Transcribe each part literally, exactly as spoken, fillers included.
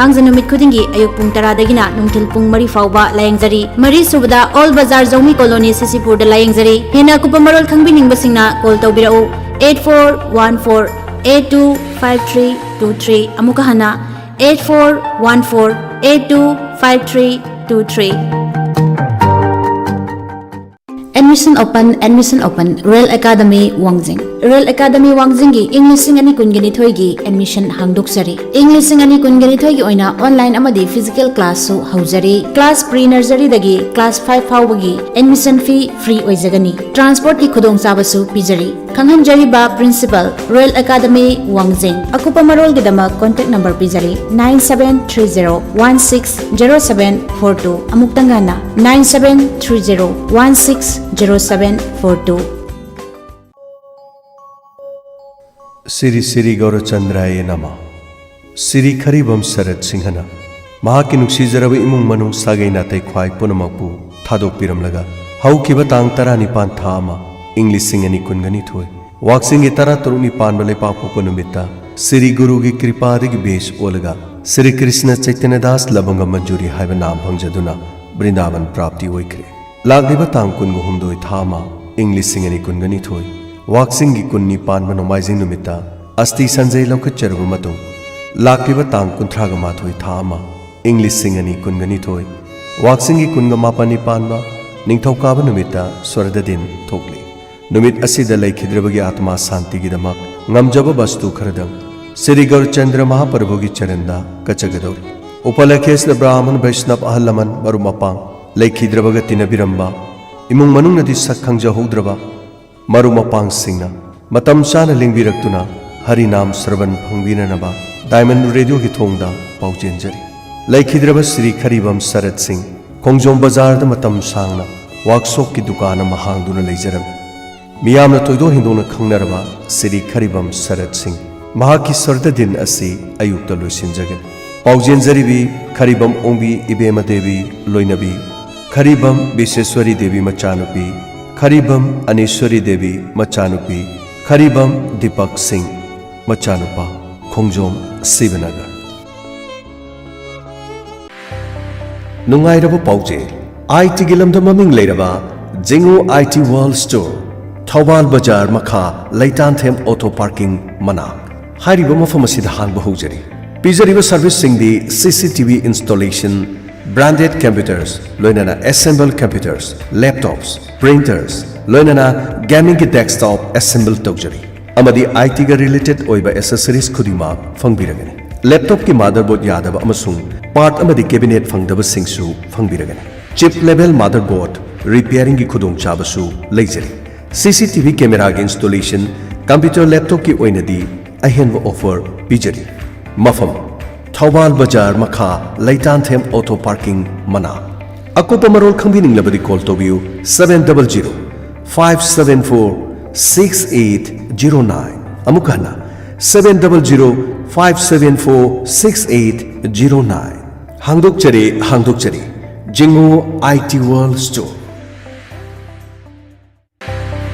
ꯊꯥꯡꯖ ꯅꯨꯃꯤꯠ ꯈꯨꯗꯤꯡꯒꯤ ꯑꯌꯨꯛ ꯄꯨꯡ ꯇꯔꯥꯗꯒꯤꯅ ꯅꯨꯡꯊꯤꯜ ꯄꯨꯡ ꯃꯔꯤ ꯐꯥꯎꯕ ꯂꯥꯌꯦꯡꯖꯔꯤ꯫ ꯃꯔꯤ ꯁꯨꯕꯗ ꯑꯣꯜ ꯕꯖꯥꯔ ꯖꯧꯃꯤ ꯀꯣꯂꯣꯅꯤ ꯁꯤꯁꯤꯄꯨꯔꯗ ꯂꯥꯌꯦꯡꯖꯔꯤ꯫ ꯍꯦꯟꯅ ꯑꯀꯨꯞꯄ ꯃꯔꯣꯜ ꯈꯪꯕꯤꯅꯤꯡꯕꯁꯤꯡꯅ ꯀꯣꯜ ꯇꯧꯕꯤꯔꯛꯎ, eight four one four eight two five three two three꯫ ꯑꯃꯨꯛꯀ ꯍꯟꯅ, eight four one four eight two five three two three꯫ Admission open, admission open, Real Academy ꯋꯥꯡꯖꯤꯡ꯫ Real Academy ꯋꯥꯡꯖꯤꯡꯒꯤ ꯏꯪ ꯂꯤꯁꯤꯡ ꯑꯅꯤ ꯀꯨꯟꯒ ꯅꯤꯊꯣꯏꯒꯤ admission ꯍꯥꯡꯗꯣꯛꯆꯔꯤ꯫ ꯏꯪ ꯂꯤꯁꯤꯡ ꯑꯅꯤ ꯀꯨꯟꯒ ꯅꯤꯊꯣꯏꯒꯤ ꯑꯣꯏꯅ online ꯑꯃꯗꯤ physical classꯁꯨ ꯍꯧꯖꯔꯤ꯫ Class pre nurseryꯗꯒꯤ class five ꯐꯥꯎꯕꯒꯤ admission fee free ꯑꯣꯏꯖꯒꯅꯤ꯫ Transportꯀꯤ ꯈꯨꯗꯣꯡꯆꯥꯕꯁꯨ ꯄꯤꯖꯔꯤ꯫ ꯈꯪꯍꯟꯖꯔꯤꯕ Principal, Real Academy ꯋꯥꯡꯖꯤꯡ꯫ ꯑꯀꯨꯞꯄ ꯃꯔꯣꯜꯒꯤꯗꯃꯛ contact number ꯄꯤꯖꯔꯤ, nine seven three zero one six zero seven four two꯫ ꯑꯃꯨꯛꯇꯪ ꯍꯟꯅ, nine seven three zero one six zero seven four two꯫ Shri Shri ꯒꯧꯔꯆꯟꯗ꯭ꯔꯥꯌꯦ ꯅꯃ꯫ ꯁ꯭ꯔꯤ ꯈꯔꯤꯕꯝ ꯁꯔꯠ ꯁꯤꯡꯍꯅ ꯃꯍꯥꯛꯀꯤ ꯅꯨꯡꯁꯤꯖꯔꯕ ꯏꯃꯨꯡ ꯃꯅꯨꯡ, ꯁꯥꯒꯩ ꯅꯥꯇꯩ ꯈ꯭ꯋꯥꯏ ꯄꯨꯝꯅꯃꯛꯄꯨ ꯊꯥꯗꯣꯛꯄꯤꯔꯝꯂꯒ, ꯍꯧꯈꯤꯕ ꯇꯥꯡ ꯇꯔꯥꯅꯤꯄꯥꯟ ꯊꯥ ꯑꯃ, ꯏꯪ ꯂꯤꯁꯤꯡ ꯑꯅꯤ ꯀꯨꯟꯒ ꯅꯤꯊꯣꯏ, ꯋꯥꯛꯆꯤꯡꯒꯤ ꯇꯔꯥꯇꯔꯨꯛꯅꯤ ꯄꯥꯟꯕ ꯂꯩꯄꯥꯛꯄꯣꯛꯄ ꯅꯨꯃꯤꯠꯇ ꯁ꯭ꯔꯤ ꯒꯨꯔꯨꯒꯤ ꯀ꯭ꯔꯤꯄꯥꯗꯒꯤ ꯕꯦꯁ ꯑꯣꯜꯂꯒ ꯁ꯭ꯔꯤ ꯀ꯭ꯔꯤꯁꯅ ꯆꯩꯇꯟꯌ ꯗꯥꯁ ꯂꯕꯪꯒ ꯃꯟꯖꯨꯔꯤ ꯍꯥꯏꯕ ꯅꯥꯝ ꯐꯪꯖꯗꯨꯅ ꯕ꯭ꯔꯤꯟꯗꯥꯕꯟ ꯄ꯭ꯔꯥꯞꯇꯤ ꯑꯣꯏꯈ꯭ꯔꯦ꯫ ꯂꯥꯛꯂꯤꯕ ꯇꯥꯡ ꯀꯨꯟꯒ ꯍꯨꯝꯗꯣꯏ ꯊꯥ ꯑꯃ, ꯏꯪ ꯂꯤꯁꯤꯡ ꯑꯅꯤ ꯀꯨꯟꯒ ꯅꯤꯊꯣꯏ, ꯋꯥꯛꯆꯤꯡꯒꯤ ꯀꯨꯟꯅꯤ ꯄꯥꯟꯕ ꯅꯣꯡꯃꯥꯏꯖꯤꯡ ꯅꯨꯃꯤꯠꯇ ꯑꯁꯇꯤ ꯁꯟꯖꯩ ꯂꯧꯈꯠꯆꯔꯕ ꯃꯇꯨꯡ, ꯂꯥꯛꯂꯤꯕ ꯇꯥꯡ ꯀꯨꯟꯊ꯭ꯔꯥꯒ ꯃꯥꯊꯣꯏ ꯊꯥ ꯑꯃ, ꯏꯪ ꯂꯤꯁꯤꯡ ꯑꯅꯤ ꯀꯨꯟꯒ ꯅꯤꯊꯣꯏ, ꯋꯥꯛꯆꯤꯡꯒꯤ ꯀꯨꯟꯒ ꯃꯥꯄꯟꯅꯤ ꯄꯥꯟꯕ ꯅꯤꯡꯊꯧꯀꯥꯕ ꯅꯨꯃꯤꯠꯇ ꯁ꯭ꯋꯔꯗ ꯗꯤꯟ ꯊꯣꯛꯂꯤ꯫ ꯅꯨꯃꯤꯠ ꯑꯁꯤꯗ ꯂꯩꯈꯤꯗ꯭ꯔꯕꯒꯤ ꯑꯥꯇꯃꯥ ꯁꯥꯟꯇꯤꯒꯤꯗꯃꯛ ꯉꯝꯖꯕ ꯕꯁꯇꯨ ꯈꯔꯗꯪ ꯁ꯭ꯔꯤ ꯒꯧꯔꯆꯟꯗ꯭ꯔ ꯃꯍꯥꯄ꯭ꯔꯚꯨꯒꯤ ꯆꯔꯟꯗ ꯀꯠꯆꯒꯗꯧꯔꯤ꯫ ꯎꯄꯂꯈꯦꯁꯅ ꯕ꯭ꯔꯥꯍꯃꯟ ꯕꯩꯁꯅꯕ ꯑꯍꯜ ꯂꯃꯟ ꯃꯔꯨꯞ ꯃꯄꯥꯡ, ꯂꯩꯈꯤꯗ꯭ꯔꯕꯒ ꯇꯤꯟꯅꯕꯤꯔꯝꯕ, ꯏꯃꯨꯡ ꯃꯅꯨꯡꯅꯗꯤ ꯁꯛ ꯈꯪꯖꯍꯧꯗ꯭ꯔꯕ ꯃꯔꯨꯞ ꯃꯄꯥꯡꯁꯤꯡꯅ ꯃꯇꯝ ꯆꯥꯅ ꯂꯦꯡꯕꯤꯔꯛꯇꯨꯅ ꯍꯔꯤꯅꯥꯝ ꯁ꯭ꯔꯕꯟ ꯐꯪꯕꯤꯅꯅꯕ ꯗꯥꯏꯃꯟ ꯔꯦꯗꯤꯑꯣꯒꯤ ꯊꯣꯡꯗ ꯄꯥꯎ ꯆꯦꯟꯖꯔꯤ꯫ ꯂꯩꯈꯤꯗ꯭ꯔꯕ ꯁ꯭ꯔꯤ ꯈꯔꯤꯕꯝ ꯁꯔꯠ ꯁꯤꯡ ꯈꯣꯡꯖꯣꯝ ꯕꯖꯥꯔꯗ ꯃꯇꯝ ꯁꯥꯡꯅ ꯋꯥꯛꯁꯣꯞꯀꯤ ꯗꯨꯀꯥꯟ ꯑꯃ ꯍꯥꯡꯗꯨꯅ ꯂꯩꯖꯔꯝꯃꯤ꯫ ꯃꯤꯌꯥꯝꯅ ꯊꯣꯏꯗꯣꯛ ꯍꯦꯟꯗꯣꯛꯅ ꯈꯪꯅꯔꯕ ꯁ꯭ꯔꯤ ꯈꯔꯤꯕꯝ ꯁꯔꯠ ꯁꯤꯡ ꯃꯍꯥꯛꯀꯤ ꯁ꯭ꯔꯗ ꯗꯤꯟ ꯑꯁꯤ ꯑꯌꯨꯛꯇ ꯂꯣꯏꯁꯤꯟꯖꯒꯅꯤ꯫ ꯄꯥꯎꯖꯦꯟꯖꯔꯤꯕꯤ ꯈꯔꯤꯕꯝ ꯑꯣꯡꯕꯤ ꯏꯕꯦꯝꯃ ꯗꯦꯕꯤ ꯂꯣꯏꯅꯕꯤ, ꯈꯔꯤꯕꯝ ꯕꯤꯁꯦꯁ꯭ꯋꯔꯤ ꯗꯦꯕꯤ ꯃꯆꯥꯅꯨꯄꯤ, ꯈꯔꯤꯕꯝ ꯑꯅꯦꯁ꯭ꯋꯔꯤ ꯗꯦꯕꯤ ꯃꯆꯥꯅꯨꯄꯤ, ꯈꯔꯤꯕꯝ ꯗꯤꯄꯛ ꯁꯤꯡ ꯃꯆꯥꯅꯨꯄꯥ, ꯈꯣꯡꯖꯣꯝ ꯁꯤꯕꯅꯒꯔ꯫ ꯅꯨꯡꯉꯥꯏꯔꯕ ꯄꯥꯎꯖꯦꯜ, ꯑꯥꯏ ꯇꯤꯒꯤ ꯂꯝꯗ ꯃꯃꯤꯡ ꯂꯩꯔꯕ ꯖꯤꯡꯉꯨ I T world store, Thoubal ꯕꯖꯥꯔ ꯃꯈꯥ, ꯂꯩꯇꯥꯟꯊꯦꯝ ꯑꯣꯇꯣ ꯄꯥꯔꯀꯤꯡ ꯃꯅꯥꯛ꯫ ꯍꯥꯏꯔꯤꯕ ꯃꯐꯝ ꯑꯁꯤꯗ ꯍꯥꯡꯕ ꯍꯧꯖꯔꯤ꯫ ꯄꯤꯖꯔꯤꯕ ꯁꯔꯚꯤꯁꯁꯤꯡꯗꯤ ꯁꯤ C T V installation, branded computers, ꯂꯣꯏꯅꯅ ꯑꯦꯁꯦꯝꯕꯜ ꯀꯝꯄ꯭ꯌꯨꯇꯔꯁ, ꯂꯦꯞꯇꯣꯞꯁ, ꯄ꯭ꯔꯤꯟꯇꯔꯁ, ꯂꯣꯏꯅꯅ ꯒꯦꯃꯤꯡꯒꯤ ꯗꯦꯁꯛꯇꯣꯞ ꯑꯦꯁꯦꯝꯕꯜ ꯇꯧꯖꯔꯤ꯫ ꯑꯃꯗꯤ ꯑꯥꯏ ꯇꯤꯒ ꯔꯤꯂꯦꯇꯦꯗ ꯑꯣꯏꯕ ꯑꯦꯁꯦꯁꯔꯤꯁ ꯈꯨꯗꯤꯡꯃꯛ ꯐꯪꯕꯤꯔꯒꯅꯤ꯫ ꯂꯦꯞꯇꯣꯞꯀꯤ ꯃꯥꯗꯔꯕꯣꯔꯗ ꯌꯥꯗꯕ ꯑꯃꯁꯨꯡ ꯄꯥꯔꯠ ꯑꯃꯗꯤ ꯀꯦꯕꯤꯅꯦꯠ ꯐꯪꯗꯕꯁꯤꯡꯁꯨ ꯐꯪꯕꯤꯔꯒꯅꯤ꯫ ꯆꯤꯞ ꯂꯦꯚꯦꯜ ꯃꯥꯗꯔꯕꯣꯔꯗ ꯔꯤꯄꯤꯌꯥꯔꯤꯡꯒꯤ ꯈꯨꯗꯣꯡꯆꯥꯕꯁꯨ ꯂꯩꯖꯔꯤ꯫ ꯁꯤ ꯁꯤ ꯇꯤ ꯚꯤ ꯀꯦꯃꯦꯔꯥꯒꯤ ꯏꯟꯁꯇꯣꯂꯦꯁꯟ, ꯀꯝꯄ꯭ꯌꯨꯇꯔ ꯂꯦꯞꯇꯣꯞꯀꯤ ꯑꯣꯏꯅꯗꯤ ꯑꯍꯦꯟꯕ ꯑꯣꯐꯔ ꯄꯤꯖꯔꯤ꯫ ꯃꯐꯝ: ꯊꯧꯕꯥꯜ ꯕꯖꯥꯔ ꯃꯈꯥ, ꯂꯩꯇꯥꯟꯊꯦꯝ ꯑꯣꯇꯣ ꯄꯥꯔꯀꯤꯡ ꯃꯅꯥꯛ꯫ ꯑꯀꯨꯞꯄ ꯃꯔꯣꯜ ꯈꯪꯕꯤꯅꯤꯡꯂꯕꯗꯤ ꯀꯣꯜ ꯇꯧꯕꯤꯌꯨ, seven double zero five seven four six eight zero nine꯫ ꯑꯃꯨꯛ ꯍꯟꯅ, seven double zero five seven four six eight zero nine꯫ ꯍꯥꯡꯗꯣꯛꯆꯔꯦ, ꯍꯥꯡꯗꯣꯛꯆꯔꯦ, ꯖꯤꯡꯉꯨ ꯑꯥꯏ ꯇꯤ ꯋꯥꯔꯜꯗ ꯁ꯭ꯇꯣꯔ꯫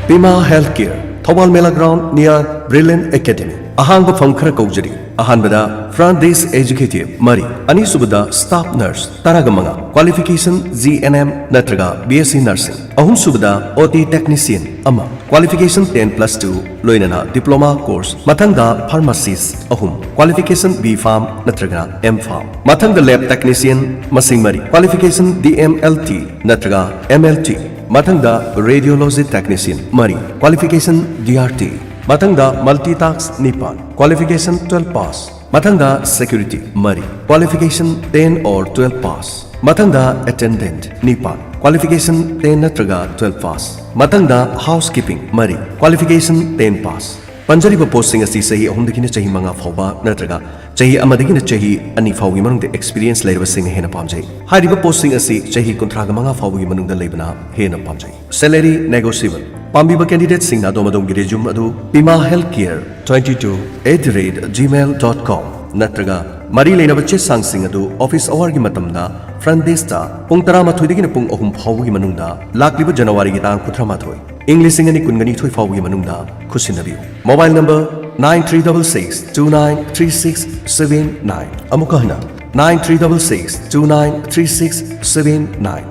ꯄꯤꯃꯥ health care, Thoubal Mela ground, near Brilliant Academy꯫ ꯑꯍꯥꯡꯕ ꯐꯝ ꯈꯔ ꯀꯧꯖꯔꯤ꯫ ꯑꯍꯥꯟꯕꯗ ꯐ꯭ꯔꯟ ꯗꯦꯁꯛ ꯑꯦꯛꯖꯤꯀ꯭ꯌꯨꯇꯤꯚ ꯃꯔꯤ, ꯑꯅꯤꯁꯨꯕꯗ ꯁ꯭ꯇꯥꯐ ꯅꯔꯁ ꯇꯔꯥꯒ ꯃꯉꯥ, ꯀ꯭ꯋꯥꯂꯤꯐꯤꯀꯦꯁꯟ ꯖꯤ ꯑꯦꯟ ꯑꯦꯝ ꯅꯠꯇ꯭ꯔꯒ ꯕꯤ ꯑꯦꯁ ꯁꯤ ꯅꯔꯁꯤꯡ, ꯑꯍꯨꯝꯁꯨꯕꯗ ꯑꯣ ꯇꯤ ꯇꯦꯛꯅꯤꯁꯤꯌꯟ ꯑꯃ, ꯀ꯭ꯋꯥꯂꯤꯐꯤꯀꯦꯁꯟ ten plus two, ꯂꯣꯏꯅꯅ ꯗꯤꯄ꯭ꯂꯣꯃꯥ ꯀꯣꯔꯁ, ꯃꯊꯪꯗ ꯐꯥꯔꯃꯥꯁꯤꯁ ꯑꯍꯨꯝ, ꯀ꯭ꯋꯥꯂꯤꯐꯤꯀꯦꯁꯟ ꯕꯤ ꯐꯥꯔꯝ ꯅꯠꯇ꯭ꯔꯒ ꯑꯦꯝ ꯐꯥꯔꯝ, ꯃꯊꯪꯗ ꯂꯦꯕ ꯇꯦꯛꯅꯤꯁꯤꯌꯟ ꯃꯁꯤꯡ ꯃꯔꯤ, qualification D M L T ꯅꯠꯇ꯭ꯔꯒ ꯑꯦꯝ ꯑꯦꯜ ꯇꯤ, ꯃꯊꯪꯗ ꯔꯦꯗꯤꯑꯣꯂꯣꯖꯤ ꯇꯦꯛꯅꯤꯁꯤꯌꯟ ꯃꯔꯤ, ꯀ꯭ꯋꯥꯂꯤꯐꯤꯀꯦꯁꯟ ꯗꯤ ꯑꯥꯔ ꯇꯤ, ꯃꯊꯪꯗ ꯃꯜꯇꯤ ꯇꯥꯛꯁ ꯅꯤꯄꯥꯟ, ꯀ꯭ꯋꯥꯂꯤꯐꯤꯀꯦꯁꯟ twelve ꯄꯥꯁ, ꯃꯊꯪꯗ ꯁꯦꯀ꯭ꯌꯨꯔꯤꯇꯤ ꯃꯔꯤ, qualification ten or twelve pass, ꯃꯊꯪꯗ ꯑꯦꯇꯦꯟꯗꯦꯟꯠ ꯅꯤꯄꯥꯟ, ꯀ꯭ꯋꯥꯂꯤꯐꯤꯀꯦꯁꯟ ten ꯅꯠꯇ꯭ꯔꯒ twelve ꯄꯥꯁ, ꯃꯊꯪꯗ ꯍꯥꯎꯁ ꯀꯤꯄꯤꯡ ꯃꯔꯤ, ꯀ꯭ꯋꯥꯂꯤꯐꯤꯀꯦꯁꯟ ten ꯄꯥꯁ꯫ ꯄꯟꯖꯔꯤꯕ ꯄꯣꯁꯁꯤꯡ ꯑꯁꯤ ꯆꯍꯤ ꯑꯍꯨꯝꯗꯒꯤꯅ ꯆꯍꯤ ꯃꯉꯥ ꯐꯥꯎꯕ ꯅꯠꯇ꯭ꯔꯒ ꯆꯍꯤ ꯑꯃꯗꯒꯤꯅ ꯆꯍꯤ ꯑꯅꯤ ꯐꯥꯎꯒꯤ ꯃꯅꯨꯡꯗ ꯑꯦꯛꯁꯄꯤꯔꯤꯌꯦꯟꯁ ꯂꯩꯔꯕꯁꯤꯡꯅ ꯍꯦꯟꯅ ꯄꯥꯝꯖꯩ꯫ ꯍꯥꯏꯔꯤꯕ ꯄꯣꯁꯁꯤꯡ ꯑꯁꯤ ꯆꯍꯤ ꯀꯨꯟꯊ꯭ꯔꯥꯒ ꯃꯉꯥ ꯐꯥꯎꯕꯒꯤ ꯃꯅꯨꯡꯗ ꯂꯩꯕꯅ ꯍꯦꯟꯅ ꯄꯥꯝꯖꯩ꯫ ꯁꯦꯂꯔꯤ ꯅꯦꯒꯣꯁꯤꯌꯦꯕꯜ꯫ ꯄꯥꯝꯕꯤꯕ ꯀꯦꯟꯗꯤꯗꯦꯠꯁꯤꯡꯅ ꯑꯗꯣꯝ ꯑꯗꯣꯝꯒꯤ ꯔꯤꯖ꯭ꯌꯨꯝ ꯑꯗꯨ pima healthcare twenty two at the rate gmail dot com ꯅꯠꯇ꯭ꯔꯒ ꯃꯔꯤ ꯂꯩꯅꯕ ꯆꯦ ꯆꯥꯡꯁꯤꯡ ꯑꯗꯨ ꯑꯣꯐꯤꯁ ꯑꯋꯥꯔꯒꯤ ꯃꯇꯝꯗ ꯐ꯭ꯔꯟ ꯗꯦꯁꯇ ꯄꯨꯡ ꯇꯔꯥꯃꯥꯊꯣꯏꯗꯒꯤꯅ ꯄꯨꯡ ꯑꯍꯨꯝ ꯐꯥꯎꯕꯒꯤ ꯃꯅꯨꯡꯗ ꯂꯥꯛꯂꯤꯕ ꯖꯅꯋꯥꯔꯤꯒꯤ ꯇꯥꯡ ꯀꯨꯟꯊ꯭ꯔꯥ ꯃꯥꯊꯣꯏ, ꯏꯪ ꯂꯤꯁꯤꯡ ꯑꯅꯤ ꯀꯨꯟꯒ ꯅꯤꯊꯣꯏ ꯐꯥꯎꯕꯒꯤ ꯃꯅꯨꯡꯗ ꯈꯨꯠꯁꯤꯟꯅꯕꯤꯌꯨ꯫ Mobile number nine three double six two nine three six seven nine꯫ ꯑꯃꯨꯛꯀ ꯍꯟꯅ, nine three double six two nine three six seven nine꯫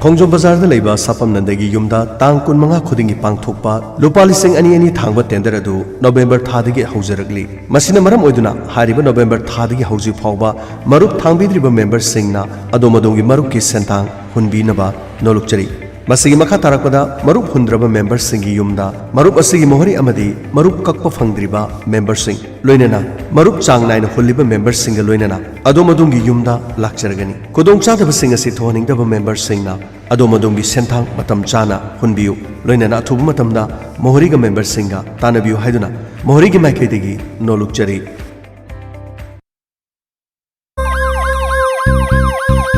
ꯈꯣꯡꯖꯣꯝ ꯕꯖꯥꯔꯗ ꯂꯩꯕ ꯁꯥꯄꯝ ꯅꯟꯗꯒꯤ ꯌꯨꯝꯗ ꯇꯥꯡ ꯀꯨꯟꯃꯉꯥ ꯈꯨꯗꯤꯡꯒꯤ ꯄꯥꯡꯊꯣꯛꯄ ꯂꯨꯄꯥ ꯂꯤꯁꯤꯡ ꯑꯅꯤ ꯑꯅꯤ ꯊꯥꯡꯕ tender ꯑꯗꯨ ꯅꯣꯕꯦꯝꯕꯔ ꯊꯥꯗꯒꯤ ꯍꯧꯖꯔꯛꯂꯤ꯫ ꯃꯁꯤꯅ ꯃꯔꯝ ꯑꯣꯏꯗꯨꯅ ꯍꯥꯏꯔꯤꯕ ꯅꯣꯕꯦꯝꯕꯔ ꯊꯥꯗꯒꯤ ꯍꯧꯖꯤꯛ ꯐꯥꯎꯕ ꯃꯔꯨꯞ ꯊꯥꯡꯕꯤꯗ꯭ꯔꯤꯕ memberꯁꯤꯡꯅ ꯑꯗꯣꯝ ꯑꯗꯣꯝꯒꯤ ꯃꯔꯨꯞꯀꯤ ꯁꯦꯟꯊꯥꯡ ꯍꯨꯟꯕꯤꯅꯕ ꯅꯣꯜꯂꯨꯛꯆꯔꯤ꯫ ꯃꯁꯤꯒꯤ ꯃꯈꯥ ꯇꯥꯔꯛꯄꯗ ꯃꯔꯨꯞ ꯍꯨꯟꯗ꯭ꯔꯕ memberꯁꯤꯡꯒꯤ ꯌꯨꯝꯗ ꯃꯔꯨꯞ ꯑꯁꯤꯒꯤ ꯃꯣꯍꯔꯤ ꯑꯃꯗꯤ ꯃꯔꯨꯞ ꯀꯛꯄ ꯐꯪꯗ꯭ꯔꯤꯕ memberꯁꯤꯡ, ꯂꯣꯏꯅꯅ ꯃꯔꯨꯞ ꯆꯥꯡ ꯅꯥꯏꯅ ꯍꯨꯜꯂꯤꯕ memberꯁꯤꯡꯒ ꯂꯣꯏꯅꯅ ꯑꯗꯣꯝ ꯑꯗꯣꯝꯒꯤ ꯌꯨꯝꯗ ꯂꯥꯛꯆꯔꯒꯅꯤ꯫ ꯈꯨꯗꯣꯡꯆꯥꯗꯕꯁꯤꯡ ꯑꯁꯤ ꯊꯣꯛꯍꯟꯅꯤꯡꯗꯕ memberꯁꯤꯡꯅ ꯑꯗꯣꯝ ꯑꯗꯣꯝꯒꯤ ꯁꯦꯟꯊꯥꯡ ꯃꯇꯝ ꯆꯥꯅ ꯍꯨꯟꯕꯤꯌꯨ, ꯂꯣꯏꯅꯅ ꯑꯊꯨꯕ ꯃꯇꯝꯗ ꯃꯣꯍꯔꯤꯒ memberꯁꯤꯡꯒ ꯇꯥꯟꯅꯕꯤꯌꯨ ꯍꯥꯏꯗꯨꯅ ꯃꯣꯍꯔꯤꯒꯤ ꯃꯥꯏꯀꯩꯗꯒꯤ ꯅꯣꯜꯂꯨꯛꯆꯔꯤ꯫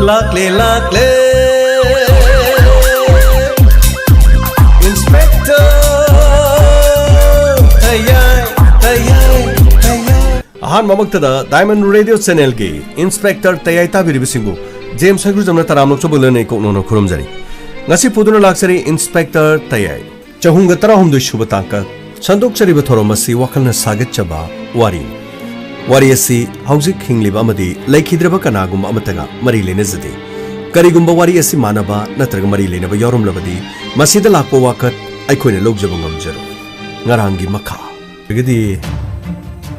ꯂꯥꯛꯂꯦ, ꯂꯥꯛꯂꯦ, Inspector ꯇꯌꯥꯏ, ꯇꯌꯥꯏ, ꯇꯌꯥꯏ꯫ ꯑꯍꯥꯟꯕꯃꯛꯇꯗ Diamond Radio Channelꯒꯤ Inspector ꯇꯌꯥꯏ ꯇꯥꯕꯤꯔꯤꯕꯁꯤꯡꯕꯨ ꯖꯦꯝꯁ ꯍꯩꯒ꯭ꯔꯨꯖꯝꯅ ꯇꯔꯥꯝꯅ ꯑꯣꯛꯆꯕ ꯂꯣꯏꯅꯅ ꯏꯀꯣꯛ ꯅꯧꯅ ꯈꯨꯔꯨꯝꯖꯔꯤ꯫ ꯉꯁꯤ ꯄꯨꯗꯨꯅ ꯂꯥꯛꯆꯔꯤ Inspector ꯇꯌꯥꯏ꯫ ꯆꯍꯨꯝꯒ ꯇꯔꯥꯍꯨꯝꯗꯣꯏ ꯁꯨꯕ ꯇꯥꯡꯀꯛ꯫ ꯁꯟꯗꯣꯛꯆꯔꯤꯕ ꯊꯧꯔꯝ ꯑꯁꯤ ꯋꯥꯈꯜꯅ ꯁꯥꯒꯠꯆꯕ ꯋꯥꯔꯤ꯫ ꯋꯥꯔꯤ ꯑꯁꯤ ꯍꯧꯖꯤꯛ ꯍꯤꯡꯂꯤꯕ ꯑꯃꯗꯤ ꯂꯩꯈꯤꯗ꯭ꯔꯕ ꯀꯅꯥꯒꯨꯝꯕ ꯑꯃꯠꯇꯒ ꯃꯔꯤ ꯂꯩꯅꯖꯗꯦ꯫ ꯀꯔꯤꯒꯨꯝꯕ ꯋꯥꯔꯤ ꯑꯁꯤ ꯃꯥꯟꯅꯕ ꯅꯠꯇ꯭ꯔꯒ ꯃꯔꯤ ꯂꯩꯅꯕ ꯌꯥꯎꯔꯝꯂꯕꯗꯤ, ꯃꯁꯤꯗ ꯂꯥꯛꯄ ꯋꯥꯀꯠ ꯑꯩꯈꯣꯏꯅ ꯂꯧꯖꯕ ꯉꯝꯖꯔꯣꯏ꯫ ꯉꯔꯥꯡꯒꯤ ꯃꯈꯥ꯫ ꯑꯗꯨꯒꯤꯗꯤ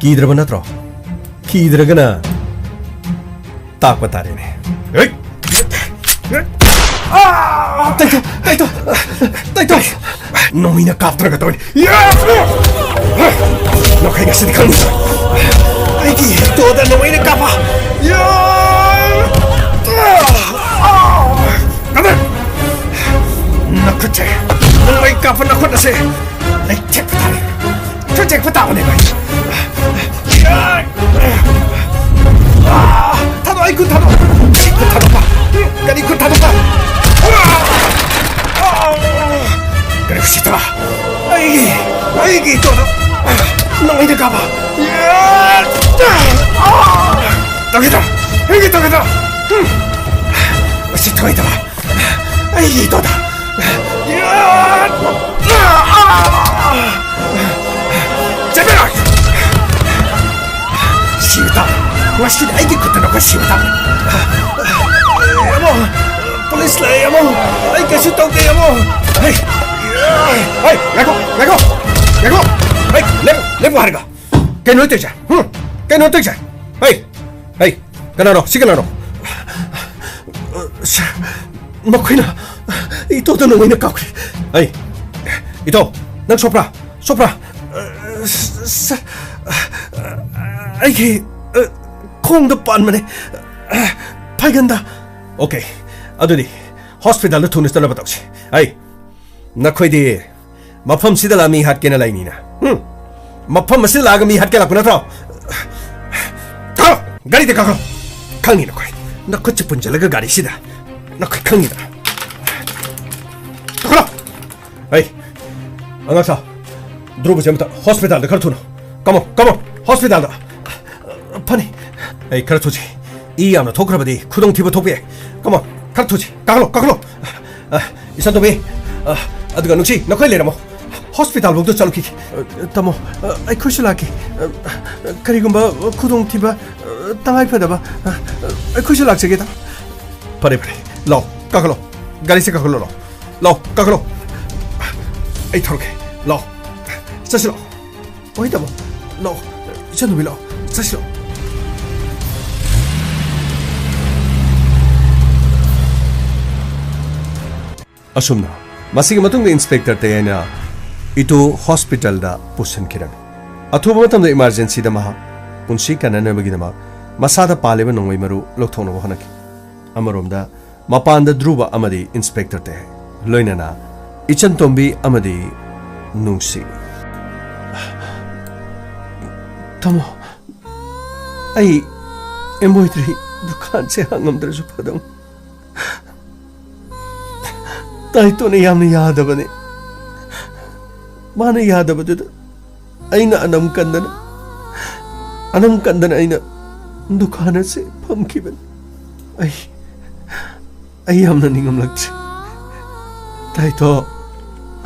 ꯀꯤꯗ꯭ꯔꯕ ꯅꯠꯇ꯭ꯔꯣ? ꯀꯤꯗ꯭ꯔꯒꯅ ꯇꯥꯛꯄ ꯇꯥꯔꯦꯅꯦ꯫ ꯍꯦꯛ! ꯑꯥ! ꯇꯩꯊꯣꯛ! ꯇꯩꯊꯣꯛ! ꯇꯩꯊꯣꯛ! ꯅꯣꯏꯅ ꯀꯥꯞꯇ꯭ꯔꯒ ꯇꯧꯅꯤ꯫ ꯌꯥ! ꯅꯈꯣꯏ ꯉꯁꯤꯗꯤ ꯈꯪꯉꯤ꯫ ꯑꯩꯒꯤ ꯍꯤꯛꯇꯣꯗ ꯅꯣꯡꯃꯩꯅ ꯀꯥꯞꯄ꯫ ꯌꯥ! ꯀꯗꯔ! ꯅꯈꯨꯠꯁꯦ, ꯅꯣꯡꯃꯩ ꯀꯥꯞꯄ ꯅꯈꯨꯠ ꯑꯁꯦ ꯂꯩꯊꯦꯛꯄ ꯇꯥꯔꯦ꯫ ꯈꯨꯠ ꯊꯦꯛꯄ ꯇꯥꯕꯅꯦ ꯚꯥꯏ꯫ ꯊꯥꯗꯣꯛ, ꯑꯩ ꯈꯨꯠ ꯊꯥꯗꯣꯛ꯫ ꯑꯩ ꯈꯨꯠ ꯊꯥꯗꯣꯛꯄ꯫ ꯀꯔꯤ ꯈꯨꯠ ꯊꯥꯗꯣꯛꯄ? ꯀꯔꯤ ꯎꯁꯤꯠꯇꯕ? ꯑꯩꯒꯤ, ꯑꯩꯒꯤ ꯏꯇꯣꯗ ꯅꯣꯡꯃꯩꯅ ꯀꯥꯞꯄ꯫ ꯇꯧꯒꯦꯗ, ꯑꯩꯒꯤ ꯇꯧꯒꯦꯗ꯫ ꯎꯁꯤꯠꯇꯕ꯫ ꯑꯩꯒꯤ ꯏꯇꯣꯗ꯫ ꯆꯠꯂꯣ! ꯁꯤꯕ ꯇꯥꯕ꯫ ꯉꯁꯤꯗꯤ ꯑꯩꯒꯤ ꯈꯨꯠꯇ ꯅꯈꯣꯏ ꯁꯤꯕ ꯇꯥꯕꯅꯤ꯫ ꯑꯃꯣ, ꯄꯨꯂꯤꯁ ꯂꯥꯛꯑꯦ, ꯑꯃꯣ꯫ ꯑꯩ ꯀꯩꯁꯨ ꯇꯧꯗꯦ, ꯑꯃꯣ꯫ ꯍꯩ, ꯍꯩ, ꯉꯥꯏꯈꯣ, ꯉꯥꯏꯈꯣ, ꯉꯥꯏꯈꯣ꯫ ꯍꯩ, ꯂꯦꯞꯄꯨ, ꯂꯦꯞꯄꯨ ꯍꯥꯏꯔꯒ꯫ ꯀꯩꯅꯣ ꯇꯧꯔꯤꯁꯦ? ꯍꯨꯝ? ꯀꯩꯅꯣ ꯇꯧꯔꯤꯁꯦ? ꯍꯩ, ꯍꯩ, ꯀꯅꯥꯅꯣ? ꯁꯤ ꯀꯅꯥꯅꯣ? ꯁꯥꯔ, ꯃꯈꯣꯏꯅ ꯏꯇꯣꯗ ꯅꯣꯡꯃꯩꯅ ꯀꯥꯞꯈ꯭ꯔꯦ꯫ ꯍꯩ, ꯏꯇꯣ, ꯅꯪ ꯁꯣꯛꯄ꯭ꯔꯥ? ꯁꯣꯛꯄ꯭ꯔꯥ? ꯑ, ꯁ-, ꯁ-, ꯑ, ꯑꯩꯒꯤ, ꯑ, ꯈꯣꯡꯗ ꯄꯥꯟꯕꯅꯦ꯫ ꯑ, ꯐꯥꯏꯒꯟꯗ꯫ ꯑꯣꯀꯦ, ꯑꯗꯨꯗꯤ ꯍꯣꯁꯄꯤꯇꯥꯜꯗ ꯊꯨꯅ ꯆꯠꯅꯕ ꯇꯧꯁꯤ꯫ ꯑꯩ, ꯅꯈꯣꯏꯗꯤ ꯃꯐꯝꯁꯤꯗ ꯂꯥꯛꯑ ꯃꯤ ꯍꯥꯠꯀꯦꯅ ꯂꯩꯅꯤꯅ? ꯎꯝ? ꯃꯐꯝ ꯑꯁꯤꯗ ꯂꯥꯛꯑꯒ ꯃꯤ ꯍꯥꯠꯀꯦ ꯂꯥꯛꯄ ꯅꯠꯇ꯭ꯔꯣ? ꯀꯥꯈꯠꯂꯣ! ꯒꯥꯔꯤꯗ ꯀꯥꯈꯠꯂꯣ! ꯈꯪꯉꯤ ꯅꯈꯣꯏ꯫ ꯅꯈꯨꯠꯁꯦ ꯄꯨꯟꯁꯤꯜꯂꯒ ꯒꯥꯔꯤꯁꯤꯗ꯫ ꯅꯈꯣꯏ ꯈꯪꯉꯤꯗ꯫ ꯀꯥꯈꯠꯂꯣ! ꯑꯩ, ꯑꯉꯥꯡ ꯁꯥ, ꯙ꯭ꯔꯨꯕꯁꯦ ꯑꯃꯇ ꯍꯣꯁꯄꯤꯇꯥꯜꯗ ꯈꯔ ꯊꯨꯅ꯫ Come on, come on, ꯍꯣꯁꯄꯤꯇꯥꯜꯗ꯫ ꯐꯅꯤ꯫ ꯑꯩ ꯈꯔ ꯊꯨꯁꯤ꯫ ꯏ ꯌꯥꯝꯅ ꯊꯣꯛꯈ꯭ꯔꯕꯗꯤ ꯈꯨꯗꯣꯡꯊꯤꯕ ꯊꯣꯛꯄ ꯌꯥꯏ꯫ Come on, ꯈꯔ ꯊꯨꯁꯤ꯫ ꯀꯥꯈꯠꯂꯣ, ꯀꯥꯈꯠꯂꯣ꯫ ꯑ, ꯏꯆꯟꯇꯣꯝꯕꯤ, ꯑ, ꯑꯗꯨꯒ ꯅꯨꯡꯁꯤ, ꯅꯈꯣꯏ ꯂꯩꯔꯝꯃꯣ꯫ ꯍꯣꯁꯄꯤꯇꯥꯜ ꯐꯥꯎꯗ ꯆꯠꯂꯨꯈꯤꯒꯦ꯫ ꯑ, ꯇꯥꯃꯣ, ꯑ, ꯑꯩꯈꯣꯏꯁꯨ ꯂꯥꯛꯀꯦ꯫ ꯑ, ꯀꯔꯤꯒꯨꯝꯕ ꯈꯨꯗꯣꯡꯊꯤꯕ, ꯑ, ꯇꯉꯥꯏ ꯐꯗꯕ, ꯑ, ꯑꯩꯈꯣꯏꯁꯨ ꯂꯥꯛꯆꯒꯦ, ꯇꯥꯃꯣ꯫ ꯐꯔꯦ, ꯐꯔꯦ꯫ ꯂꯥꯛꯑꯣ, ꯀꯥꯈꯠꯂꯣ꯫ ꯒꯥꯔꯤꯁꯦ ꯀꯥꯈꯠꯂꯣ, ꯂꯥꯛꯑꯣ꯫ ꯂꯥꯛꯑꯣ, ꯀꯥꯈꯠꯂꯣ꯫ ꯑꯩ ꯊꯧꯔꯛꯀꯦ꯫ ꯂꯥꯛꯑꯣ꯫ ꯆꯠꯁꯤ, ꯂꯥꯛꯑꯣ꯫ ꯍꯣꯏ, ꯇꯥꯃꯣ꯫ ꯂꯥꯛꯑꯣ꯫ ꯏꯆꯟꯅꯨꯄꯤ, ꯂꯥꯛꯑꯣ꯫ ꯆꯠꯁꯤ, ꯂꯥꯛꯑꯣ꯫ ꯑꯁꯨꯝꯅ, ꯃꯁꯤꯒꯤ ꯃꯇꯨꯡꯗ ꯏꯟꯁꯄꯦꯛꯇꯔ ꯇꯌꯥꯏꯅ ꯏꯇꯨ ꯍꯣꯁꯄꯤꯇꯥꯜꯗ ꯄꯨꯁꯤꯟꯈꯤꯔꯝꯃꯤ꯫ ꯑꯊꯨꯕ ꯃꯇꯝꯗ ꯏꯃꯥꯔꯖꯦꯟꯁꯤꯗ ꯃꯍꯥꯛ ꯄꯨꯟꯁꯤ ꯀꯟꯅꯅꯕꯒꯤꯗꯃꯛ ꯃꯁꯥꯗ ꯄꯥꯜꯂꯤꯕ ꯅꯣꯡꯃꯩ ꯃꯔꯨ ꯂꯧꯊꯣꯛꯅꯕ ꯍꯣꯠꯅꯈꯤ꯫ ꯑꯃꯔꯣꯝꯗ, ꯃꯄꯥꯟꯗ ꯙ꯭ꯔꯨꯕ ꯑꯃꯗꯤ ꯏꯟꯁꯄꯦꯛꯇꯔ ꯇꯌꯥꯏ, ꯂꯣꯏꯅꯅ ꯏꯆꯟꯇꯣꯝꯕꯤ ꯑꯃꯗꯤ ꯅꯨꯡꯁꯤ꯫ ꯇꯥꯃꯣ, ꯑꯩ embroidery ꯗꯨꯀꯥꯟꯁꯦ ꯍꯥꯡꯉꯝꯗ꯭ꯔꯁꯨ ꯐꯗꯧꯅꯤ꯫ ꯇꯥꯏꯇꯣꯅ ꯌꯥꯝꯅ ꯌꯥꯗꯕꯅꯦ꯫ ꯃꯥꯅ ꯌꯥꯗꯕꯗꯨꯗ ꯑꯩꯅ ꯑꯅꯝ ꯀꯟꯗꯅ, ꯑꯅꯝ ꯀꯟꯗꯅ ꯑꯩꯅ ꯗꯨꯀꯥꯟ ꯑꯁꯦ ꯐꯝꯈꯤꯕꯅꯤ꯫ ꯑꯩ, ꯑꯩ ꯌꯥꯝꯅ ꯅꯤꯡꯉꯝꯂꯛꯇ꯭ꯔꯦ꯫ ꯇꯥꯏꯇꯣ,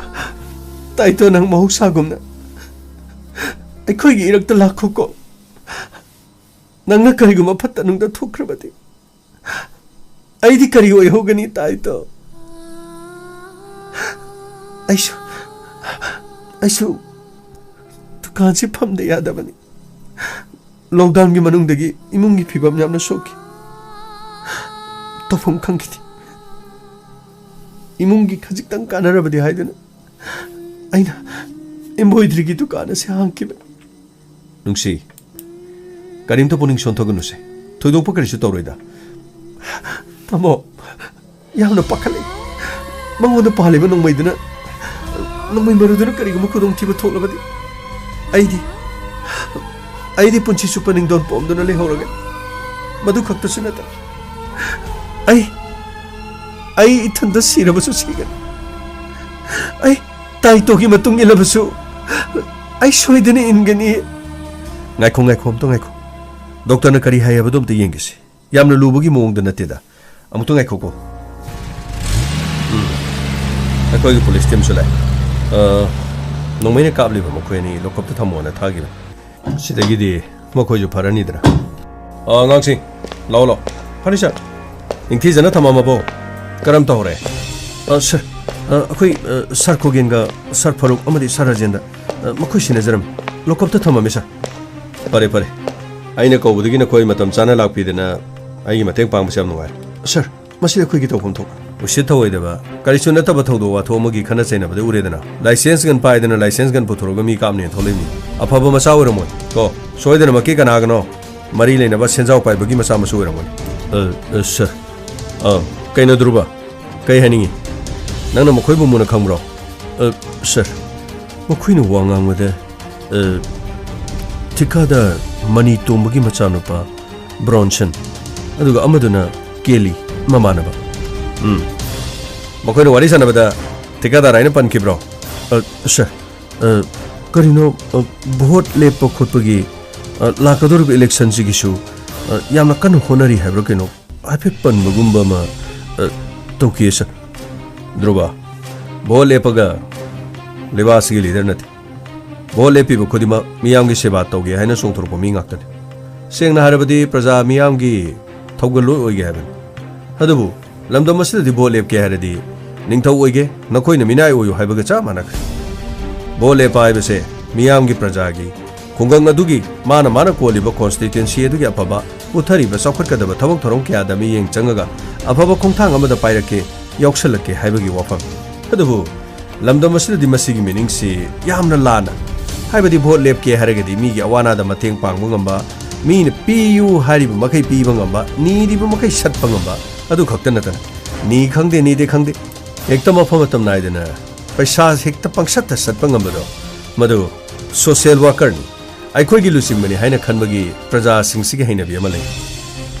ꯇꯥꯏꯇꯣ, ꯅꯪ ꯃꯍꯧꯁꯥꯒꯨꯝꯅ ꯑꯩꯈꯣꯏꯒꯤ ꯏꯔꯛꯇ ꯂꯥꯛꯈꯣꯀꯣ꯫ ꯅꯪꯅ ꯀꯔꯤꯒꯨꯝꯕ ꯐꯠꯇ ꯅꯨꯡꯗ ꯊꯣꯛꯈ꯭ꯔꯕꯗꯤ ꯑꯩꯗꯤ ꯀꯔꯤ ꯑꯣꯏꯍꯧꯒꯅꯤ, ꯇꯥꯏꯇꯣ? ꯑꯩꯁꯨ, ꯑꯩꯁꯨ ꯗꯨꯀꯥꯟꯁꯤ ꯐꯝꯗ ꯌꯥꯗꯕꯅꯤ꯫ ꯂꯣꯛꯗꯥꯎꯟꯒꯤ ꯃꯅꯨꯡꯗꯒꯤ ꯏꯃꯨꯡꯒꯤ ꯐꯤꯕꯝ ꯌꯥꯝꯅ ꯁꯣꯛꯈꯤ꯫ ꯇꯧꯐꯝ ꯈꯪꯈꯤꯗꯦ꯫ ꯏꯃꯨꯡꯒꯤ ꯈꯖꯤꯛꯇꯪ ꯀꯥꯟꯅꯔꯕꯗꯤ ꯍꯥꯏꯗꯨꯅ ꯑꯩꯅ ꯏꯝꯕꯣꯏꯗ꯭ꯔꯤꯒꯤ ꯗꯨꯀꯥꯟ ꯑꯁꯤ ꯍꯥꯡꯈꯤꯕꯅꯤ꯫ ꯅꯨꯡꯁꯤ, ꯀꯔꯤꯝꯇ ꯄꯨꯛꯅꯤꯡ ꯁꯣꯟꯊꯒꯅꯨꯁꯦ꯫ ꯊꯣꯏꯗꯣꯛꯄ ꯀꯔꯤꯁꯨ ꯇꯧꯔꯣꯏꯗ꯫ ꯇꯥꯃꯣ, ꯌꯥꯝꯅ ꯄꯥꯈꯠꯂꯦ꯫ ꯃꯉꯣꯟꯗ ꯄꯥꯜꯂꯤꯕ ꯅꯣꯡꯃꯩꯗꯨꯅ, ꯅꯣꯡꯃꯩ ꯃꯔꯨꯗꯨꯅ ꯀꯔꯤꯒꯨꯝꯕ ꯈꯨꯗꯣꯡꯊꯤꯕ ꯊꯣꯛꯂꯕꯗꯤ ꯑꯩꯗꯤ, ꯑꯩꯗꯤ ꯄꯨꯟꯁꯤ ꯆꯨꯞꯄ ꯅꯤꯡꯗꯣꯟ ꯄꯣꯝꯗꯨꯅ ꯂꯩꯍꯧꯔꯒꯦ꯫ ꯃꯗꯨ ꯈꯛꯇꯁꯨ ꯅꯠꯇꯅ ꯑꯩ, ꯑꯩ ꯏꯊꯟꯇ ꯁꯤꯔꯕꯁꯨ ꯁꯤꯒꯅꯤ꯫ ꯑꯩ ꯇꯥꯏꯇꯣꯒꯤ ꯃꯇꯨꯡ ꯏꯜꯂꯕꯁꯨ ꯑꯩ ꯁꯣꯏꯗꯅ ꯏꯟꯒꯅꯤ꯫ ꯉꯥꯏꯈꯣ, ꯉꯥꯏꯈꯣ, ꯑꯝꯇ ꯉꯥꯏꯈꯣ꯫ ꯗꯣꯛꯇꯔꯅ ꯀꯔꯤ ꯍꯥꯏ ꯍꯥꯏꯕꯗꯣ ꯑꯝꯇ ꯌꯦꯡꯒꯦꯁꯦ꯫ ꯌꯥꯝꯅ ꯂꯨꯕꯒꯤ ꯃꯑꯣꯡꯗ ꯅꯠꯇꯦꯗ꯫ ꯑꯃꯨꯛꯇ ꯉꯥꯏꯈꯣꯀꯣ꯫ ꯎꯝ꯫ ꯑꯩꯈꯣꯏꯒꯤ ꯄꯨꯂꯤꯁ ꯇꯤꯝꯁꯨ ꯂꯥꯛꯑꯦ꯫ ꯑ, ꯅꯣꯡꯃꯩꯅ ꯀꯥꯞꯂꯤꯕ ꯃꯈꯣꯏ ꯑꯅꯤ ꯂꯣꯀꯞꯇ ꯊꯝꯃꯣꯅ ꯊꯥꯈꯤꯕꯅꯤ꯫ ꯁꯤꯗꯒꯤꯗꯤ ꯃꯈꯣꯏꯁꯨ ꯐꯔꯅꯤꯗꯅ꯫ ꯑ, ꯑꯉꯥꯡꯁꯤꯡ, ꯂꯥꯛꯑꯣ, ꯂꯥꯛꯑꯣ꯫ ꯐꯅꯤ, ꯁꯥꯔ꯫ ꯅꯤꯡꯊꯤꯖꯅ ꯊꯝꯃꯝꯃꯕꯣ? ꯀꯔꯝ ꯇꯧꯔꯦ? ꯑ, ꯁꯥꯔ, ꯑ, ꯑꯩꯈꯣꯏ, ꯑ, ꯁꯥꯔ ꯈꯣꯒꯦꯟꯒ ꯁꯥꯔ ꯐꯥꯔꯨꯛ ꯑꯃꯗꯤ ꯁꯥꯔ ꯔꯥꯖꯦꯟꯗ, ꯑ, ꯃꯈꯣꯏ ꯁꯤꯟꯅꯖꯔꯝꯃꯤ꯫ ꯂꯣꯀꯞꯇ ꯊꯝꯃꯝꯃꯤ, ꯁꯥꯔ꯫ ꯐꯔꯦ, ꯐꯔꯦ꯫ ꯑꯩꯅ ꯀꯧꯕꯗꯒꯤ ꯅꯈꯣꯏ ꯃꯇꯝ ꯆꯥꯅ ꯂꯥꯛꯄꯤꯗꯅ ꯑꯩꯒꯤ ꯃꯇꯦꯡ ꯄꯥꯡꯕꯁꯦ ꯌꯥꯝ ꯅꯨꯡꯉꯥꯏꯔꯦ꯫ ꯁꯥꯔ, ꯃꯁꯤ ꯑꯩꯈꯣꯏꯒꯤ ꯇꯧꯐꯝ ꯊꯣꯛꯄ꯫ ꯎꯁꯤꯠ ꯊꯑꯣꯏꯗꯕ, ꯀꯔꯤꯁꯨ ꯅꯠꯇꯕ ꯊꯧꯗꯣꯛ ꯋꯥꯊꯣꯛ ꯑꯃꯒꯤ ꯈꯟꯅ ꯆꯩꯅꯕꯗ ꯎꯔꯦꯗꯅ꯫ ꯂꯥꯏꯁꯦꯟꯁ ꯒꯟ ꯄꯥꯏꯗꯅ ꯂꯥꯏꯁꯦꯟꯁ ꯒꯟ ꯄꯨꯊꯣꯔꯛꯑꯒ ꯃꯤ ꯀꯥꯞꯅꯦꯅ ꯊꯣꯛꯂꯛꯏꯅꯤ꯫ ꯑꯐꯕ ꯃꯆꯥ ꯑꯣꯏꯔꯝꯃꯣꯏ꯫ ꯀꯣ, ꯁꯣꯏꯗꯅꯃꯛꯀꯤ ꯀꯅꯥꯒꯅꯣ ꯃꯔꯤ ꯂꯩꯅꯕ ꯁꯦꯟꯖꯥꯎ ꯄꯥꯏꯕꯒꯤ ꯃꯆꯥ ꯃꯁꯨ ꯑꯣꯏꯔꯝꯒꯅꯤ꯫ ꯑ, ꯑ, ꯁꯥꯔ꯫ ꯑ, ꯀꯩꯅꯣ ꯙ꯭ꯔꯨꯕ? ꯀꯩ ꯍꯥꯏꯅꯤꯡꯉꯤ? ꯅꯪꯅ ꯃꯈꯣꯏꯕꯨ ꯃꯨꯟꯅ ꯈꯪꯕ꯭ꯔꯣ? ꯑ, ꯁꯥꯔ, ꯃꯈꯣꯏꯅ ꯋꯥ ꯉꯥꯡꯕꯗ, ꯑ, ꯊꯤꯀꯥꯗꯥꯔ ꯃꯅꯤ ꯇꯣꯝꯕꯒꯤ ꯃꯆꯥꯅꯨꯄꯥ ꯕ꯭ꯔꯣꯟꯁꯟ, ꯑꯗꯨꯒ ꯑꯃꯗꯨꯅ ꯀꯦꯂꯤ, ꯃꯃꯥꯟꯅꯕ꯫ ꯎꯝ꯫ ꯃꯈꯣꯏꯅ ꯋꯥꯔꯤ ꯁꯥꯟꯅꯕꯗ ꯊꯤꯀꯥꯗꯥꯔ ꯍꯥꯏꯅ ꯄꯟꯈꯤꯕ꯭ꯔꯣ? ꯑ, ꯁꯥꯔ, ꯑ, ꯀꯔꯤꯅꯣ, ꯑ, ꯚꯣꯠ ꯂꯦꯞꯄ ꯈꯣꯠꯄꯒꯤ, ꯑ, ꯂꯥꯛꯀꯗꯧꯔꯤꯕ ꯏꯂꯦꯛꯁꯟꯁꯤꯒꯤꯁꯨ, ꯑ, ꯌꯥꯝꯅ ꯀꯟꯅ ꯍꯣꯠꯅꯔꯤ ꯍꯥꯏꯕ꯭ꯔꯥ ꯀꯩꯅꯣ ꯍꯥꯏꯐꯦꯠ ꯄꯟꯕꯒꯨꯝꯕ ꯑꯃ, ꯑ, ꯇꯧꯈꯤ, ꯁꯥꯔ꯫ ꯙ꯭ꯔꯨꯕ, ꯚꯣꯠ ꯂꯦꯞꯄꯒ ꯂꯩꯕꯥꯛ ꯑꯁꯤꯒꯤ ꯂꯤꯗꯔ ꯅꯠꯇꯦ꯫ ꯚꯣꯠ ꯂꯦꯞꯄꯤꯕ ꯈꯨꯗꯤꯡꯃꯛ ꯃꯤꯌꯥꯝꯒꯤ ꯁꯦꯕꯥ ꯇꯧꯒꯦ ꯍꯥꯏꯅ ꯆꯣꯡꯊꯣꯔꯛꯄ ꯃꯤ ꯉꯥꯛꯇꯅꯤ꯫ ꯁꯦꯡꯅ ꯍꯥꯏꯔꯕꯗꯤ ꯄ꯭ꯔꯖꯥ ꯃꯤꯌꯥꯝꯒꯤ ꯊꯧꯒꯜꯂꯣꯏ ꯑꯣꯏꯒꯦ ꯍꯥꯏꯕꯅꯤ꯫ ꯑꯗꯨꯕꯨ ꯂꯝꯗꯝ ꯑꯁꯤꯗꯗꯤ ꯚꯣꯠ ꯂꯦꯞꯀꯦ ꯍꯥꯏꯔꯗꯤ ꯅꯤꯡꯊꯧ ꯑꯣꯏꯒꯦ, ꯅꯈꯣꯏꯅ ꯃꯤꯅꯥꯏ ꯑꯣꯏꯌꯨ ꯍꯥꯏꯕꯒ ꯆꯞ ꯃꯥꯟꯅꯈ꯭ꯔꯦ꯫ ꯚꯣꯠ ꯂꯦꯞꯄ ꯍꯥꯏꯕꯁꯦ ꯃꯤꯌꯥꯝꯒꯤ, ꯄ꯭ꯔꯖꯥꯒꯤ ꯈꯨꯡꯒꯪ ꯑꯗꯨꯒꯤ ꯃꯥꯅ ꯃꯥꯅ ꯀꯣꯜꯂꯤꯕ ꯀꯣꯟꯁꯇꯤꯇ꯭ꯋꯦꯟꯁꯤ ꯑꯗꯨꯒꯤ ꯑꯐꯕ, ꯄꯨꯊꯔꯤꯕ ꯆꯥꯎꯈꯠꯀꯗꯕ ꯊꯕꯛ ꯊꯧꯔꯝ ꯀꯌꯥꯗ ꯃꯤꯠꯌꯦꯡ ꯆꯪꯉꯒ ꯑꯐꯕ ꯈꯣꯡꯊꯥꯡ ꯑꯃꯗ ꯄꯥꯏꯔꯛꯀꯦ, ꯌꯥꯎꯁꯜꯂꯛꯀꯦ ꯍꯥꯏꯕꯒꯤ ꯋꯥꯐꯝ꯫ ꯑꯗꯨꯕꯨ ꯂꯝꯗꯝ ꯑꯁꯤꯗꯗꯤ ꯃꯁꯤꯒꯤ ꯃꯤꯅꯤꯡꯁꯤ ꯌꯥꯝꯅ ꯂꯥꯟꯅ, ꯍꯥꯏꯕꯗꯤ ꯚꯣꯠ ꯂꯦꯞꯀꯦ ꯍꯥꯏꯔꯒꯗꯤ ꯃꯤꯒꯤ ꯑꯋꯥ ꯑꯅꯥꯗ ꯃꯇꯦꯡ ꯄꯥꯡꯕ ꯉꯝꯕ, ꯃꯤꯅ ꯄꯤꯌꯨ ꯍꯥꯏꯔꯤꯕ ꯃꯈꯩ ꯄꯤꯕ ꯉꯝꯕ, ꯅꯤꯔꯤꯕ ꯃꯈꯩ ꯁꯠꯄ ꯉꯝꯕ, ꯑꯗꯨ ꯈꯛꯇ ꯅꯠꯇꯅ ꯅꯤ ꯈꯪꯗꯦ, ꯅꯤꯗꯦ ꯈꯪꯗꯦ, ꯍꯦꯛꯇ ꯃꯐꯝ ꯃꯇꯝ ꯅꯥꯏꯗꯅ ꯄꯩꯁꯥ ꯍꯦꯛꯇ ꯄꯪꯁꯠꯇ ꯁꯠꯄ ꯉꯝꯕꯗꯣ, ꯃꯗꯨ ꯁꯣꯁꯤꯌꯦꯜ ꯋꯥꯀꯔꯅꯤ, ꯑꯩꯈꯣꯏꯒꯤ ꯂꯨꯆꯤꯡꯕꯅꯤ ꯍꯥꯏꯅ ꯈꯟꯕꯒꯤ ꯄ꯭ꯔꯖꯥꯁꯤꯡꯁꯤꯒꯤ ꯍꯩꯅꯕꯤ ꯑꯃ ꯂꯩ꯫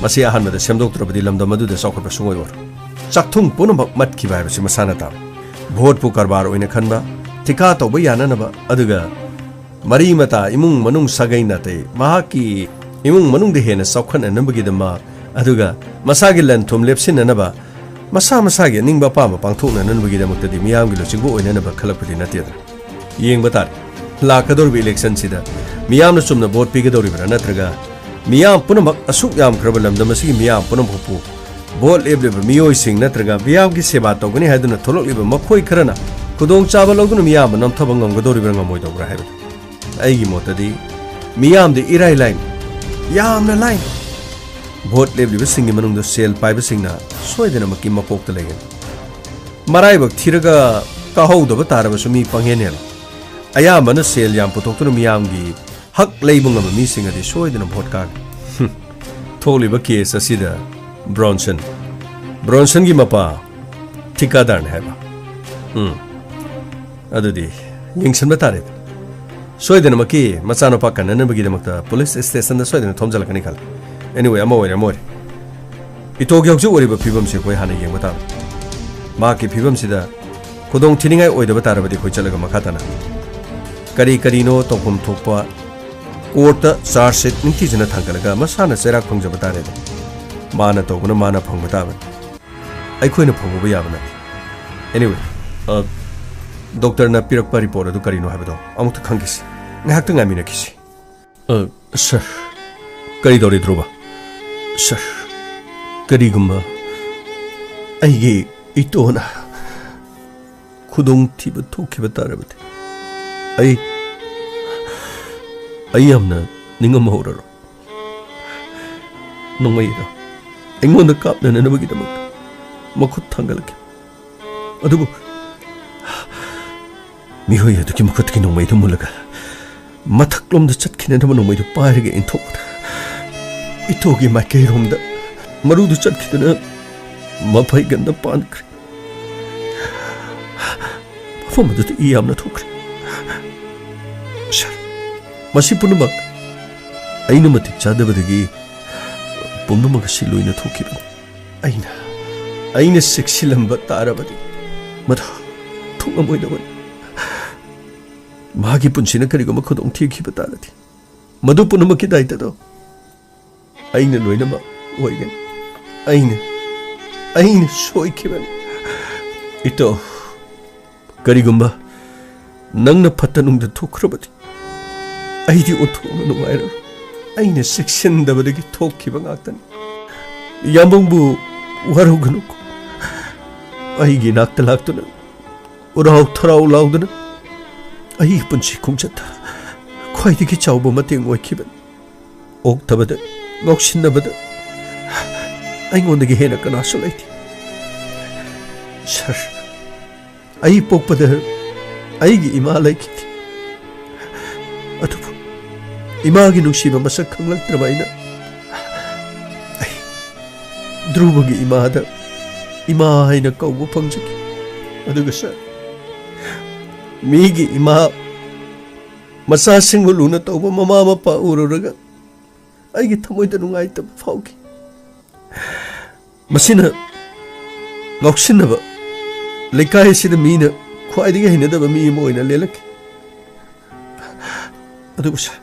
ꯃꯁꯤ ꯑꯍꯥꯟꯕꯗ ꯁꯦꯝꯗꯣꯛꯇ꯭ꯔꯕꯗꯤ ꯂꯝꯗꯝ ꯑꯗꯨꯗ ꯆꯥꯎꯈꯠꯄ ꯁꯨꯡꯑꯣꯏ ꯑꯣꯏꯔꯣꯏ꯫ ꯆꯥꯛꯊꯨꯡ ꯄꯨꯝꯅꯃꯛ ꯃꯠꯈꯤꯕ ꯍꯥꯏꯕꯁꯤ ꯃꯁꯥꯅ ꯇꯥꯕ꯫ ꯚꯣꯠꯄꯨ ꯀꯔꯕꯥꯔ ꯑꯣꯏꯅ ꯈꯟꯕ, ꯊꯤꯀꯥ ꯇꯧꯕ ꯌꯥꯅꯅꯕ, ꯑꯗꯨꯒ ꯃꯔꯤ ꯃꯇꯥ, ꯏꯃꯨꯡ ꯃꯅꯨꯡ, ꯁꯥꯒꯩ ꯅꯥꯇꯩ, ꯃꯍꯥꯛꯀꯤ ꯏꯃꯨꯡ ꯃꯅꯨꯡꯗ ꯍꯦꯟꯅ ꯆꯥꯎꯈꯠꯅꯅꯕꯒꯤꯗꯃꯛ, ꯑꯗꯨꯒ ꯃꯁꯥꯒꯤ ꯂꯟ ꯊꯨꯝ ꯂꯦꯞꯁꯤꯟꯅꯅꯕ, ꯃꯁꯥ ꯃꯁꯥꯒꯤ ꯑꯅꯤꯡꯕ ꯑꯄꯥꯝꯕ ꯄꯥꯡꯊꯣꯛꯅꯅꯕꯒꯤꯗꯃꯛꯇꯗꯤ ꯃꯤꯌꯥꯝꯒꯤ ꯂꯨꯆꯤꯡꯕ ꯑꯣꯏꯅꯅꯕ ꯈꯜꯂꯛꯄꯗꯤ ꯅꯠꯇꯦꯗꯅ꯫ ꯌꯦꯡꯕ ꯇꯥꯔꯦ, ꯂꯥꯛꯀꯗꯧꯔꯤꯕ ꯏꯂꯦꯛꯁꯟꯁꯤꯗ ꯃꯤꯌꯥꯝꯅ ꯆꯨꯝꯅ ꯚꯣꯠ ꯄꯤꯒꯗꯧꯔꯤꯕ꯭ꯔꯥ, ꯅꯠꯇ꯭ꯔꯒ ꯃꯤꯌꯥꯝ ꯄꯨꯝꯅꯃꯛ, ꯑꯁꯨꯛ ꯌꯥꯝꯈ꯭ꯔꯕ ꯂꯝꯗꯝ ꯑꯁꯤꯒꯤ ꯃꯤꯌꯥꯝ ꯄꯨꯝꯅꯃꯛꯄꯨ ꯚꯣꯠ ꯂꯦꯞꯂꯤꯕ ꯃꯤꯑꯣꯏꯁꯤꯡ ꯅꯠꯇ꯭ꯔꯒ ꯃꯤꯌꯥꯝꯒꯤ ꯁꯦꯕꯥ ꯇꯧꯒꯅꯤ ꯍꯥꯏꯗꯨꯅ ꯊꯣꯛꯂꯛꯂꯤꯕ ꯃꯈꯣꯏ ꯈꯔꯅ ꯈꯨꯗꯣꯡꯆꯥꯕ ꯂꯧꯗꯨꯅ ꯃꯤꯌꯥꯝꯕ ꯅꯝꯊꯕ ꯉꯝꯒꯗꯧꯔꯤꯕ꯭ꯔꯥ, ꯉꯝꯃꯣꯏꯗꯧꯕ꯭ꯔꯥ ꯍꯥꯏꯕꯗꯨ꯫ ꯑꯩꯒꯤ ꯃꯣꯠꯇꯗꯤ ꯃꯤꯌꯥꯝꯗꯤ ꯏꯔꯥꯏ ꯂꯥꯏꯅ, ꯌꯥꯝꯅ ꯂꯥꯏꯅ ꯚꯣꯠ ꯂꯦꯞꯂꯤꯕꯁꯤꯡꯒꯤ ꯃꯅꯨꯡꯗ ꯁꯦꯜ ꯄꯥꯏꯕꯁꯤꯡꯅ ꯁꯣꯏꯗꯅꯃꯛꯀꯤ ꯃꯀꯣꯛꯇ ꯂꯩꯒꯅꯤ꯫ ꯃꯔꯥꯏꯕꯛ ꯊꯤꯔꯒ ꯀꯥꯍꯧꯗꯕ ꯇꯥꯔꯕꯁꯨ ꯃꯤ ꯄꯪꯍꯦꯟ ꯍꯦꯜꯂꯤ꯫ ꯑꯌꯥꯝꯕꯅ ꯁꯦꯜ ꯌꯥꯝ ꯄꯨꯊꯣꯛꯇꯨꯅ ꯃꯤꯌꯥꯝꯒꯤ ꯍꯛ ꯂꯩꯕ ꯉꯝꯕ ꯃꯤꯁꯤꯡ ꯑꯗꯤ ꯁꯣꯏꯗꯅ ꯚꯣꯠ ꯀꯥꯒꯅꯤ꯫ ꯍꯨꯝ꯫ ꯊꯣꯛꯂꯤꯕ ꯀꯦꯁ ꯑꯁꯤꯗ ꯕ꯭ꯔꯣꯟꯁꯟ, ꯕ꯭ꯔꯣꯟꯁꯟꯒꯤ ꯃꯄꯥ ꯊꯤꯀꯥꯗꯥꯔꯅꯤ ꯍꯥꯏꯕ꯫ ꯎꯝ꯫ ꯑꯗꯨꯗꯤ ꯌꯦꯡꯁꯤꯟꯕ ꯇꯥꯔꯦ꯫ ꯁꯣꯏꯗꯅꯃꯛꯀꯤ ꯃꯆꯥꯅꯨꯄꯥ ꯀꯟꯅꯅꯕꯒꯤꯗꯃꯛꯇ ꯄꯨꯂꯤꯁ ꯁ꯭ꯇꯦꯁꯟꯗ ꯁꯣꯏꯗꯅ ꯊꯣꯝꯖꯤꯜꯂꯛꯀꯅꯤ ꯈꯜꯂꯤ꯫ Anyway, ꯑꯃ ꯑꯣꯏꯔꯦ, ꯑꯃ ꯑꯣꯏꯔꯦ꯫ ꯏꯇꯣꯒꯤ ꯍꯧꯖꯤꯛ ꯑꯣꯏꯔꯤꯕ ꯐꯤꯕꯝꯁꯤ ꯑꯩꯈꯣꯏ ꯍꯥꯟꯅ ꯌꯦꯡꯕ ꯇꯥꯕꯅꯤ꯫ ꯃꯍꯥꯛꯀꯤ ꯐꯤꯕꯝꯁꯤꯗ ꯈꯨꯗꯣꯡ ꯊꯤꯅꯤꯡꯉꯥꯏ ꯑꯣꯏꯗꯕ ꯇꯥꯔꯕꯗꯤ ꯑꯩꯈꯣꯏ ꯆꯠꯂꯒ ꯃꯈꯥ ꯇꯥꯅ ꯀꯔꯤ ꯀꯔꯤꯅꯣ ꯇꯧꯐꯝ ꯊꯣꯛꯄ ꯀꯣꯔꯠꯇ ꯆꯥꯔꯖ ꯁꯤꯠ ꯅꯤꯡꯊꯤꯖꯅ ꯊꯥꯡꯒꯠꯂꯒ ꯃꯁꯥꯅ ꯆꯩꯔꯥꯛ ꯐꯪꯖꯕ ꯇꯥꯔꯦꯗ꯫ ꯃꯥꯅ ꯇꯧꯕꯅ ꯃꯥꯅ ꯐꯪꯕ ꯇꯥꯕꯅꯤ꯫ ꯑꯩꯈꯣꯏꯅ ꯐꯪꯉꯨꯕ ꯌꯥꯕ ꯅꯠꯇꯦ꯫ Anyway, ꯑ, ꯗꯣꯛꯇꯔꯅ ꯄꯤꯔꯛꯄ ꯔꯤꯄꯣꯔꯠ ꯑꯗꯨ ꯀꯔꯤꯅꯣ ꯍꯥꯏꯕꯗꯣ ꯑꯃꯨꯛꯇ ꯈꯪꯈꯤꯁꯤ꯫ ꯉꯥꯏꯍꯥꯛꯇ ꯉꯥꯏꯃꯤꯟꯅꯈꯤꯁꯤ꯫ ꯑ, ꯁꯔ, ꯀꯔꯤ ꯇꯧꯔꯤ, ꯙ꯭ꯔꯨꯕ? ꯁꯥꯔ, ꯀꯔꯤꯒꯨꯝꯕ ꯑꯩꯒꯤ ꯏꯇꯣꯅ ꯈꯨꯗꯣꯡꯊꯤꯕ ꯊꯣꯛꯈꯤꯕ ꯇꯥꯔꯕꯗꯤ, ꯑꯩ, ꯑꯩ ꯌꯥꯝꯅ ꯅꯤꯡꯉꯝ ꯍꯧꯔꯔꯣꯏ꯫ ꯅꯣꯡꯃꯩꯗꯣ ꯑꯩꯉꯣꯟꯗ ꯀꯥꯞꯅꯅꯕꯒꯤꯗꯃꯛꯇ ꯃꯈꯨꯠ ꯊꯥꯡꯒꯠꯂꯛꯈꯤ꯫ ꯑꯗꯨꯕꯨ ꯃꯤꯑꯣꯏ ꯑꯗꯨꯒꯤ ꯃꯈꯨꯠꯇꯒꯤ ꯅꯣꯡꯃꯩꯗꯨ ꯃꯨꯜꯂꯒ ꯃꯊꯛꯂꯣꯝꯗ ꯆꯠꯈꯤꯅꯅꯕ ꯅꯣꯡꯃꯩꯗꯨ ꯄꯥꯏꯔꯒ ꯏꯟꯊꯣꯛꯄꯗ, ꯏꯇꯣꯒꯤ ꯃꯥꯏꯀꯩꯔꯣꯝꯗ ꯃꯔꯨꯗꯨ ꯆꯠꯈꯤꯗꯨꯅ ꯃꯐꯩꯒꯟꯗ ꯄꯥꯟꯈ꯭ꯔꯦ꯫ ꯃꯐꯝ ꯑꯗꯨꯗ ꯏ ꯌꯥꯝꯅ ꯊꯣꯛꯈ꯭ꯔꯦ꯫ ꯁꯥꯔ, ꯃꯁꯤ ꯄꯨꯝꯅꯃꯛ ꯑꯩꯅ ꯃꯇꯤꯛ ꯆꯥꯗꯕꯗꯒꯤ ꯄꯨꯝꯅꯃꯛ ꯑꯁꯤ ꯂꯣꯏꯅ ꯊꯣꯛꯈꯤꯕꯅꯤ꯫ ꯑꯩꯅ, ꯑꯩꯅ ꯆꯦꯛꯁꯤꯜꯂꯝꯕ ꯇꯥꯔꯕꯗꯤ ꯃꯗꯨ ꯊꯣꯛꯂꯝꯃꯣꯏꯗꯕꯅꯤ꯫ ꯃꯍꯥꯛꯀꯤ ꯄꯨꯟꯁꯤꯅ ꯀꯔꯤꯒꯨꯝꯕ ꯈꯨꯗꯣꯡ ꯊꯤꯈꯤꯕ ꯇꯥꯔꯗꯤ, ꯃꯗꯨ ꯄꯨꯝꯅꯃꯛꯀꯤ ꯗꯥꯏꯇꯗꯣ ꯑꯩꯅ ꯂꯣꯏꯅꯃꯛ ꯑꯣꯏꯒꯅꯤ꯫ ꯑꯩꯅ, ꯑꯩꯅ ꯁꯣꯏꯈꯤꯕꯅꯤ꯫ ꯏꯇꯣ, ꯀꯔꯤꯒꯨꯝꯕ ꯅꯪꯅ ꯐꯠꯇ ꯅꯨꯡꯗ ꯊꯣꯛꯈ꯭ꯔꯕꯗꯤ, ꯑꯩꯗꯤ ꯑꯣꯟꯊꯣꯛꯅ ꯅꯨꯡꯉꯥꯏꯔꯔꯣꯏ꯫ ꯑꯩꯅ ꯆꯦꯛꯁꯤꯟꯗꯕꯗꯒꯤ ꯊꯣꯛꯈꯤꯕ ꯉꯥꯛꯇꯅꯤ꯫ ꯌꯥꯝꯕꯨꯡꯕꯨ ꯋꯥꯔꯧꯒꯅꯨꯀꯣ꯫ ꯑꯩꯒꯤ ꯏꯅꯥꯛꯇ ꯂꯥꯛꯇꯨꯅ ꯎꯔꯥꯎ ꯊꯔꯥꯎ ꯂꯥꯎꯗꯨꯅ ꯑꯩꯒꯤ ꯄꯨꯟꯁꯤ ꯈꯣꯡꯆꯠꯇ ꯈ꯭ꯋꯥꯏꯗꯒꯤ ꯆꯥꯎꯕ ꯃꯇꯦꯡ ꯑꯣꯏꯈꯤꯕꯅꯤ꯫ ꯑꯣꯛꯇꯕꯗ, ꯉꯥꯎꯁꯤꯟꯅꯕꯗ ꯑꯩꯉꯣꯟꯗꯒꯤ ꯍꯦꯟꯅ ꯀꯅꯥꯁꯨ ꯂꯩꯇꯦ꯫ ꯁꯥꯔ, ꯑꯩ ꯄꯣꯛꯄꯗ ꯑꯩꯒꯤ ꯏꯃꯥ ꯂꯩꯈꯤꯗꯦ꯫ ꯑꯗꯨꯕꯨ ꯏꯃꯥꯒꯤ ꯅꯨꯡꯁꯤꯕ ꯃꯁꯛ ꯈꯪꯂꯛꯇ꯭ꯔꯕ ꯑꯩꯅ, ꯑꯩ ꯙ꯭ꯔꯨꯕꯒꯤ ꯏꯃꯥꯗ ꯏꯃꯥ ꯍꯥꯏꯅ ꯀꯧꯕ ꯐꯪꯖꯈꯤ꯫ ꯑꯗꯨꯒ ꯁꯥꯔ, ꯃꯤꯒꯤ ꯏꯃꯥ ꯃꯆꯥꯁꯤꯡꯕꯨ ꯂꯨꯅ ꯇꯧꯕ ꯃꯃꯥ ꯃꯄꯥ ꯎꯔꯨꯔꯒ ꯑꯩꯒꯤ ꯊꯃꯣꯏꯗ ꯅꯨꯡꯉꯥꯏꯇꯕ ꯐꯥꯎꯈꯤ꯫ ꯃꯁꯤꯅ ꯉꯥꯎꯁꯤꯟꯅꯕ ꯂꯩꯀꯥꯏ ꯑꯁꯤꯗ ꯃꯤꯅ ꯈ꯭ꯋꯥꯏꯗꯒꯤ ꯍꯩꯅꯗꯕ ꯃꯤ ꯑꯃ ꯑꯣꯏꯅ ꯂꯦꯜꯂꯛꯈꯤ꯫ ꯑꯗꯨꯕꯨ ꯁꯥꯔ,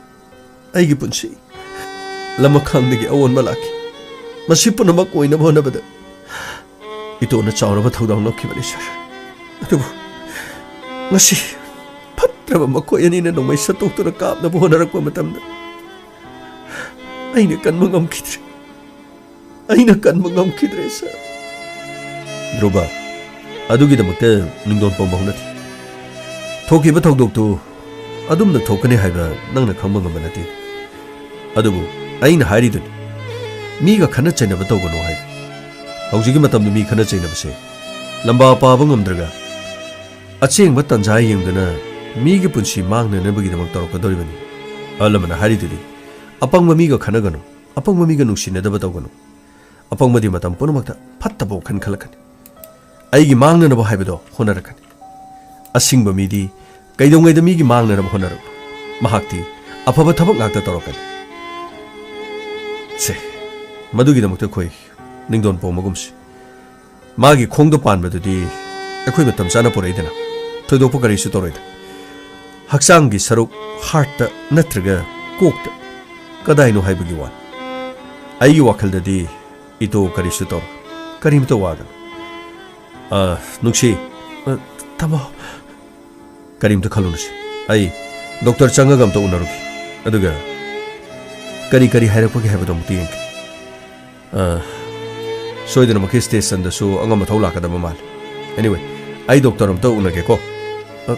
ꯑꯩꯒꯤ ꯄꯨꯟꯁꯤ ꯂꯃꯈꯥꯡꯗꯒꯤ ꯑꯑꯣꯟꯕ ꯂꯥꯛꯈꯤ꯫ ꯃꯁꯤ ꯄꯨꯝꯅꯃꯛ ꯑꯣꯏꯅꯕ ꯍꯣꯠꯅꯕꯗ ꯏꯇꯣꯅ ꯆꯥꯎꯔꯕ ꯊꯧꯗꯥꯡ ꯂꯧꯈꯤꯕꯅꯤ ꯁꯥꯔ꯫ ꯑꯗꯨꯕꯨ ꯉꯁꯤ ꯐꯠꯇ꯭ꯔꯕ ꯃꯈꯣꯏ ꯑꯅꯤꯅ ꯅꯣꯡꯃꯩ ꯁꯠꯇꯣꯛꯇꯨꯅ ꯀꯥꯞꯅꯕ ꯍꯣꯠꯅꯔꯛꯄ ꯃꯇꯝꯗ, ꯑꯩꯅ ꯀꯟꯕ ꯉꯝꯈꯤꯗ꯭ꯔꯦ꯫ ꯑꯩꯅ ꯀꯟꯕ ꯉꯝꯈꯤꯗ꯭ꯔꯦ, ꯁꯥꯔ꯫ ꯙ꯭ꯔꯨꯕ, ꯑꯗꯨꯒꯤꯗꯃꯛꯇ ꯅꯤꯡꯗꯣꯟ ꯄꯣꯡꯕ ꯍꯧꯅꯗꯦ꯫ ꯊꯣꯛꯈꯤꯕ ꯊꯧꯗꯣꯛꯇꯨ ꯑꯗꯨꯝꯅ ꯊꯣꯛꯀꯅꯤ ꯍꯥꯏꯕ ꯅꯪꯅ ꯈꯪꯕ ꯉꯝꯕ ꯅꯠꯇꯦ꯫ ꯑꯗꯨꯕꯨ ꯑꯩꯅ ꯍꯥꯏꯔꯤꯗꯨꯅꯤ, ꯃꯤꯒ ꯈꯠꯅ ꯆꯩꯅꯕ ꯇꯧꯒꯅꯨ ꯍꯥꯏꯕ꯫ ꯍꯧꯖꯤꯛꯀꯤ ꯃꯇꯝꯗ ꯃꯤ ꯈꯠꯅ ꯆꯩꯅꯕꯁꯦ ꯂꯝꯕꯥ ꯄꯥꯕ ꯉꯝꯗ꯭ꯔꯒ ꯑꯆꯦꯡꯕ ꯇꯟꯖꯥ ꯌꯦꯡꯗꯨꯅ ꯃꯤꯒꯤ ꯄꯨꯟꯁꯤ ꯃꯥꯡꯅꯅꯕꯒꯤꯗꯃꯛ ꯇꯧꯔꯛꯀꯗꯧꯔꯤꯕꯅꯤ꯫ ꯑꯍꯜ ꯂꯃꯟꯅ ꯍꯥꯏꯔꯤꯗꯨꯗꯤ, "ꯑꯄꯪꯕ ꯃꯤꯒ ꯈꯠꯅꯒꯅꯨ, ꯑꯄꯪꯕ ꯃꯤꯒ ꯅꯨꯡꯁꯤꯅꯗꯕ ꯇꯧꯒꯅꯨ꯫ ꯑꯄꯪꯕꯗꯤ ꯃꯇꯝ ꯄꯨꯝꯅꯃꯛꯇ ꯐꯠꯇꯕ ꯋꯥꯈꯜ ꯈꯜꯂꯛꯀꯅꯤ꯫ ꯑꯩꯒꯤ ꯃꯥꯡꯅꯅꯕ ꯍꯥꯏꯕꯗꯣ ꯍꯣꯠꯅꯔꯛꯀꯅꯤ꯫ ꯑꯁꯤꯡꯕ ꯃꯤꯗꯤ ꯀꯩꯗꯧꯉꯩꯗ ꯃꯤꯒꯤ ꯃꯥꯡꯅꯅꯕ ꯍꯣꯠꯅꯔꯛꯂꯣꯏ꯫ ꯃꯍꯥꯛꯇꯤ ꯑꯐꯕ ꯊꯕꯛ ꯉꯥꯛꯇ ꯇꯧꯔꯛꯀꯅꯤ꯫ ꯁꯦ, ꯃꯗꯨꯒꯤꯗꯃꯛꯇ ꯑꯩꯈꯣꯏ ꯅꯤꯡꯗꯣꯟ ꯄꯣꯝꯃꯒꯨꯝꯁꯤ꯫ ꯃꯥꯒꯤ ꯈꯣꯡꯗ ꯄꯥꯟꯕꯗꯨꯗꯤ ꯑꯩꯈꯣꯏ ꯃꯇꯝ ꯆꯥꯅ ꯄꯨꯔꯛꯏꯗꯅ, ꯊꯣꯏꯗꯣꯛꯄ ꯀꯔꯤꯁꯨ ꯇꯧꯔꯣꯏꯗ꯫ ꯍꯛꯆꯥꯡꯒꯤ ꯁꯔꯨꯛ heartꯇ ꯅꯠꯇ꯭ꯔꯒ ꯀꯣꯛꯇ ꯀꯗꯥꯏꯅꯣ ꯍꯥꯏꯕꯒꯤ ꯋꯥꯅꯤ꯫ ꯑꯩꯒꯤ ꯋꯥꯈꯜꯗꯗꯤ ꯏꯇꯣ ꯀꯔꯤꯁꯨ ꯇꯧꯔꯣꯏ, ꯀꯔꯤꯝꯇ ꯋꯥꯒꯅꯨ꯫ ꯑ, ꯅꯨꯡꯁꯤ꯫ ꯑ, ꯇꯥꯃꯣ꯫ ꯀꯔꯤꯝꯇ ꯈꯜꯂꯨꯅꯨꯁꯦ꯫ ꯑꯩ ꯗꯣꯛꯇꯔ ꯆꯪꯉꯒ ꯑꯝꯇ ꯎꯅꯔꯨꯒꯦ꯫ ꯑꯗꯨꯒ ꯀꯔꯤ ꯀꯔꯤ ꯍꯥꯏꯔꯛꯄꯒꯦ ꯍꯥꯏꯕꯗꯣ ꯑꯃꯨꯛꯇ ꯌꯦꯡꯒꯦ꯫ ꯑ, ꯁꯣꯏꯗꯅꯃꯛꯀꯤ ꯁ꯭ꯇꯦꯁꯟꯗꯁꯨ ꯑꯉꯝ ꯑꯊꯧ ꯂꯥꯛꯀꯗꯕ ꯃꯥꯜꯂꯦ꯫ Anyway, ꯑꯩ ꯗꯣꯛꯇꯔ ꯑꯝꯇ ꯎꯅꯒꯦꯀꯣ꯫ ꯑ,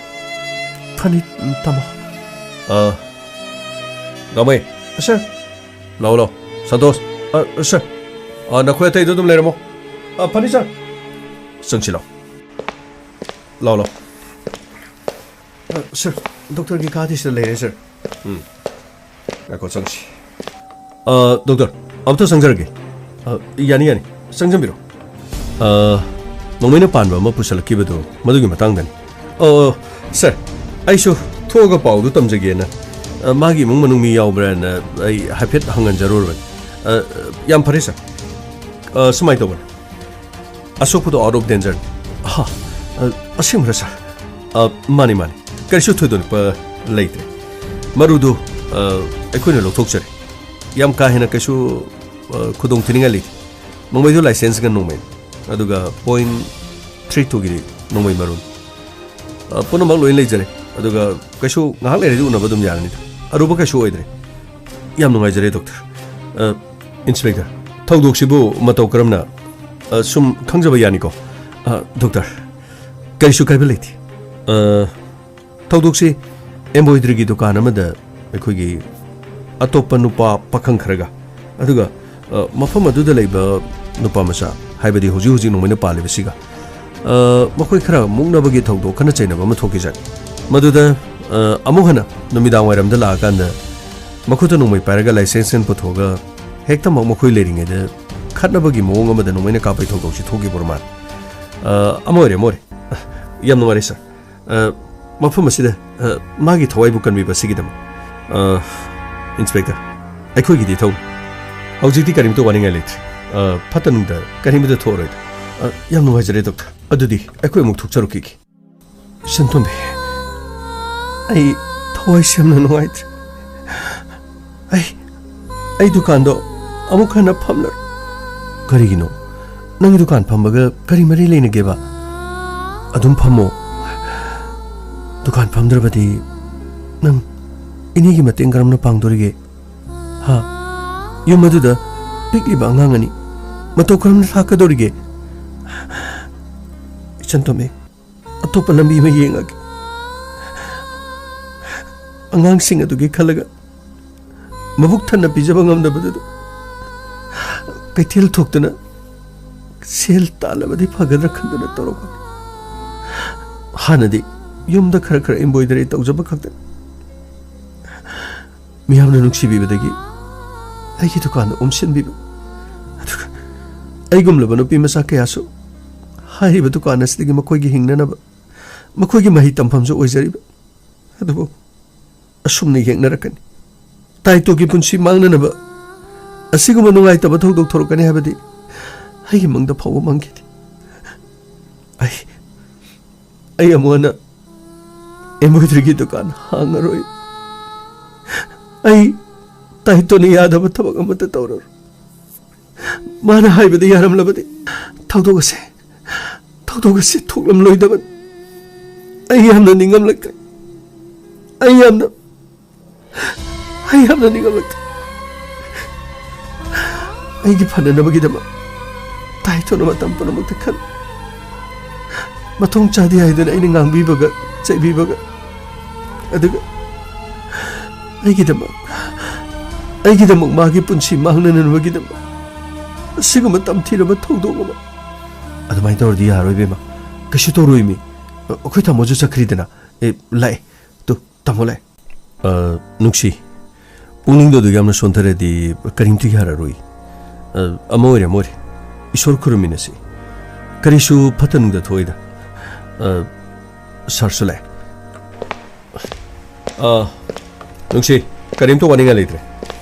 ꯐꯅꯤ, ꯇꯥꯃꯣ꯫ ꯑ, ꯒꯥꯃꯩ꯫ ꯁꯥꯔ꯫ ꯂꯥꯛꯑꯣ, ꯂꯥꯛꯑꯣ꯫ ꯁꯟꯇꯣꯁ꯫ ꯑ, ꯁꯥꯔ꯫ ꯑ, ꯅꯈꯣꯏ ꯑꯇꯩꯗꯣ ꯑꯗꯨꯝ ꯂꯩꯔꯝꯃꯣ꯫ ꯑ, ꯐꯅꯤ, ꯁꯥꯔ꯫ ꯆꯪꯁꯤ, ꯂꯥꯛꯑꯣ꯫ ꯂꯥꯛꯑꯣ, ꯂꯥꯛꯑꯣ꯫ ꯑ, ꯁꯥꯔ, ꯗꯣꯛꯇꯔꯒꯤ ꯀꯥꯗꯤ ꯁꯤꯗ ꯂꯩꯔꯦ, ꯁꯥꯔ꯫ ꯎꯝ꯫ ꯉꯥꯏꯈꯣ, ꯆꯪꯁꯤ꯫ ꯑ, ꯗꯣꯛꯇꯔ, ꯑꯝꯇ ꯆꯪꯖꯔꯒꯦ꯫ ꯑ, ꯌꯥꯅꯤ, ꯌꯥꯅꯤ꯫ ꯆꯪꯖꯟꯕꯤꯔꯣ꯫ ꯑ, ꯅꯣꯡꯃꯩꯅ ꯄꯥꯟꯕ ꯑꯃ ꯄꯨꯁꯜꯂꯛꯈꯤꯕꯗꯣ, ꯃꯗꯨꯒꯤ ꯃꯇꯥꯡꯗꯅꯤ꯫ ꯑ, ꯁꯥꯔ, ꯑꯩꯁꯨ ꯊꯣꯛꯑꯒ ꯄꯥꯎꯗꯨ ꯇꯝꯖꯒꯦꯅ, ꯑ, ꯃꯥꯒꯤ ꯏꯃꯨꯡ ꯃꯅꯨꯡ ꯃꯤ ꯌꯥꯎꯕ꯭ꯔꯥꯅ ꯑꯩ ꯍꯥꯏꯐꯦꯠ ꯍꯪꯍꯟꯖꯔꯨꯔꯕꯅꯤ꯫ ꯑ, ꯌꯥꯝ ꯐꯔꯦ, ꯁꯥꯔ꯫ ꯑ, ꯁꯨꯃꯥꯏꯅ ꯇꯧꯕꯅꯤ꯫ ꯑꯁꯣꯛꯄꯗꯣ out of danger꯫ ꯑꯍꯥ, ꯑ, ꯑꯁꯦꯡꯕꯔꯥ, ꯁꯥꯔ? ꯑ, ꯃꯥꯅꯤ, ꯃꯥꯅꯤ꯫ ꯀꯔꯤꯁꯨ ꯊꯣꯏꯗꯣꯛꯄ ꯂꯩꯇ꯭ꯔꯦ꯫ ꯃꯔꯨꯗꯨ, ꯑ, ꯑꯩꯈꯣꯏꯅ ꯂꯧꯊꯣꯛꯆꯔꯦ꯫ ꯌꯥꯝ ꯀꯥ ꯍꯦꯟꯅ ꯀꯩꯁꯨ, ꯑ, ꯈꯨꯗꯣꯡ ꯊꯤꯅꯤꯡꯉꯥꯏ ꯂꯩꯇꯦ꯫ ꯅꯣꯡꯃꯩꯗꯨ licenseꯒ ꯅꯣꯡꯃꯩꯅꯤ꯫ ꯑꯗꯨꯒ point three twoꯒꯤꯗꯤ ꯅꯣꯡꯃꯩ ꯃꯔꯨꯅꯤ꯫ ꯑ, ꯄꯨꯝꯅꯃꯛ ꯂꯣꯏꯅ ꯂꯩꯖꯔꯦ꯫ ꯑꯗꯨꯒ ꯀꯩꯁꯨ ꯉꯥꯏꯍꯥꯛ ꯂꯩꯔꯗꯤ ꯎꯅꯕ ꯑꯗꯨꯝ ꯌꯥꯔꯅꯤꯗ꯫ ꯑꯔꯨꯕ ꯀꯩꯁꯨ ꯑꯣꯏꯗ꯭ꯔꯦ꯫ ꯌꯥꯝ ꯅꯨꯡꯉꯥꯏꯖꯔꯦ, ꯗꯣꯛꯇꯔ꯫ ꯑ, ꯏꯟꯁꯄꯦꯛꯇꯔ, ꯊꯧꯗꯣꯛꯁꯤꯕꯨ ꯃꯇꯧ ꯀꯔꯝꯅ, ꯑ, ꯁꯨꯝ ꯈꯪꯖꯕ ꯌꯥꯅꯤꯀꯣ? ꯑ, ꯗꯣꯛꯇꯔ, ꯀꯔꯤꯁꯨ ꯀꯥꯏꯕ ꯂꯩꯇꯦ꯫ ꯑ, ꯊꯧꯗꯣꯛꯁꯤ ꯑꯦꯝꯕ꯭ꯔꯣꯏꯗꯔꯤꯒꯤ ꯗꯨꯀꯥꯟ ꯑꯃꯗ ꯑꯩꯈꯣꯏꯒꯤ ꯑꯇꯣꯞꯄ ꯅꯨꯄꯥ ꯄꯥꯈꯪ ꯈꯔꯒ, ꯑꯗꯨꯒ, ꯑ, ꯃꯐꯝ ꯑꯗꯨꯗ ꯂꯩꯕ ꯅꯨꯄꯥ ꯃꯆꯥ, ꯍꯥꯏꯕꯗꯤ ꯍꯧꯖꯤꯛ ꯍꯧꯖꯤꯛ ꯅꯣꯡꯃꯩꯅ ꯄꯥꯜꯂꯤꯕꯁꯤꯒ, ꯑ, ꯃꯈꯣꯏ ꯈꯔ ꯃꯨꯛꯅꯕꯒꯤ ꯊꯧꯗꯣꯛ, ꯈꯠꯅ ꯆꯩꯅꯕ ꯑꯃ ꯊꯣꯛꯈꯤꯖꯥꯠꯅꯤ꯫ ꯃꯗꯨꯗ, ꯑ, ꯑꯃꯨꯛ ꯍꯟꯅ ꯅꯨꯃꯤꯗꯥꯡ ꯋꯥꯏꯔꯝꯗ ꯂꯥꯛꯑꯀꯥꯟꯗ ꯃꯈꯨꯠꯇ ꯅꯣꯡꯃꯩ ꯄꯥꯏꯔꯒ ꯂꯥꯏꯁꯦꯟꯁ ꯄꯨꯊꯣꯛꯑꯒ ꯍꯦꯛꯇꯃꯛ ꯃꯈꯣꯏ ꯂꯩꯔꯤꯉꯩꯗ ꯈꯠꯅꯕꯒꯤ ꯃꯑꯣꯡ ꯑꯃꯗ ꯅꯣꯡꯃꯩꯅ ꯀꯥꯞꯄꯒꯤ ꯊꯧꯗꯣꯛꯁꯤ ꯊꯣꯛꯈꯤꯕ ꯑꯣꯏꯔ ꯃꯥꯜꯂꯦ꯫ ꯑ, ꯑꯃ ꯑꯣꯏꯔꯦ, ꯑꯃ ꯑꯣꯏꯔꯦ꯫ ꯌꯥꯝ ꯅꯨꯡꯉꯥꯏꯔꯦ, ꯁꯥꯔ꯫ ꯑ, ꯃꯐꯝ ꯑꯁꯤꯗ, ꯑ, ꯃꯥꯒꯤ ꯊꯋꯥꯏꯕꯨ ꯀꯟꯕꯤꯕ ꯑꯁꯤꯒꯤꯗꯃꯛ꯫ ꯑ, ꯏꯟꯁꯄꯦꯛꯇꯔ, ꯑꯩꯈꯣꯏꯒꯤꯗꯤ ꯊꯧ꯫ ꯍꯧꯖꯤꯛꯇꯤ ꯀꯔꯤꯝꯇ ꯋꯥꯅꯤꯡꯉꯥꯏ ꯂꯩꯇ꯭ꯔꯦ꯫ ꯑ, ꯐꯠꯇ ꯅꯨꯡꯗ ꯀꯔꯤꯝꯇ ꯊꯣꯛꯑꯔꯣꯏꯗ꯫ ꯑ, ꯌꯥꯝ ꯅꯨꯡꯉꯥꯏꯖꯔꯦ, ꯗꯣꯛꯇꯔ꯫ ꯑꯗꯨꯗꯤ ꯑꯩꯈꯣꯏ ꯑꯃꯨꯛ ꯊꯣꯛꯆꯔꯛꯈꯤꯒꯦ꯫ ꯁꯟꯇꯣꯝꯕꯤ, ꯑꯩ ꯊꯋꯥꯏ ꯁꯦꯡꯅ ꯅꯨꯡꯉꯥꯏꯇ꯭ꯔꯦ꯫ ꯑꯩ, ꯑꯩ ꯗꯨꯀꯥꯟꯗꯣ ꯑꯃꯨꯛ ꯍꯟꯅ ꯐꯝꯂꯔꯣꯏ꯫ ꯀꯔꯤꯒꯤꯅꯣ? ꯅꯪꯒꯤ ꯗꯨꯀꯥꯟ ꯐꯝꯕꯒ ꯀꯔꯤ ꯃꯔꯤ ꯂꯩꯅꯒꯦꯕ? ꯑꯗꯨꯝ ꯐꯝꯃꯣ꯫ ꯗꯨꯀꯥꯟ ꯐꯝꯗ꯭ꯔꯕꯗꯤ ꯅꯪ ꯏꯅꯦꯒꯤ ꯃꯇꯦꯡ ꯀꯔꯝꯅ ꯄꯥꯡꯗꯣꯔꯤꯒꯦ? ꯍꯥ? ꯌꯨꯝ ꯑꯗꯨꯗ ꯄꯤꯛꯂꯤꯕ ꯑꯉꯥꯡ ꯑꯅꯤ ꯃꯇꯧ ꯀꯔꯝꯅ ꯊꯥꯛꯀꯗꯧꯔꯤꯒꯦ? ꯏꯆꯟ ꯇꯣꯝꯕꯤ, ꯑꯇꯣꯞꯄ ꯂꯝꯕꯤ ꯑꯃ ꯌꯦꯡꯉꯒꯦ꯫ ꯑꯉꯥꯡꯁꯤꯡ ꯑꯗꯨꯒꯤ ꯈꯜꯂꯒ ꯃꯕꯨꯛ ꯊꯟꯅ ꯄꯤꯖꯕ ꯉꯝꯗꯕꯗꯨꯗ ꯀꯩꯊꯦꯜ ꯊꯣꯛꯇꯨꯅ ꯁꯦꯜ ꯇꯥꯜꯂꯕꯗꯤ ꯐꯒꯗ꯭ꯔꯥ ꯈꯟꯗꯨꯅ ꯇꯧꯔꯛꯄꯅꯤ꯫ ꯍꯥꯟꯅꯗꯤ ꯌꯨꯝꯗ ꯈꯔ ꯈꯔ embroidery ꯇꯧꯖꯕ ꯈꯛꯇꯅꯤ꯫ ꯃꯤꯌꯥꯝꯅ ꯅꯨꯡꯁꯤꯕꯤꯕꯗꯒꯤ ꯑꯩꯒꯤ ꯗꯨꯀꯥꯟꯗ ꯑꯣꯟꯁꯤꯟꯕꯤꯕ, ꯑꯗꯨꯒ ꯑꯩꯒꯨꯝꯂꯕ ꯅꯨꯄꯤ ꯃꯆꯥ ꯀꯌꯥꯁꯨ ꯍꯥꯏꯔꯤꯕ ꯗꯨꯀꯥꯟ ꯑꯁꯤꯗꯒꯤ ꯃꯈꯣꯏꯒꯤ ꯍꯤꯡꯅꯅꯕ, ꯃꯈꯣꯏꯒꯤ ꯃꯍꯩ ꯇꯝꯐꯝꯁꯨ ꯑꯣꯏꯖꯔꯤꯕ꯫ ꯑꯗꯨꯕꯨ ꯑꯁꯨꯝꯅ ꯌꯦꯡꯅꯔꯛꯀꯅꯤ꯫ ꯇꯥꯏꯇꯣꯒꯤ ꯄꯨꯟꯁꯤ ꯃꯥꯡꯅꯅꯕ ꯑꯁꯤꯒꯨꯝꯕ ꯅꯨꯡꯉꯥꯏꯇꯕ ꯊꯧꯗꯣꯛ ꯊꯣꯔꯛꯀꯅꯤ ꯍꯥꯏꯕꯗꯤ ꯑꯩꯒꯤ ꯃꯪꯗ ꯐꯥꯎꯕ ꯃꯪꯈꯤꯗꯦ꯫ ꯑꯩ, ꯑꯩ ꯑꯃꯨꯛ ꯍꯟꯅ embroideryꯒꯤ ꯗꯨꯀꯥꯟ ꯍꯥꯡꯉꯔꯣꯏ꯫ ꯑꯩ ꯇꯥꯏꯇꯣꯅ ꯌꯥꯗꯕ ꯊꯕꯛ ꯑꯃꯠꯇ ꯇꯧꯔꯔꯣꯏ꯫ ꯃꯥꯅ ꯍꯥꯏꯕꯗ ꯌꯥꯔꯝꯂꯕꯗꯤ ꯊꯧꯗꯣꯛ ꯑꯁꯦ, ꯊꯧꯗꯣꯛ ꯑꯁꯦ ꯊꯣꯛꯂꯝꯂꯣꯏꯗꯕꯅꯤ꯫ ꯑꯩ ꯌꯥꯝꯅ ꯅꯤꯡꯉꯝꯂꯛꯇ꯭ꯔꯦ꯫ ꯑꯩ ꯌꯥꯝꯅ, ꯑꯩ ꯌꯥꯝꯅ ꯅꯤꯡꯉꯝꯂꯛꯇ꯭ꯔꯦ꯫ ꯑꯩꯒꯤ ꯐꯅꯅꯕꯒꯤꯗꯃꯛ ꯇꯥꯏꯊꯣꯟꯅ ꯃꯇꯝ ꯄꯨꯝꯅꯃꯛꯇ ꯈꯟ ꯃꯊꯣꯡ ꯆꯥꯗꯦ ꯍꯥꯏꯗꯨꯅ ꯑꯩꯅ ꯉꯥꯡꯕꯤꯕꯒ ꯆꯩꯕꯤꯕꯒ, ꯑꯗꯨꯒ ꯑꯩꯒꯤꯗꯃꯛ, ꯑꯩꯒꯤꯗꯃꯛ ꯃꯥꯒꯤ ꯄꯨꯟꯁꯤ ꯃꯥꯡꯅꯅꯕꯒꯤꯗꯃꯛ ꯑꯁꯤꯒꯨꯝꯕ ꯇꯝꯊꯤꯔꯕ ꯊꯧꯗꯣꯛ ꯑꯃ꯫ ꯑꯗꯨꯃꯥꯏꯅ ꯇꯧꯔꯗꯤ ꯌꯥꯔꯣꯏ, ꯏꯕꯦꯝꯃ꯫ ꯀꯩꯁꯨ ꯇꯧꯔꯣꯏꯃꯤ꯫ ꯑꯩꯈꯣꯏ ꯇꯥꯃꯣꯁꯨ ꯆꯠꯈ꯭ꯔꯤꯗꯅ꯫ ꯑꯦ, ꯂꯥꯛꯑꯦ꯫ ꯇꯨ, ꯇꯥꯃꯣ ꯂꯥꯛꯑꯦ꯫ ꯑ, ꯅꯨꯡꯁꯤ, ꯄꯨꯛꯅꯤꯡꯗꯣ ꯑꯗꯨ ꯌꯥꯝꯅ ꯁꯣꯟꯊꯔꯗꯤ ꯀꯔꯤꯝꯇ ꯌꯥꯔꯔꯣꯏ꯫ ꯑ, ꯑꯃ ꯑꯣꯏꯔꯦ, ꯑꯃ ꯑꯣꯏꯔꯦ꯫ ꯏꯁꯣꯔ ꯈꯨꯔꯨꯝꯃꯤꯟꯅꯁꯤ꯫ ꯀꯔꯤꯁꯨ ꯐꯠꯇ ꯅꯨꯡꯗ ꯊꯣꯛꯏꯗ꯫ ꯑ, ꯁꯥꯔꯁꯨ ꯂꯥꯛꯑꯦ꯫ ꯑ, ꯅꯨꯡꯁꯤ, ꯀꯔꯤꯝꯇ ꯋꯥꯅꯤꯡꯉꯥꯏ ꯂꯩꯇ꯭ꯔꯦ꯫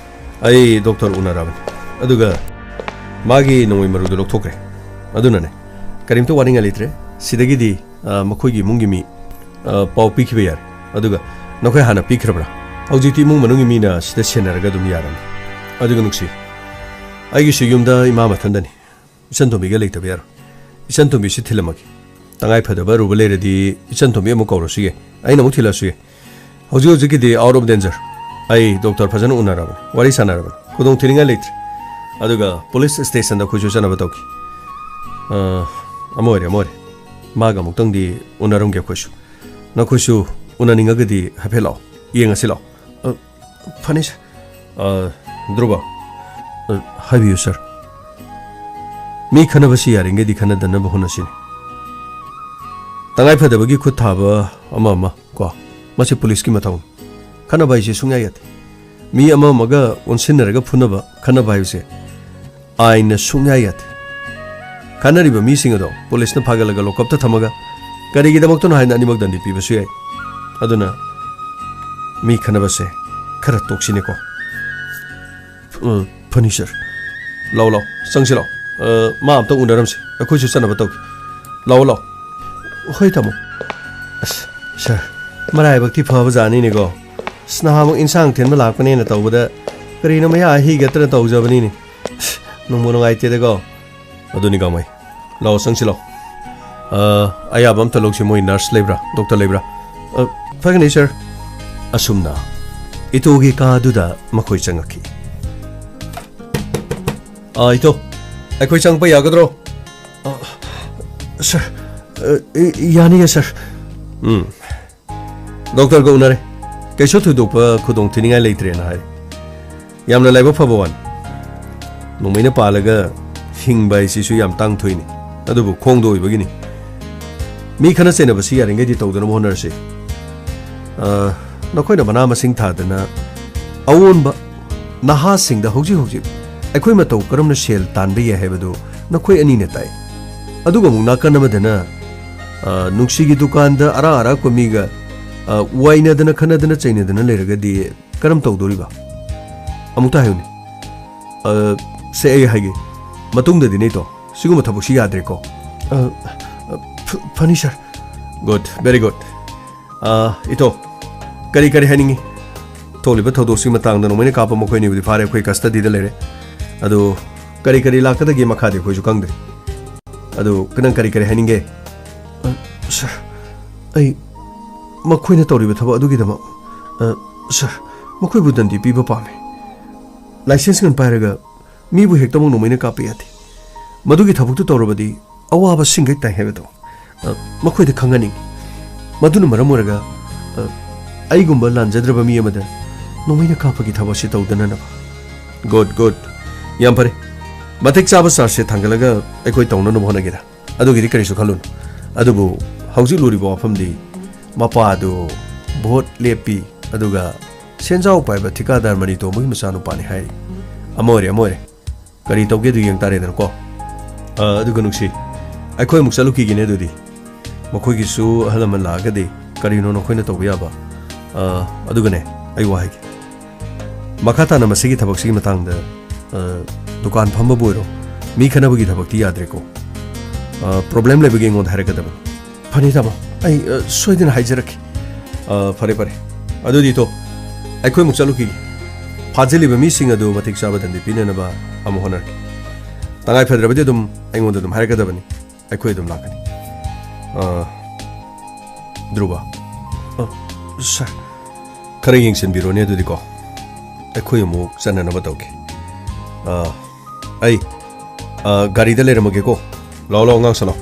ꯑꯩ ꯗꯣꯛꯇꯔ ꯎꯅꯔꯕꯅꯤ꯫ ꯑꯗꯨꯒ ꯃꯥꯒꯤ ꯅꯣꯡꯃꯩ ꯃꯔꯨꯗꯨ ꯂꯧꯊꯣꯛꯈ꯭ꯔꯦ꯫ ꯑꯗꯨꯅꯅꯦ, ꯀꯔꯤꯝꯇ ꯋꯥꯅꯤꯡꯉꯥꯏ ꯂꯩꯇ꯭ꯔꯦ꯫ ꯁꯤꯗꯒꯤꯗꯤ, ꯑ, ꯃꯈꯣꯏꯒꯤ ꯏꯃꯨꯡꯒꯤ ꯃꯤ, ꯑ, ꯄꯥꯎ ꯄꯤꯈꯤꯕ ꯌꯥꯔꯦ꯫ ꯑꯗꯨꯒ ꯅꯈꯣꯏ ꯍꯥꯟꯅ ꯄꯤꯈ꯭ꯔꯕ꯭ꯔꯥ? ꯍꯧꯖꯤꯛꯇꯤ ꯏꯃꯨꯡ ꯃꯅꯨꯡꯒꯤ ꯃꯤꯅ ꯁꯤꯗ ꯁꯦꯟꯅꯔꯒ ꯑꯗꯨꯝ ꯌꯥꯔꯅꯤ꯫ ꯑꯗꯨꯒ ꯅꯨꯡꯁꯤ, ꯑꯩꯒꯤꯁꯨ ꯌꯨꯝꯗ ꯏꯃꯥ ꯃꯊꯟꯗꯅꯤ꯫ ꯏꯆꯟ ꯇꯣꯝꯕꯤꯒ ꯂꯩꯇꯕ ꯌꯥꯔꯣꯏ꯫ ꯏꯆꯟ ꯇꯣꯝꯕꯤꯁꯤ ꯊꯤꯜꯂꯝꯃꯒꯦ꯫ ꯇꯉꯥꯏ ꯐꯗꯕ ꯑꯔꯨꯕ ꯂꯩꯔꯗꯤ ꯏꯆꯟ ꯇꯣꯝꯕꯤ ꯑꯃꯨꯛ ꯀꯧꯔꯁꯨ ꯌꯥꯏ, ꯑꯩꯅ ꯑꯃꯨꯛ ꯊꯤꯜꯂꯛꯑꯁꯨ ꯌꯥꯏ꯫ ꯍꯧꯖꯤꯛ ꯍꯧꯖꯤꯛꯀꯤꯗꯤ out of danger꯫ ꯑꯩ ꯗꯣꯛꯇꯔ ꯐꯖꯅ ꯎꯅꯔꯕꯅꯤ, ꯋꯥꯔꯤ ꯁꯥꯟꯅꯔꯕꯅꯤ, ꯈꯨꯗꯣꯡ ꯊꯤꯅꯤꯡꯉꯥꯏ ꯂꯩꯇ꯭ꯔꯦ꯫ ꯑꯗꯨꯒ ꯄꯨꯂꯤꯁ ꯁ꯭ꯇꯦꯁꯟꯗ ꯑꯩꯈꯣꯏꯁꯨ ꯆꯠꯅꯕ ꯇꯧꯈꯤ꯫ ꯑ, ꯑꯃ ꯑꯣꯏꯔꯦ, ꯑꯃ ꯑꯣꯏꯔꯦ꯫ ꯃꯥꯒ ꯑꯃꯨꯛꯇꯪꯗꯤ ꯎꯅꯔꯝꯒꯦ ꯑꯩꯈꯣꯏꯁꯨ꯫ ꯅꯈꯣꯏꯁꯨ ꯎꯅꯅꯤꯡꯉꯒꯗꯤ ꯍꯥꯏꯐꯦꯠ ꯂꯥꯛꯑꯣ, ꯌꯦꯡꯉꯁꯤ ꯂꯥꯛꯑꯣ꯫ ꯑ, ꯐꯅꯤ ꯁꯥꯔ꯫ ꯑ, ꯙ꯭ꯔꯨꯕ꯫ ꯑ, ꯍꯥꯏꯕꯤꯌꯨ ꯁꯥꯔ꯫ ꯃꯤ ꯈꯟꯅꯕꯁꯤ ꯌꯥꯔꯤꯉꯩꯗꯤ ꯈꯟꯅꯗꯅꯕ ꯍꯣꯠꯅꯁꯤꯅꯦ꯫ ꯇꯉꯥꯏ ꯐꯗꯕꯒꯤ ꯈꯨꯠ ꯊꯥꯕ ꯑꯃ ꯑꯃ ꯀꯣ, ꯃꯁꯤ ꯄꯨꯂꯤꯁꯀꯤ ꯃꯊꯧꯅꯤ꯫ ꯈꯟꯅꯕ ꯍꯥꯏꯁꯦ ꯁꯨꯡꯌꯥ ꯌꯥꯗꯦ꯫ ꯃꯤ ꯑꯃ ꯑꯃꯒ ꯑꯣꯟꯁꯤꯟꯅꯔꯒ ꯐꯨꯅꯕ, ꯈꯟꯅꯕ ꯍꯥꯏꯕꯁꯦ ꯑꯥꯏꯟꯅ ꯁꯨꯡꯌꯥ ꯌꯥꯗꯦ꯫ ꯈꯟꯅꯔꯤꯕ ꯃꯤꯁꯤꯡ ꯑꯗꯣ ꯄꯨꯂꯤꯁꯅ ꯐꯥꯒꯠꯂꯒ ꯂꯣꯀꯞꯇ ꯊꯝꯃꯒ ꯀꯔꯤꯒꯤꯗꯃꯛꯇꯅꯣ ꯍꯥꯏꯅ ꯑꯅꯤꯃꯛ ꯗꯟꯗꯤ ꯄꯤꯕꯁꯨ ꯌꯥꯏ꯫ ꯑꯗꯨꯅ ꯃꯤ ꯈꯟꯅꯕꯁꯦ ꯈꯔ ꯇꯣꯛꯁꯤꯅꯦꯀꯣ꯫ ꯑ, ꯐꯅꯤ ꯁꯥꯔ꯫ ꯂꯥꯛꯑꯣ, ꯂꯥꯛꯑꯣ, ꯆꯪꯁꯤ ꯂꯥꯛꯑꯣ꯫ ꯑ, ꯃꯥ ꯑꯝꯇꯪ ꯎꯅꯔꯝꯁꯤ, ꯑꯩꯈꯣꯏꯁꯨ ꯆꯠꯅꯕ ꯇꯧꯒꯦ꯫ ꯂꯥꯛꯑꯣ, ꯂꯥꯛꯑꯣ꯫ ꯍꯣꯏ ꯇꯥꯃꯣ꯫ ꯑꯁ, ꯁꯥꯔ, ꯃꯔꯥꯏꯕꯛꯇꯤ ꯐꯕ ꯖꯥꯠꯅꯤꯅꯦꯀꯣ꯫ ꯑꯁ, ꯅꯍꯥꯟꯃꯨꯛ ꯏꯟꯁꯥꯡ ꯊꯤꯟꯕ ꯂꯥꯛꯄꯅꯦꯅ ꯇꯧꯕꯗ ꯀꯔꯤꯅꯣ ꯃꯌꯥ ꯍꯤꯒꯠꯇꯅ ꯇꯧꯖꯕꯅꯤꯅꯦ꯫ ꯑꯁ, ꯅꯨꯡꯕꯨ ꯅꯨꯡꯉꯥꯏꯇꯦꯗꯀꯣ꯫ ꯑꯗꯨꯅꯤ ꯀꯥꯡꯃꯩ꯫ ꯂꯥꯛꯑꯣ, ꯆꯪꯁꯤ ꯂꯥꯛꯑꯣ꯫ ꯑ, ꯑꯌꯥꯕ ꯑꯝꯇ ꯂꯧꯁꯤ, ꯃꯣꯏ ꯅꯔꯁ ꯂꯩꯕ꯭ꯔꯥ, ꯗꯣꯛꯇꯔ ꯂꯩꯕ꯭ꯔꯥ? ꯑ, ꯐꯒꯅꯤ ꯁꯥꯔ꯫ ꯑꯁꯨꯝꯅ ꯏꯇꯣꯒꯤ ꯀꯥꯗꯨꯗ ꯃꯈꯣꯏ ꯆꯪꯉꯛꯈꯤ꯫ ꯑꯥ, ꯏꯊꯧ, ꯑꯩꯈꯣꯏ ꯆꯪꯉꯛꯄ ꯌꯥꯒꯗ꯭ꯔꯣ? ꯑꯥ, ꯁꯥꯔ, ꯑ, ꯌꯥꯅꯤꯌꯦ, ꯁꯥꯔ꯫ ꯎꯝ꯫ ꯗꯣꯛꯇꯔꯒ ꯎꯅꯔꯦ꯫ ꯀꯩꯁꯨ ꯊꯣꯏꯗꯣꯛꯄ ꯈꯨꯗꯣꯡꯊꯤꯅꯤꯡꯉꯥꯏ ꯂꯩꯇ꯭ꯔꯦꯅ ꯍꯥꯏ꯫ ꯌꯥꯝꯅ ꯂꯥꯏꯕꯛ ꯐꯕ ꯋꯥꯅꯤ꯫ ꯅꯣꯡꯃꯩꯅ ꯄꯥꯜꯂꯒ ꯍꯤꯡꯕ ꯍꯥꯏꯁꯤꯁꯨ ꯌꯥꯝ ꯇꯥꯡ ꯊꯣꯏꯅꯤ꯫ ꯑꯗꯨꯕꯨ ꯈꯣꯡꯗ ꯑꯣꯏꯕꯒꯤꯅꯤ꯫ ꯃꯤ ꯈꯠꯅ ꯆꯩꯅꯕꯁꯤ ꯌꯥꯔꯤꯉꯩꯗꯤ ꯇꯧꯗꯅꯕ ꯍꯣꯠꯅꯔꯁꯤ꯫ ꯑ, ꯅꯈꯣꯏꯅ ꯃꯅꯥ ꯃꯁꯤꯡ ꯊꯥꯗꯅ ꯑꯑꯣꯟꯕ ꯅꯍꯥꯁꯤꯡꯗ ꯍꯧꯖꯤꯛ ꯍꯧꯖꯤꯛ ꯑꯩꯈꯣꯏ ꯃꯇꯧ ꯀꯔꯝꯅ ꯁꯦꯜ ꯇꯥꯟꯕ ꯌꯥꯏ ꯍꯥꯏꯕꯗꯨ ꯅꯈꯣꯏ ꯑꯅꯤꯅ ꯇꯥꯏ꯫ ꯑꯗꯨꯒ ꯑꯃꯨꯛ ꯅꯥꯀꯟ ꯑꯃꯗꯅ, ꯑ, ꯅꯨꯡꯁꯤꯒꯤ ꯗꯨꯀꯥꯟꯗ ꯑꯔꯥꯛ ꯑꯔꯥꯛꯄ ꯃꯤꯒ, ꯑ, ꯋꯥꯏꯅꯗꯅ, ꯈꯠꯅꯗꯅ, ꯆꯩꯅꯗꯅ ꯂꯩꯔꯒꯗꯤ ꯀꯔꯝ ꯇꯧꯗꯣꯔꯤꯕ? ꯑꯃꯨꯛꯇ ꯍꯥꯏꯌꯨꯅꯦ꯫ ꯑ, ꯁꯦ, ꯑꯩ ꯍꯥꯏꯒꯦ꯫ ꯃꯇꯨꯡꯗꯗꯤ ꯅꯦꯇꯣ, ꯁꯤꯒꯨꯝꯕ ꯊꯕꯛꯁꯤ ꯌꯥꯗ꯭ꯔꯦꯀꯣ꯫ ꯑ, ꯑ, ꯐ-, ꯐꯅꯤ, ꯁꯥꯔ꯫ Good, very good. ꯑ, ꯏꯇꯣ, ꯀꯔꯤ ꯀꯔꯤ ꯍꯥꯏꯅꯤꯡꯉꯤ? ꯊꯣꯛꯂꯤꯕ ꯊꯧꯗꯣꯛꯁꯤꯒꯤ ꯃꯇꯥꯡꯗ ꯅꯣꯡꯃꯩꯅ ꯀꯥꯞꯄ ꯃꯈꯣꯏ ꯑꯅꯤꯕꯨꯗꯤ ꯐꯥꯔꯦ, ꯑꯩꯈꯣꯏ custody ꯗ ꯂꯩꯔꯦ꯫ ꯑꯗꯨ ꯀꯔꯤ ꯀꯔꯤ ꯂꯥꯛꯀꯗꯒꯦ ꯃꯈꯥꯗꯤ ꯑꯩꯈꯣꯏꯁꯨ ꯈꯪꯗ꯭ꯔꯤ꯫ ꯑꯗꯨ ꯅꯪ ꯀꯔꯤ ꯀꯔꯤ ꯍꯥꯏꯅꯤꯡꯒꯦ? ꯑ, ꯁꯥꯔ, ꯑꯩ ꯃꯈꯣꯏꯅ ꯇꯧꯔꯤꯕ ꯊꯕꯛ ꯑꯗꯨꯒꯤꯗꯃꯛ, ꯑ, ꯁꯥꯔ, ꯃꯈꯣꯏꯕꯨ ꯗꯟꯗꯤ ꯄꯤꯕ ꯄꯥꯝꯃꯤ꯫ License gun ꯄꯥꯏꯔꯒ ꯃꯤꯕꯨ ꯍꯦꯛꯇꯃꯛ ꯅꯣꯡꯃꯩꯅ ꯀꯥꯞꯄ ꯌꯥꯗꯦ꯫ ꯃꯗꯨꯒꯤ ꯊꯕꯛꯇꯨ ꯇꯧꯔꯕꯗꯤ ꯑꯋꯥꯕ ꯁꯤꯡꯒꯩ ꯇꯥꯏ ꯍꯥꯏꯕꯗꯣ, ꯑ, ꯃꯈꯣꯏꯗ ꯈꯪꯍꯟꯅꯤꯡꯏ꯫ ꯃꯗꯨꯅ ꯃꯔꯝ ꯑꯣꯏꯔꯒ, ꯑ, ꯑꯩꯒꯨꯝꯕ ꯂꯥꯟꯖꯗ꯭ꯔꯕ ꯃꯤ ꯑꯃꯗ ꯅꯣꯡꯃꯩꯅ ꯀꯥꯞꯄꯒꯤ ꯊꯕꯛꯁꯤ ꯇꯧꯗꯅꯅꯕ꯫ Good, good. ꯌꯥꯝ ꯐꯔꯦ꯫ ꯃꯇꯤꯛ ꯆꯥꯕ charge ꯁꯦ ꯊꯥꯡꯒꯠꯂꯒ ꯑꯩꯈꯣꯏ ꯇꯧꯅꯅꯕ ꯍꯣꯠꯅꯒꯦꯗ꯫ ꯑꯗꯨꯒꯤꯗꯤ ꯀꯔꯤꯁꯨ ꯈꯜꯂꯨꯅꯨ꯫ ꯑꯗꯨꯕꯨ ꯍꯧꯖꯤꯛ ꯂꯨꯔꯤꯕ ꯋꯥꯐꯝꯗꯤ ꯃꯄꯥꯗꯨ vote ꯂꯦꯞꯄꯤ, ꯑꯗꯨꯒ ꯁꯦꯟꯖꯥꯎ ꯄꯥꯏꯕ ꯊꯤꯀꯥꯗꯥꯔ ꯃꯅꯤꯇꯣꯝꯕꯒꯤ ꯃꯆꯥꯅꯨꯄꯥꯅꯤ ꯍꯥꯏꯔꯤ꯫ ꯑꯃ ꯑꯣꯏꯔꯦ, ꯑꯃ ꯑꯣꯏꯔꯦ꯫ ꯀꯔꯤ ꯇꯧꯒꯦꯗꯨ ꯌꯦꯡ ꯇꯥꯔꯦꯗꯅꯀꯣ꯫ ꯑ, ꯑꯗꯨꯒ ꯅꯨꯡꯁꯤ, ꯑꯩꯈꯣꯏ ꯑꯃꯨꯛ ꯆꯠꯂꯨꯈꯤꯒꯦꯅꯦ ꯑꯗꯨꯗꯤ꯫ ꯃꯈꯣꯏꯒꯤꯁꯨ ꯑꯍꯜ ꯂꯃꯟ ꯂꯥꯛꯑꯒꯗꯤ ꯀꯔꯤꯅꯣ ꯅꯈꯣꯏꯅ ꯇꯧꯕ ꯌꯥꯕ? ꯑ, ꯑꯗꯨꯒꯅꯦ, ꯑꯩ ꯋꯥ ꯍꯥꯏꯒꯦ꯫ ꯃꯈꯥ ꯇꯥꯅ ꯃꯁꯤꯒꯤ ꯊꯕꯛꯁꯤꯒꯤ ꯃꯇꯥꯡꯗ, ꯑ, ꯗꯨꯀꯥꯟ ꯐꯝꯕꯕꯨ ꯑꯣꯏꯔꯣ, ꯃꯤ ꯈꯠꯅꯕꯒꯤ ꯊꯕꯛꯇꯤ ꯌꯥꯗ꯭ꯔꯦꯀꯣ꯫ ꯑ, problem ꯂꯩꯕꯒꯤ ꯑꯩꯉꯣꯟꯗ ꯍꯥꯏꯔꯛꯀꯗꯕꯅꯤ꯫ ꯐꯅꯤ ꯇꯥꯃꯣ, ꯑꯩ, ꯑ, ꯁꯣꯏꯗꯅ ꯍꯥꯏꯖꯔꯛꯀꯦ꯫ ꯑ, ꯐꯔꯦ, ꯐꯔꯦ꯫ ꯑꯗꯨꯗꯤ ꯇꯣ, ꯑꯩꯈꯣꯏ ꯑꯃꯨꯛ ꯆꯠꯂꯨꯈꯤꯒꯦ꯫ ꯐꯥꯖꯤꯜꯂꯤꯕ ꯃꯤꯁꯤꯡ ꯑꯗꯨ ꯃꯇꯤꯛ ꯆꯥꯕ ꯗꯟꯗꯤ ꯄꯤꯅꯅꯕ ꯑꯃꯨꯛ ꯍꯣꯠꯅꯔꯛꯀꯦ꯫ ꯇꯉꯥꯏ ꯐꯗ꯭ꯔꯕꯗꯤ ꯑꯗꯨꯝ ꯑꯩꯉꯣꯟꯗ ꯑꯗꯨꯝ ꯍꯥꯏꯔꯛꯀꯗꯕꯅꯤ꯫ ꯑꯩꯈꯣꯏ ꯑꯗꯨꯝ ꯂꯥꯛꯀꯅꯤ꯫ ꯑ, ꯙ꯭ꯔꯨꯕ꯫ ꯑ, ꯁꯥꯔ꯫ ꯈꯔ ꯌꯦꯡꯁꯤꯟꯕꯤꯔꯣꯅꯦ ꯑꯗꯨꯗꯤꯀꯣ꯫ ꯑꯩꯈꯣꯏ ꯑꯃꯨꯛ ꯆꯠꯅꯅꯕ ꯇꯧꯒꯦ꯫ ꯑ, ꯑꯩ, ꯑ, ꯒꯥꯔꯤꯗ ꯂꯩꯔꯝꯃꯒꯦꯀꯣ꯫ ꯂꯥꯛꯑꯣ, ꯂꯥꯛꯑꯣ, ꯉꯥꯡꯁꯜꯂꯣ꯫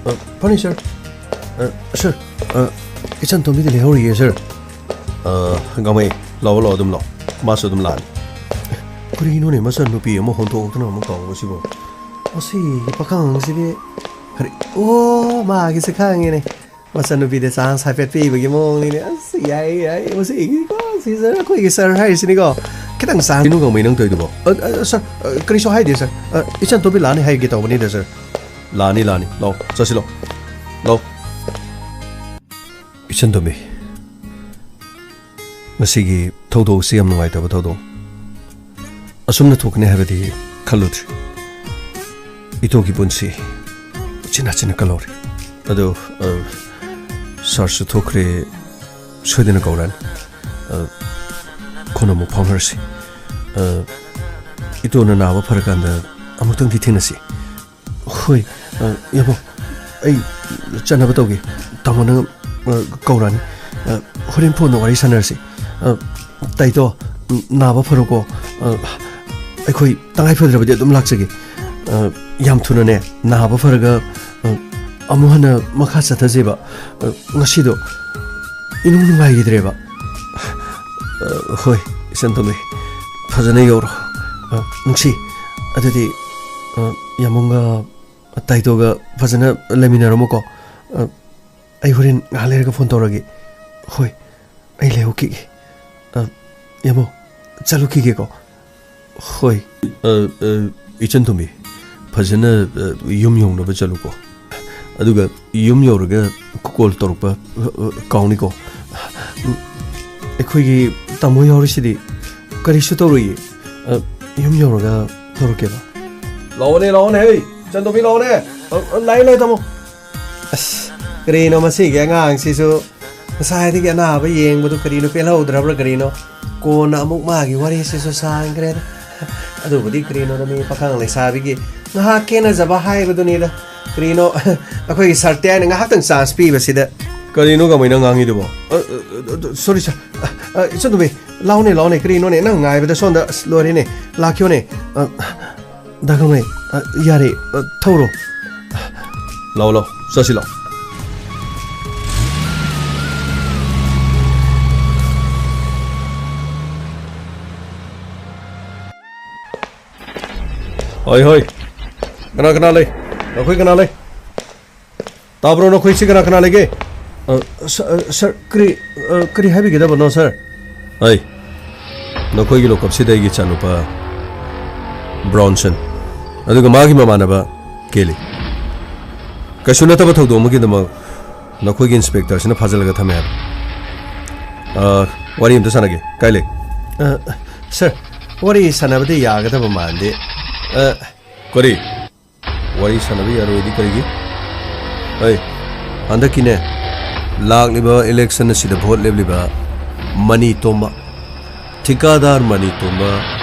ꯑ, ꯐꯅꯤ, ꯁꯥꯔ꯫ ꯑ, ꯁꯥꯔ, ꯑ, ꯏꯆꯟ ꯇꯣꯝꯕꯤꯗꯤ ꯂꯩꯍꯧꯔꯤꯌꯦ, ꯁꯥꯔ꯫ ꯑ, ꯒꯥꯡꯃꯩ, ꯂꯥꯛꯑꯣ, ꯂꯥꯛꯑꯣ, ꯑꯗꯨꯝ ꯂꯥꯛꯑꯣ꯫ ꯃꯥꯁꯨ ꯑꯗꯨꯝ ꯂꯥꯛꯑꯅꯤ꯫ ꯀꯔꯤꯅꯣꯅꯦ, ꯃꯆꯟ ꯅꯨꯄꯤ ꯑꯃ ꯍꯣꯟꯗꯣꯛꯇꯅ ꯑꯃꯨꯛ ꯇꯧꯕꯁꯤꯕꯣ? ꯃꯁꯤ ꯄꯥꯈꯪꯁꯤꯗꯤ ꯀꯔꯤ, ꯑꯣ, ꯃꯥꯒꯤꯁꯦ ꯈꯪꯉꯦꯅꯦ꯫ ꯃꯆꯟꯅꯨꯄꯤꯗ ꯆꯥꯟꯁ ꯍꯥꯏꯐꯦꯠ ꯄꯤꯕꯒꯤ ꯃꯑꯣꯡꯅꯤꯅꯦ꯫ ꯑꯁ, ꯌꯥꯏ, ꯌꯥꯏ꯫ ꯃꯁꯤꯒꯤꯀꯣ, ꯁꯤ ꯁꯥꯔ, ꯑꯩꯈꯣꯏꯒꯤ ꯁꯥꯔ ꯍꯥꯏꯔꯤꯁꯤꯅꯤꯀꯣ꯫ ꯈꯤꯇꯪ ꯆꯥꯟꯁ ꯀꯩꯅꯣ ꯒꯥꯡꯃꯩ ꯅꯪ ꯇꯧꯔꯤꯗꯨꯕꯣ? ꯑ, ꯑ, ꯁꯥꯔ, ꯑ, ꯀꯔꯤꯁꯨ ꯍꯥꯏꯗꯦ, ꯁꯥꯔ꯫ ꯑ, ꯏꯆꯟ ꯇꯣꯝꯕꯤ ꯂꯥꯛꯑꯅꯤ ꯍꯥꯏꯒꯦ ꯇꯧꯕꯅꯤꯗ, ꯁꯥꯔ꯫ ꯂꯥꯛꯑꯅꯤ, ꯂꯥꯛꯑꯅꯤ꯫ ꯂꯥꯛꯑꯣ, ꯆꯠꯁꯤ, ꯂꯥꯛꯑꯣ꯫ ꯂꯥꯛꯑꯣ꯫ ꯏꯆꯟ ꯇꯣꯝꯕꯤ, ꯉꯁꯤꯒꯤ ꯊꯧꯗꯣꯛꯁꯤ ꯌꯥꯝ ꯅꯨꯡꯉꯥꯏꯇꯕ ꯊꯧꯗꯣꯛ꯫ ꯑꯁꯨꯝꯅ ꯊꯣꯛꯀꯅꯤ ꯍꯥꯏꯕꯗꯤ ꯈꯜꯂꯨꯗ꯭ꯔꯤ꯫ ꯏꯇꯣꯒꯤ ꯄꯨꯟꯁꯤ ꯎꯆꯤꯟ ꯅꯥꯆꯤꯟꯅ ꯀꯜꯍꯧꯔꯦ꯫ ꯑꯗꯣ, ꯑ, ꯁꯥꯔꯁꯨ ꯊꯣꯛꯈ꯭ꯔꯦ, ꯁꯣꯏꯗꯅ ꯀꯧꯔꯛꯑꯅꯤ꯫ ꯑ, ꯀꯣꯟꯅ ꯑꯃꯨꯛ ꯐꯥꯎꯅꯔꯁꯤ꯫ ꯑ, ꯏꯇꯣꯅ ꯅꯥꯕ ꯐꯔꯀꯥꯟꯗ ꯑꯃꯨꯛꯇꯪꯗꯤ ꯊꯦꯡꯅꯁꯤ꯫ ꯍꯣꯏ, ꯑ, ꯌꯥꯝꯕꯨꯡ, ꯑꯩ ꯆꯠꯅꯕ ꯇꯧꯒꯦ꯫ ꯇꯥꯃꯣꯅ, ꯑ, ꯀꯧꯔꯛꯑꯅꯤ꯫ ꯑ, ꯍꯣꯔꯦꯟ ꯐꯣꯟꯗ ꯋꯥꯔꯤ ꯁꯥꯟꯅꯔꯁꯤ꯫ ꯑ, ꯇꯥꯏꯇꯣ, ꯎꯝ, ꯅꯥꯕ ꯐꯔꯣꯀꯣ꯫ ꯑ, ꯑꯩꯈꯣꯏ ꯇꯉꯥꯏ ꯐꯗ꯭ꯔꯕꯗꯤ ꯑꯗꯨꯝ ꯂꯥꯛꯆꯒꯦ꯫ ꯑ, ꯌꯥꯝ ꯊꯨꯅꯅꯦ, ꯅꯥꯕ ꯐꯔꯒ, ꯑ, ꯑꯃꯨꯛ ꯍꯟꯅ ꯃꯈꯥ ꯆꯠꯊꯁꯦꯕ꯫ ꯑ, ꯉꯁꯤꯗꯣ ꯏꯅꯨꯡ ꯅꯨꯡꯉꯥꯏꯈꯤꯗ꯭ꯔꯦꯕ꯫ ꯑ, ꯍꯣꯏ, ꯏꯆꯟ ꯇꯣꯝꯕꯤ, ꯐꯖꯅ ꯌꯧꯔꯣ꯫ ꯑ, ꯅꯨꯡꯁꯤ, ꯑꯗꯨꯗꯤ, ꯑ, ꯌꯥꯝꯕꯨꯡꯒ ꯇꯥꯏꯇꯣꯒ ꯐꯖꯅ ꯂꯩꯃꯤꯟꯅꯔꯝꯃꯨꯀꯣ꯫ ꯑ, ꯑꯩ ꯍꯣꯔꯦꯟ ꯉꯥꯏꯍꯥꯛ ꯂꯩꯔꯒ ꯐꯣꯟ ꯇꯧꯔꯒꯦ꯫ ꯍꯣꯏ, ꯑꯩ ꯂꯩꯍꯧꯈꯤꯒꯦ꯫ ꯑ, ꯌꯥꯝꯕꯨꯡ, ꯆꯠꯂꯨꯈꯤꯒꯦꯀꯣ꯫ ꯍꯣꯏ꯫ ꯑ, ꯑ, ꯏꯆꯟ ꯇꯣꯝꯕꯤ, ꯐꯖꯅ, ꯑ, ꯌꯨꯝ ꯌꯧꯅꯕ ꯆꯠꯂꯨꯀꯣ꯫ ꯑꯗꯨꯒ ꯌꯨꯝ ꯌꯧꯔꯒ ꯀꯣꯜ ꯇꯧꯔꯛꯄ, ꯑ, ꯑ, ꯀꯥꯎꯅꯤꯀꯣ꯫ ꯎꯝ, ꯑꯩꯈꯣꯏꯒꯤ ꯇꯥꯃꯣ ꯌꯥꯎꯔꯤꯁꯤꯗꯤ꯫ ꯀꯔꯤꯁꯨ ꯇꯧꯔꯣꯏꯌꯦ꯫ ꯑ, ꯌꯨꯝ ꯌꯧꯔꯒ ꯇꯧꯔꯛꯀꯦꯕ꯫ ꯂꯥꯛꯑꯣꯅꯦ, ꯂꯥꯛꯑꯣꯅꯦ, ꯍꯦ! ꯏꯆꯟ ꯇꯣꯝꯕꯤ, ꯂꯥꯛꯑꯣꯅꯦ! ꯑ, ꯑ, ꯂꯥꯛꯑꯦ, ꯂꯥꯛꯑꯦ, ꯇꯥꯃꯣ꯫ ꯑꯁ, ꯀꯔꯤꯅꯣ ꯃꯁꯤꯒꯤ ꯑꯉꯥꯡꯁꯤꯁꯨ? ꯉꯁꯥꯏꯗꯒꯤ ꯑꯅꯥꯕ ꯌꯦꯡꯕꯗꯨ ꯀꯔꯤꯅꯣ ꯄꯦꯜꯍꯧꯗ꯭ꯔꯕ꯭ꯔꯥ ꯀꯔꯤꯅꯣ? ꯀꯣꯟꯅ ꯑꯃꯨꯛ ꯃꯥꯒꯤ ꯋꯥꯔꯤꯁꯤꯁꯨ ꯁꯥꯡꯈ꯭ꯔꯦꯗ꯫ ꯑꯗꯨꯕꯨꯗꯤ ꯀꯔꯤꯅꯣꯗ, ꯃꯤ ꯄꯥꯈꯪ ꯂꯩꯁꯥꯕꯤꯒꯤ ꯉꯥꯏꯍꯥꯛ ꯀꯦꯅꯖꯕ ꯍꯥꯏꯕꯗꯨꯅꯤꯗ꯫ ꯀꯔꯤꯅꯣ, ꯑꯩꯈꯣꯏꯒꯤ ꯁꯥꯔ ꯇꯦꯅ ꯉꯥꯏꯍꯥꯛꯇꯪ ꯆꯥꯟꯁ ꯄꯤꯕꯁꯤꯗ꯫ ꯀꯔꯤꯅꯣ ꯀꯃꯥꯏꯅ ꯉꯥꯡꯉꯤꯗꯨꯕꯣ? ꯑ, ꯑ, ꯑ, ꯁꯣꯔꯤ ꯁꯥꯔ꯫ ꯑ, ꯑ, ꯏꯆꯟ ꯇꯣꯝꯕꯤ, ꯂꯥꯛꯑꯣꯅꯦ, ꯂꯥꯛꯑꯣꯅꯦ꯫ ꯀꯔꯤꯅꯣꯅꯦ, ꯅꯪ ꯉꯥꯏꯕꯗ ꯁꯣꯝꯗ ꯑꯁ ꯂꯣꯏꯔꯦꯅꯦ꯫ ꯂꯥꯛꯈꯤꯌꯣꯅꯦ꯫ ꯑ, ꯗꯥ ꯀꯃꯩ, ꯑ, ꯌꯥꯔꯦ, ꯑ, ꯊꯧꯔꯣ꯫ ꯂꯥꯛꯑꯣ, ꯂꯥꯛꯑꯣ, ꯆꯠꯁꯤ ꯂꯥꯛꯑꯣ꯫ ꯍꯣꯏ, ꯍꯣꯏ꯫ ꯀꯅꯥ ꯀꯅꯥ ꯂꯩ? ꯅꯈꯣꯏ ꯀꯅꯥ ꯂꯩ? ꯇꯥꯕ꯭ꯔꯣ? ꯅꯈꯣꯏꯁꯤ ꯀꯅꯥ ꯀꯅꯥ ꯂꯩꯒꯦ? ꯑ, ꯁ-, ꯑ, ꯁꯔ, ꯀꯔꯤ, ꯑ, ꯀꯔꯤ ꯍꯥꯏꯕꯤꯒꯗꯕꯅꯣ, ꯁꯔ? ꯑꯩ, ꯅꯈꯣꯏꯒꯤ ꯂꯣꯀꯞꯁꯤꯗ ꯑꯩꯒꯤ ꯏꯆꯥꯅꯨꯄꯥ ꯕ꯭ꯔꯥꯎꯟꯁꯟ, ꯑꯗꯨꯒ ꯃꯥꯒꯤ ꯃꯃꯥꯟꯅꯕ ꯀꯦꯂꯤ꯫ ꯀꯩꯁꯨ ꯅꯠꯇꯕ ꯊꯧꯗꯣꯛ ꯑꯃꯒꯤꯗꯃꯛ ꯅꯈꯣꯏꯒꯤ ꯏꯟꯁꯄꯦꯛꯇꯔꯁꯤꯅ ꯐꯥꯖꯤꯜꯂꯒ ꯊꯝꯃꯦ ꯍꯥꯏꯕ꯫ ꯑ, ꯋꯥꯔꯤ ꯑꯝꯇ ꯁꯥꯟꯅꯒꯦ꯫ ꯀꯥꯏ ꯂꯩ? ꯑ, ꯁꯔ, ꯋꯥꯔꯤ ꯁꯥꯟꯅꯕꯗꯤ ꯌꯥꯒꯗꯕ ꯃꯥꯟꯗꯦ꯫ ꯑ, ꯀꯔꯤ? ꯋꯥꯔꯤ ꯁꯥꯟꯅꯕ ꯌꯥꯔꯣꯏꯗꯤ ꯀꯔꯤꯒꯤ? ꯑꯩ, ꯍꯟꯗꯛꯀꯤꯅꯦ, ꯂꯥꯛꯂꯤꯕ ꯏꯂꯦꯛꯁꯟ ꯑꯁꯤꯗ ꯚꯣꯠ ꯂꯦꯞꯂꯤꯕ ꯃꯅꯤ ꯇꯣꯝꯕ, ꯊꯤꯀꯥꯗꯥꯔ ꯃꯅꯤ ꯇꯣꯝꯕ,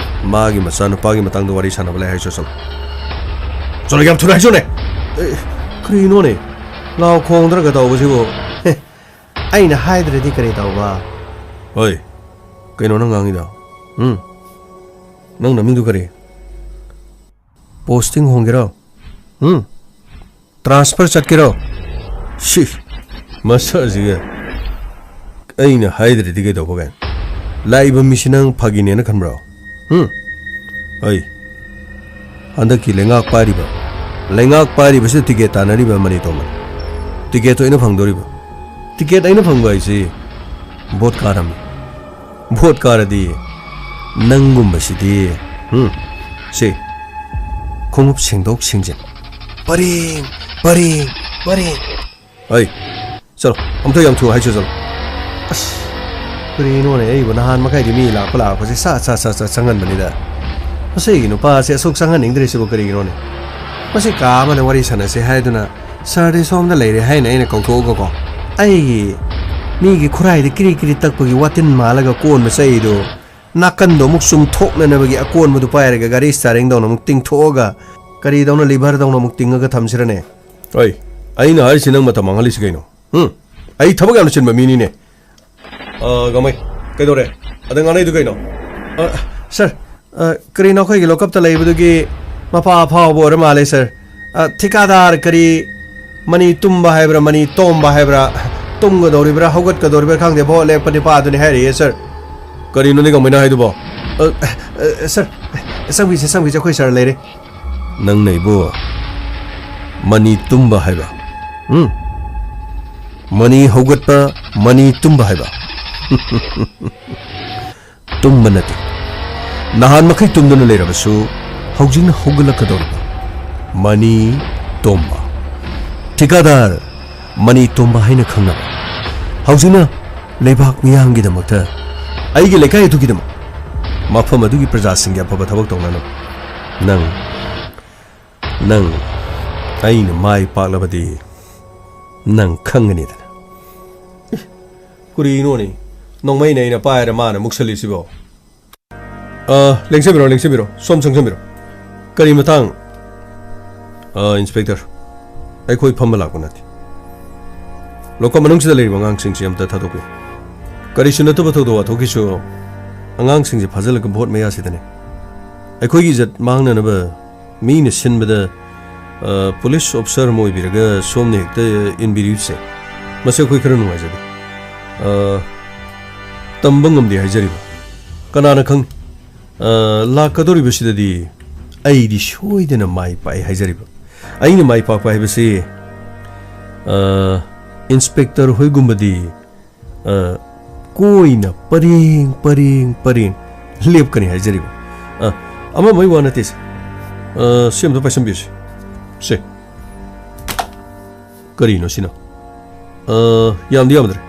ꯃꯥꯒꯤ ꯃꯆꯥꯅꯨꯄꯥꯒꯤ ꯃꯇꯥꯡꯗ ꯋꯥꯔꯤ ꯁꯥꯟꯅꯕ ꯂꯩ ꯍꯥꯏꯁꯨ ꯆꯠꯂꯣ꯫ ꯆꯠꯂꯣ, ꯌꯥꯝ ꯊꯨꯅ ꯍꯥꯏꯁꯨꯅꯦ꯫ ꯑꯦ, ꯀꯔꯤꯅꯣꯅꯦ? ꯂꯥꯎ ꯈꯣꯡꯗ꯭ꯔꯒ ꯇꯧꯕꯁꯤꯕꯨ? ꯍꯦ, ꯑꯩꯅ ꯍꯥꯏꯗ꯭ꯔꯗꯤ ꯀꯔꯤ ꯇꯧꯕ? ꯍꯣꯏ, ꯀꯩꯅꯣ ꯅꯪ ꯉꯥꯡꯉꯤꯗꯣ? ꯎꯝ? ꯅꯪ ꯅꯃꯤꯡꯗꯨ ꯀꯔꯤ? ꯄꯣꯁꯇꯤꯡ ꯍꯣꯡꯒꯦꯔꯣ? ꯎꯝ? ꯇ꯭ꯔꯥꯟꯁꯐꯔ ꯆꯠꯀꯦꯔꯣ? ꯁꯤ, ꯃꯁꯛ ꯑꯁꯤꯒ꯫ ꯑꯩꯅ ꯍꯥꯏꯗ꯭ꯔꯗꯤ ꯀꯩꯗꯧꯕꯒꯦ? ꯂꯥꯛꯏꯕ ꯃꯤꯁꯤ ꯅꯪ ꯐꯥꯒꯤꯅꯦꯅ ꯈꯟꯕ꯭ꯔꯣ? ꯎꯝ? ꯑꯩ, ꯍꯟꯗꯛꯀꯤ ꯂꯩꯉꯥꯛ ꯄꯥꯏꯔꯤꯕ, ꯂꯩꯉꯥꯛ ꯄꯥꯏꯔꯤꯕꯁꯤꯗ ꯇꯤꯀꯦꯠ ꯇꯥꯟꯅꯔꯤꯕ ꯃꯅꯤ ꯇꯣꯝꯕꯅꯤ꯫ ꯇꯤꯀꯦꯠꯇꯣ ꯑꯩꯅ ꯐꯪꯗꯣꯔꯤꯕ꯫ ꯇꯤꯀꯦꯠ ꯑꯩꯅ ꯐꯪꯕ ꯍꯥꯏꯁꯤ ꯚꯣꯠ ꯀꯥꯔꯝꯃꯤ꯫ ꯚꯣꯠ ꯀꯥꯔꯗꯤ ꯅꯪꯒꯨꯝꯕꯁꯤꯗꯤ, ꯎꯝ, ꯁꯤ, ꯈꯣꯡꯎꯞ ꯁꯦꯡꯗꯣꯛ ꯁꯦꯡꯖꯤꯟ, ꯄꯔꯦꯡ, ꯄꯔꯦꯡ, ꯄꯔꯦꯡ꯫ ꯑꯩ, ꯆꯠꯂꯣ, ꯑꯝꯇ ꯌꯥꯝ ꯊꯨꯅ ꯍꯥꯏꯁꯨ ꯆꯠꯂꯣ꯫ ꯑꯁ, ꯀꯔꯤꯅꯣꯅꯦ, ꯑꯩꯕꯨ ꯅꯍꯥꯟ ꯃꯈꯩꯗꯤ ꯃꯤ ꯂꯥꯛꯄ ꯂꯥꯛꯄꯁꯦ ꯁꯠ ꯁꯠ ꯁꯠ ꯁꯠ ꯆꯪꯍꯟꯕꯅꯤꯗ꯫ ꯃꯁꯤꯒꯤ ꯅꯨꯄꯥꯁꯦ ꯑꯁꯨꯛ ꯆꯪꯍꯟꯅꯤꯡꯗ꯭ꯔꯤꯁꯤꯕꯨ ꯀꯔꯤꯒꯤꯅꯣꯅꯦ? ꯃꯁꯤ ꯀꯥ ꯑꯃꯗ ꯋꯥꯔꯤ ꯁꯥꯟꯅꯁꯦ ꯍꯥꯏꯗꯨꯅ ꯁꯥꯔꯗꯤ ꯁꯣꯝꯗ ꯂꯩꯔꯦ ꯍꯥꯏꯅ ꯑꯩꯅ ꯀꯧꯊꯣꯛꯑꯒꯀꯣ, ꯑꯩꯒꯤ ꯃꯤꯒꯤ ꯈꯨꯔꯥꯏꯗ ꯀꯤꯔꯤ ꯀꯤꯔꯤ ꯇꯛꯄꯒꯤ ꯋꯥꯇꯤꯟ ꯃꯥꯜꯂꯒ ꯀꯣꯟꯕ ꯆꯩꯗꯨ ꯅꯥꯀꯟꯗꯣ ꯑꯃꯨꯛ ꯆꯨꯝꯊꯣꯛꯅꯅꯕꯒꯤ ꯑꯀꯣꯟꯕꯗꯨ ꯄꯥꯏꯔꯒ ꯒꯥꯔꯤ ꯁ꯭ꯇꯥꯔꯤꯡꯗꯧꯅ ꯑꯃꯨꯛ ꯇꯤꯡꯊꯣꯛꯑꯒ, ꯀꯔꯤꯗꯧꯅ ꯂꯤꯚꯔꯗꯧꯅ ꯑꯃꯨꯛ ꯇꯤꯡꯉꯒ ꯊꯝꯁꯤꯔꯅꯦ? ꯍꯣꯏ, ꯑꯩꯅ ꯍꯥꯏꯔꯤꯁꯤ ꯅꯪ ꯃꯇꯝ ꯃꯥꯡꯍꯜꯂꯤꯁꯤ ꯀꯩꯅꯣ? ꯎꯝ? ꯑꯩ ꯊꯕꯛ ꯌꯥꯝꯅ ꯆꯤꯟꯕ ꯃꯤꯅꯤꯅꯦ꯫ ꯑ, ꯒꯃꯩ, ꯀꯩꯗꯧꯔꯦ? ꯑꯗ ꯉꯥꯡꯅꯩꯗꯨ ꯀꯩꯅꯣ? ꯑ, ꯁꯥꯔ, ꯑ, ꯀꯔꯤꯅꯣ ꯑꯩꯈꯣꯏꯒꯤ ꯂꯣꯀꯞꯇ ꯂꯩꯕꯗꯨꯒꯤ ꯃꯄꯥ ꯑꯐꯥꯎꯕ ꯑꯣꯏꯔ ꯃꯥꯜꯂꯦ, ꯁꯥꯔ꯫ ꯑ, ꯊꯤꯀꯥꯗꯥꯔ ꯀꯔꯤ ꯃꯅꯤ ꯇꯨꯝꯕ ꯍꯥꯏꯕ꯭ꯔꯥ, ꯃꯅꯤ ꯇꯣꯝꯕ ꯍꯥꯏꯕ꯭ꯔꯥ, ꯇꯨꯝꯒꯗꯧꯔꯤꯕ꯭ꯔꯥ, ꯍꯧꯒꯠꯀꯗꯧꯔꯤꯕ꯭ꯔꯥ ꯈꯪꯗꯦ, ꯚꯣꯠ ꯂꯦꯞꯄ ꯅꯤꯄꯥꯗꯨꯅꯤ ꯍꯥꯏꯔꯤꯌꯦ, ꯁꯥꯔ꯫ ꯀꯔꯤꯅꯣꯅꯦ ꯒꯥꯡꯃꯩꯅ ꯍꯥꯏꯗꯨꯕꯣ? ꯑ, ꯑ, ꯁꯥꯔ, ꯆꯪꯕꯤꯁꯦ, ꯆꯪꯕꯤꯁꯦ, ꯑꯩꯈꯣꯏ ꯁꯥꯔ ꯂꯩꯔꯦ꯫ ꯅꯪꯅ ꯑꯩꯕꯨ ꯃꯅꯤ ꯇꯨꯝꯕ ꯍꯥꯏꯕ? ꯎꯝ? ꯃꯅꯤ ꯍꯧꯒꯠꯄ, ꯃꯅꯤ ꯇꯨꯝꯕ ꯍꯥꯏꯕ? ꯇꯨꯝꯕ ꯅꯠꯇꯦ꯫ ꯅꯍꯥꯟ ꯃꯈꯩ ꯇꯨꯝꯗꯨꯅ ꯂꯩꯔꯕꯁꯨ ꯍꯧꯖꯤꯛꯅ ꯍꯧꯒꯠꯂꯛꯀꯗꯧꯔꯤꯕ ꯃꯅꯤ ꯇꯣꯝꯕ꯫ ꯊꯤꯀꯥꯗꯥꯔ ꯃꯅꯤ ꯇꯣꯝꯕ ꯍꯥꯏꯅ ꯈꯪꯅꯕ꯫ ꯍꯧꯖꯤꯛꯅ ꯂꯩꯕꯥꯛ ꯃꯤꯌꯥꯝꯒꯤꯗꯃꯛꯇ, ꯑꯩꯒꯤ ꯂꯩꯀꯥꯏ ꯑꯗꯨꯒꯤꯗꯃꯛ, ꯃꯐꯝ ꯑꯗꯨꯒꯤ ꯄ꯭ꯔꯖꯥꯁꯤꯡꯒꯤ ꯑꯐꯕ ꯊꯕꯛ ꯇꯧꯅꯅꯕ ꯅꯪ, ꯅꯪ ꯑꯩꯅ ꯃꯥꯏ ꯄꯥꯛꯂꯕꯗꯤ ꯅꯪ ꯈꯪꯒꯅꯤꯗꯅ꯫ ꯀꯔꯤꯅꯣꯅꯦ? ꯅꯣꯡꯃꯩꯅ ꯑꯩꯅ ꯄꯥꯏꯔ ꯃꯥꯅ ꯃꯨꯛꯁꯜꯂꯤꯁꯤꯕꯣ? ꯑ, ꯂꯦꯡꯁꯤꯟꯕꯤꯔꯣ, ꯂꯦꯡꯁꯤꯟꯕꯤꯔꯣ꯫ ꯁꯣꯝ ꯆꯪꯁꯤꯟꯕꯤꯔꯣ꯫ ꯀꯔꯤ ꯃꯇꯥꯡ? ꯑ, ꯏꯟꯁꯄꯦꯛꯇꯔ, ꯑꯩꯈꯣꯏ ꯐꯝꯕ ꯂꯥꯛꯄ ꯅꯠꯇꯦ꯫ ꯂꯣꯀꯞ ꯃꯅꯨꯡꯁꯤꯗ ꯂꯩꯔꯤꯕ ꯑꯉꯥꯡꯁꯤꯡꯁꯤ ꯑꯝꯇ ꯊꯥꯗꯣꯛꯄꯤꯌꯨ꯫ ꯀꯔꯤꯁꯨ ꯅꯠꯇꯕ ꯊꯧꯗꯣꯛ ꯋꯥꯊꯣꯛꯀꯤꯁꯨ ꯑꯉꯥꯡꯁꯤꯡꯁꯦ ꯐꯥꯖꯤꯜꯂꯒ ꯚꯣꯠ ꯃꯌꯥꯁꯤꯗꯅꯦ꯫ ꯑꯩꯈꯣꯏꯒꯤ ꯏꯖꯠ ꯃꯥꯡꯅꯅꯕ ꯃꯤꯅ ꯁꯤꯟꯕꯗ, ꯑ, ꯄꯨꯂꯤꯁ ꯑꯣꯐꯤꯁꯥꯔ ꯑꯃ ꯑꯣꯏꯕꯤꯔꯒ ꯁꯣꯝꯅ ꯍꯦꯛꯇ ꯏꯟꯕꯤꯔꯤꯕꯁꯦ, ꯃꯁꯤ ꯑꯩꯈꯣꯏ ꯈꯔ ꯅꯨꯡꯉꯥꯏꯖꯗꯦ꯫ ꯑ, ꯇꯝꯕ ꯉꯝꯗꯦ ꯍꯥꯏꯖꯔꯤꯕ꯫ ꯀꯅꯥꯅ ꯈꯪ? ꯑ, ꯂꯥꯛꯀꯗꯧꯔꯤꯕꯁꯤꯗꯗꯤ ꯑꯩꯗꯤ ꯁꯣꯏꯗꯅ ꯃꯥꯏ ꯄꯥꯛꯏ ꯍꯥꯏꯖꯔꯤꯕ꯫ ꯑꯩꯅ ꯃꯥꯏ ꯄꯥꯛꯄ ꯍꯥꯏꯕꯁꯤ, ꯑ, ꯏꯟꯁꯄꯦꯛꯇꯔ ꯍꯣꯏꯒꯨꯝꯕꯗꯤ, ꯑ, ꯀꯣꯏꯅ ꯄꯔꯦꯡ, ꯄꯔꯦꯡ, ꯄꯔꯦꯡ ꯂꯦꯞꯀꯅꯤ ꯍꯥꯏꯖꯔꯤꯕ꯫ ꯑ, ꯑꯃ ꯑꯃꯒꯤ ꯋꯥ ꯅꯠꯇꯦ ꯁꯦ꯫ ꯑ, ꯁꯤ ꯑꯝꯇ ꯄꯥꯏꯁꯟꯕꯤꯌꯨꯁꯦ꯫ ꯁꯦ꯫ ꯀꯔꯤꯅꯣ ꯁꯤꯅ? ꯑ, ꯌꯥꯝꯗꯤ ꯌꯥꯝꯗ꯭ꯔꯦ꯫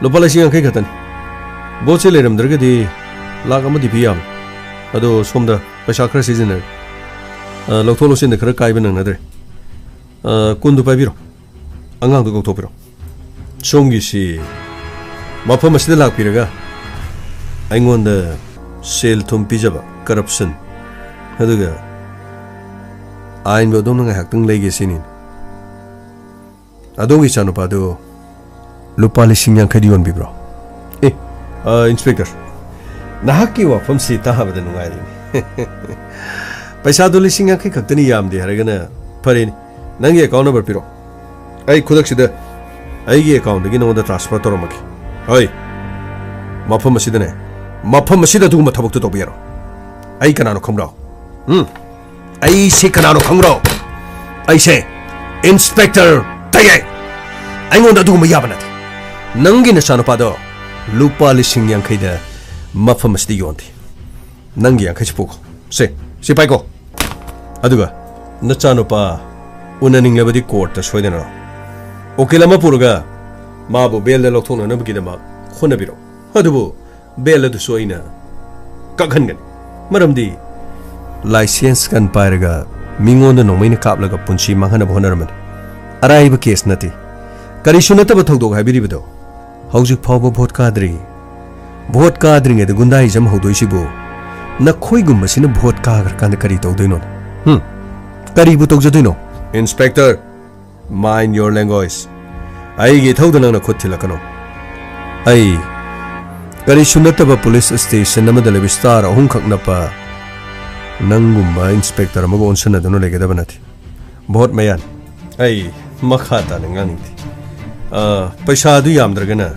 ꯂꯨꯄꯥ ꯂꯤꯁꯤꯡ ꯌꯥꯡꯈꯩ ꯈꯛꯇꯅꯤ꯫ ꯚꯣꯠꯁꯦ ꯂꯩꯔꯝꯗ꯭ꯔꯒꯗꯤ ꯂꯥꯛ ꯑꯃꯗꯤ ꯄꯤ ꯌꯥꯕꯅꯤ꯫ ꯑꯗꯣ ꯁꯣꯝꯗ ꯄꯩꯁꯥ ꯈꯔ ꯁꯤꯖꯤꯟꯅꯔꯦ꯫ ꯑ, ꯂꯧꯊꯣꯛ ꯂꯧꯁꯤꯟꯗ ꯈꯔ ꯀꯥꯏꯕ ꯅꯪꯅꯗ꯭ꯔꯦ꯫ ꯑ, ꯀꯨꯟꯗꯨ ꯄꯥꯏꯕꯤꯔꯣ꯫ ꯑꯉꯥꯡꯗꯨ ꯀꯧꯊꯣꯛꯄꯤꯔꯣ꯫ ꯁꯣꯝꯒꯤꯁꯤ ꯃꯐꯝ ꯑꯁꯤꯗ ꯂꯥꯛꯄꯤꯔꯒ ꯑꯩꯉꯣꯟꯗ ꯁꯦꯜ ꯊꯨꯝ ꯄꯤꯖꯕ, corruption, ꯑꯗꯨꯒ ꯑꯥꯏꯟꯕꯨ ꯑꯗꯣꯝꯅ ꯉꯥꯏꯍꯥꯛꯇꯪ ꯂꯩꯒꯦ ꯁꯤꯅꯤ꯫ ꯑꯗꯣꯝꯒꯤ ꯏꯆꯥꯅꯨꯄꯥꯗꯨ ꯂꯨꯄꯥ ꯂꯤꯁꯤꯡ ꯌꯥꯡꯈꯩꯗꯤ ꯌꯣꯟꯕꯤꯕ꯭ꯔꯣ? ꯑꯦ, ꯑ, ꯏꯟꯁꯄꯦꯛꯇꯔ, ꯅꯍꯥꯛꯀꯤ ꯋꯥꯐꯝꯁꯤ ꯇꯥꯕꯗ ꯅꯨꯡꯉꯥꯏꯔꯤꯅꯤ꯫ ꯄꯩꯁꯥꯗꯣ ꯂꯤꯁꯤꯡ ꯌꯥꯡꯈꯩ ꯈꯛꯇꯅꯤ, ꯌꯥꯝꯗꯦ ꯍꯥꯏꯔꯒꯅ ꯐꯔꯦꯅꯦ꯫ ꯅꯪꯒꯤ ꯑꯦꯀꯥꯎꯟ ꯅꯝꯕꯔ ꯄꯤꯔꯣ, ꯑꯩ ꯈꯨꯗꯛꯁꯤꯗ ꯑꯩꯒꯤ ꯑꯦꯀꯥꯎꯟꯗꯒꯤ ꯅꯉꯣꯟꯗ ꯇ꯭ꯔꯥꯟꯁꯐꯔ ꯇꯧꯔꯝꯃꯒꯦ꯫ ꯍꯣꯏ, ꯃꯐꯝ ꯑꯁꯤꯗꯅꯦ, ꯃꯐꯝ ꯑꯁꯤꯗ ꯑꯗꯨꯒꯨꯝꯕ ꯊꯕꯛꯇꯣ ꯇꯧꯕ ꯌꯥꯔꯣꯏ꯫ ꯑꯩ ꯀꯅꯥꯅꯣ ꯈꯪꯕ꯭ꯔꯣ? ꯎꯝ, ꯑꯩꯁꯦ ꯀꯅꯥꯅꯣ ꯈꯪꯕ꯭ꯔꯣ? ꯑꯩꯁꯦ ꯏꯟꯁꯄꯦꯛꯇꯔ ꯇꯌꯥꯏ꯫ ꯑꯩꯉꯣꯟꯗ ꯑꯗꯨꯒꯨꯝꯕ ꯌꯥꯕ ꯅꯠꯇꯦ꯫ ꯅꯪꯒꯤ ꯅꯆꯥꯅꯨꯄꯥꯗꯣ ꯂꯨꯄꯥ ꯂꯤꯁꯤꯡ ꯌꯥꯡꯈꯩꯗ ꯃꯐꯝ ꯑꯁꯤꯗ ꯌꯣꯟꯗꯦ꯫ ꯅꯪꯒꯤ ꯌꯥꯡꯈꯩꯁꯤ ꯄꯨꯈꯣ꯫ ꯁꯦ, ꯁꯤ ꯄꯥꯏꯀꯣ꯫ ꯑꯗꯨꯒ ꯅꯆꯥꯅꯨꯄꯥ ꯎꯅꯅꯤꯡꯂꯕꯗꯤ ꯀꯣꯔꯠꯇ ꯁꯣꯏꯗꯅ ꯂꯥꯛꯑꯣ꯫ ꯎꯀꯤꯜ ꯑꯃ ꯄꯨꯔꯒ ꯃꯥꯕꯨ ꯕꯦꯜꯗ ꯂꯧꯊꯣꯛꯅꯅꯕꯒꯤꯗꯃꯛ ꯍꯣꯠꯅꯕꯤꯔꯣ꯫ ꯑꯗꯨꯕꯨ ꯕꯦꯜ ꯑꯗꯨꯁꯨ ꯑꯩꯅ ꯀꯛꯍꯟꯒꯅꯤ꯫ ꯃꯔꯝꯗꯤ ꯂꯥꯏꯁꯦꯟꯁ ꯒꯟ ꯄꯥꯏꯔꯒ ꯃꯤꯉꯣꯟꯗ ꯅꯣꯡꯃꯩꯅ ꯀꯥꯞꯂꯒ ꯄꯨꯟꯁꯤ ꯃꯥꯡꯍꯟꯅꯕ ꯍꯣꯠꯅꯔꯝꯕꯅꯤ꯫ ꯑꯔꯥꯏꯕ ꯀꯦꯁ ꯅꯠꯇꯦ꯫ ꯀꯔꯤꯁꯨ ꯅꯠꯇꯕ ꯊꯧꯗꯣꯛ ꯍꯥꯏꯕꯤꯔꯤꯕꯗꯣ꯫ ꯍꯧꯖꯤꯛ ꯐꯥꯎꯕ ꯚꯣꯠ ꯀꯥꯗ꯭ꯔꯤ꯫ ꯚꯣꯠ ꯀꯥꯗ꯭ꯔꯤꯉꯩꯗ ꯒꯨꯟꯗꯥꯏꯖꯝ ꯍꯧꯗꯣꯏꯁꯤꯕꯨ? ꯅꯈꯣꯏꯒꯨꯝꯕꯁꯤꯅ ꯚꯣꯠ ꯀꯥꯈ꯭ꯔꯀꯥꯟꯗ ꯀꯔꯤ ꯇꯧꯗꯣꯏꯅꯣ? ꯍꯨꯝ? ꯀꯔꯤꯕꯨ ꯇꯧꯖꯗꯣꯏꯅꯣ? Inspector, mind your language꯫ ꯑꯩꯒꯤ ꯏꯊꯧꯗ ꯅꯪꯅ ꯈꯨꯠ ꯊꯤꯜꯂꯛꯀꯅꯨ꯫ ꯑꯩ ꯀꯔꯤꯁꯨ ꯅꯠꯇꯕ ꯄꯨꯂꯤꯁ ꯁ꯭ꯇꯦꯁꯟ ꯑꯃꯗ ꯂꯩꯕ ꯁ꯭ꯇꯥꯔ ꯑꯍꯨꯝꯈꯛ ꯅꯞꯄ ꯅꯪꯒꯨꯝꯕ ꯏꯟꯁꯄꯦꯛꯇꯔ ꯑꯃꯒ ꯑꯣꯟꯁꯤꯟꯅꯗꯨꯅ ꯂꯩꯒꯗꯕ ꯅꯠꯇꯦ꯫ ꯚꯣꯠ ꯃꯌꯥꯟ꯫ ꯑꯩ ꯃꯈꯥ ꯇꯥꯅ ꯉꯥꯡꯅꯤꯡꯗꯦ꯫ ꯑ, ꯄꯩꯁꯥꯗꯨ ꯌꯥꯝꯗ꯭ꯔꯒꯅ,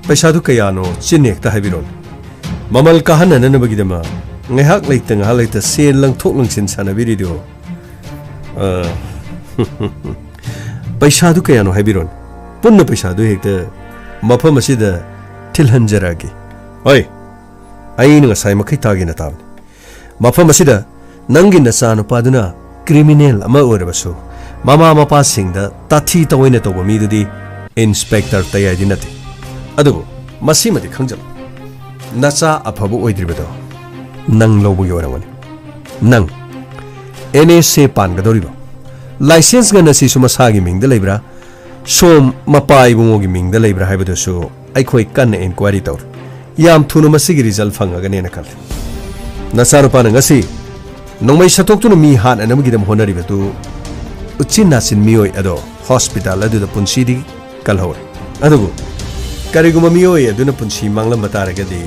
ꯄꯩꯁꯥꯗꯨ ꯀꯌꯥꯅꯣ ꯆꯤꯟ ꯍꯦꯛꯇ ꯍꯥꯏꯕꯤꯔꯣꯅꯦ꯫ ꯃꯃꯜ ꯀꯥꯍꯟꯅꯅꯕꯒꯤꯗꯃꯛ ꯉꯥꯏꯍꯥꯛ ꯂꯩꯇ ꯉꯥꯏꯍꯥꯛ ꯂꯩꯇ ꯁꯦꯜ ꯂꯪꯊꯣꯛ ꯂꯪꯁꯤꯟ ꯁꯥꯟꯅꯕꯤꯔꯤꯗꯨ, ꯑ, ꯄꯩꯁꯥꯗꯨ ꯀꯌꯥꯅꯣ ꯍꯥꯏꯕꯤꯔꯣꯅꯦ꯫ ꯄꯨꯟꯅ ꯄꯩꯁꯥꯗꯨ ꯍꯦꯛꯇ ꯃꯐꯝ ꯑꯁꯤꯗ ꯊꯤꯜꯍꯟꯖꯔꯛꯑꯒꯦ꯫ ꯍꯣꯏ, ꯑꯩꯅ ꯉꯁꯥꯏ ꯃꯈꯩ ꯇꯥꯒꯦꯅ ꯇꯥꯕꯅꯤ꯫ ꯃꯐꯝ ꯑꯁꯤꯗ ꯅꯪꯒꯤ ꯅꯆꯥꯅꯨꯄꯥꯗꯨꯅ ꯀ꯭ꯔꯤꯃꯤꯅꯦꯜ ꯑꯃ ꯑꯣꯏꯔꯕꯁꯨ, ꯃꯃꯥ ꯃꯄꯥꯁꯤꯡꯗ ꯇꯥꯊꯤ ꯇꯑꯣꯏꯅ ꯇꯧꯕ ꯃꯤꯗꯨꯗꯤ ꯏꯟꯁꯄꯦꯛꯇꯔ ꯇꯌꯥꯏꯗꯤ ꯅꯠꯇꯦ꯫ ꯑꯗꯨꯕꯨ ꯃꯁꯤꯃꯗꯤ ꯈꯪꯖꯜꯂꯨ, ꯅꯆꯥ ꯑꯐꯕ ꯑꯣꯏꯗ꯭ꯔꯤꯕꯗꯣ ꯅꯪ ꯂꯧꯕꯒꯤ ꯑꯣꯏꯔꯝꯒꯅꯤ꯫ ꯅꯪ ꯑꯦꯟ ꯑꯦꯁ ꯑꯦ ꯄꯥꯟꯒꯗꯧꯔꯤꯕ ꯂꯥꯏꯁꯦꯟꯁ ꯒꯟ ꯑꯁꯤꯁꯨ ꯃꯁꯥꯒꯤ ꯃꯤꯡꯗ ꯂꯩꯕ꯭ꯔꯥ, ꯁꯣꯝ ꯃꯄꯥ ꯏꯕꯨꯡꯉꯣꯒꯤ ꯃꯤꯡꯗ ꯂꯩꯕ꯭ꯔꯥ ꯍꯥꯏꯕꯗꯨꯁꯨ ꯑꯩꯈꯣꯏ ꯀꯟꯅ ꯏꯟꯀ꯭ꯋꯥꯏꯔꯤ ꯇꯧꯔꯤ꯫ ꯌꯥꯝ ꯊꯨꯅ ꯃꯁꯤꯒꯤ ꯔꯤꯖꯜ ꯐꯪꯉꯒꯅꯦꯅ ꯈꯜꯂꯤ꯫ ꯅꯆꯥꯅꯨꯄꯥꯅ ꯉꯁꯤ ꯅꯣꯡꯃꯩ ꯁꯠꯇꯣꯛꯇꯨꯅ ꯃꯤ ꯍꯥꯠꯅꯅꯕꯒꯤꯗꯃꯛ ꯍꯣꯠꯅꯔꯤꯕꯗꯨ ꯎꯆꯤꯟ ꯅꯥꯆꯤꯟ ꯃꯤꯑꯣꯏ ꯑꯗꯣ ꯍꯣꯁꯄꯤꯇꯥꯜ ꯑꯗꯨꯗ ꯄꯨꯟꯁꯤꯗꯤ ꯀꯜꯍꯧꯔꯦ꯫ ꯑꯗꯨꯕꯨ ꯀꯔꯤꯒꯨꯝꯕ ꯃꯤꯑꯣꯏ ꯑꯗꯨꯅ ꯄꯨꯟꯁꯤ ꯃꯥꯡꯂꯝꯕ ꯇꯥꯔꯒꯗꯤ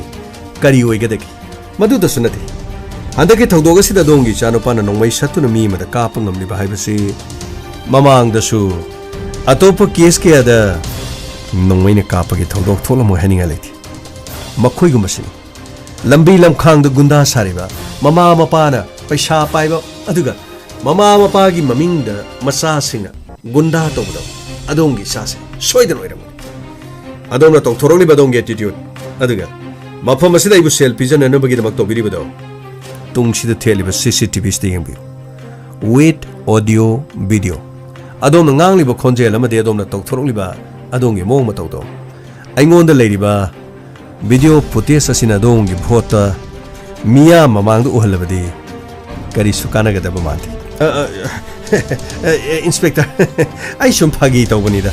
ꯀꯔꯤ ꯑꯣꯏꯒꯗꯒꯦ? ꯃꯗꯨꯗꯁꯨ ꯅꯠꯇꯦ, ꯍꯟꯗꯛꯀꯤ ꯊꯧꯗꯣꯛ ꯑꯁꯤꯗ ꯑꯗꯣꯝꯒꯤ ꯏꯆꯥꯅꯨꯄꯥꯅ ꯅꯣꯡꯃꯩ ꯁꯠꯇꯨꯅ ꯃꯤ ꯑꯃꯗ ꯀꯥꯞꯄ ꯉꯝꯂꯤꯕ ꯍꯥꯏꯕꯁꯤ ꯃꯃꯥꯡꯗꯁꯨ ꯑꯇꯣꯞꯄ ꯀꯦꯁ ꯀꯌꯥꯗ ꯅꯣꯡꯃꯩꯅ ꯀꯥꯞꯄꯒꯤ ꯊꯧꯗꯣꯛ ꯊꯣꯛꯂꯝꯃꯣꯏ ꯍꯥꯏꯅꯤꯡꯉꯥꯏ ꯂꯩꯇꯦ꯫ ꯃꯈꯣꯏꯒꯨꯝꯕꯁꯤꯅꯤ ꯂꯝꯕꯤ ꯂꯝꯈꯥꯡꯗ ꯒꯨꯟꯗꯥ ꯁꯥꯔꯤꯕ, ꯃꯃꯥ ꯃꯄꯥꯅ ꯄꯩꯁꯥ ꯄꯥꯏꯕ, ꯑꯗꯨꯒ ꯃꯃꯥ ꯃꯄꯥꯒꯤ ꯃꯃꯤꯡꯗ ꯃꯆꯥꯁꯤꯡꯅ ꯒꯨꯟꯗꯥ ꯇꯧꯕꯗꯣ ꯑꯗꯣꯝꯒꯤ ꯏꯆꯥꯁꯦ ꯁꯣꯏꯗꯅ ꯑꯣꯏꯔꯝꯒꯅꯤ꯫ ꯑꯗꯣꯝꯅ ꯇꯧꯊꯣꯔꯛꯂꯤꯕ ꯑꯗꯣꯝꯒꯤ ꯑꯦꯇꯤꯇ꯭ꯌꯨꯠ ꯑꯗꯨꯒ ꯃꯐꯝ ꯑꯁꯤꯗ ꯑꯩꯕꯨ ꯁꯦꯜ ꯄꯤꯖꯅꯅꯕꯒꯤꯗꯃꯛ ꯇꯧꯕꯤꯔꯤꯕꯗꯣ ꯇꯨꯡꯁꯤꯗ ꯊꯦꯠꯂꯤꯕ ꯁꯤ ꯁꯤ ꯇꯤ ꯚꯤꯁꯤꯗ ꯌꯦꯡꯕꯤꯌꯨ꯫ With audio video꯫ ꯑꯗꯣꯝꯅ ꯉꯥꯡꯂꯤꯕ ꯈꯣꯟꯖꯦꯜ ꯑꯃꯗꯤ ꯑꯗꯣꯝꯅ ꯇꯧꯊꯣꯔꯛꯂꯤꯕ ꯑꯗꯣꯝꯒꯤ ꯃꯑꯣꯡ ꯃꯇꯧꯗꯣ ꯑꯩꯉꯣꯟꯗ ꯂꯩꯔꯤꯕ ꯚꯤꯗꯤꯑꯣ ꯐꯨꯇꯦꯖ ꯑꯁꯤꯅ ꯑꯗꯣꯝꯒꯤ ꯚꯣꯠꯇ ꯃꯤꯌꯥꯝ ꯃꯃꯥꯡꯗ ꯎꯍꯜꯂꯕꯗꯤ ꯀꯔꯤꯁꯨ ꯀꯥꯟꯅꯒꯗꯕ ꯃꯥꯟꯗꯦ꯫ ꯑ, ꯑ, ꯑ, ꯑ, ꯏꯟꯁꯄꯦꯛꯇꯔ, ꯑꯩ ꯁꯨꯝ ꯐꯥꯒꯤ ꯇꯧꯕꯅꯤꯗ꯫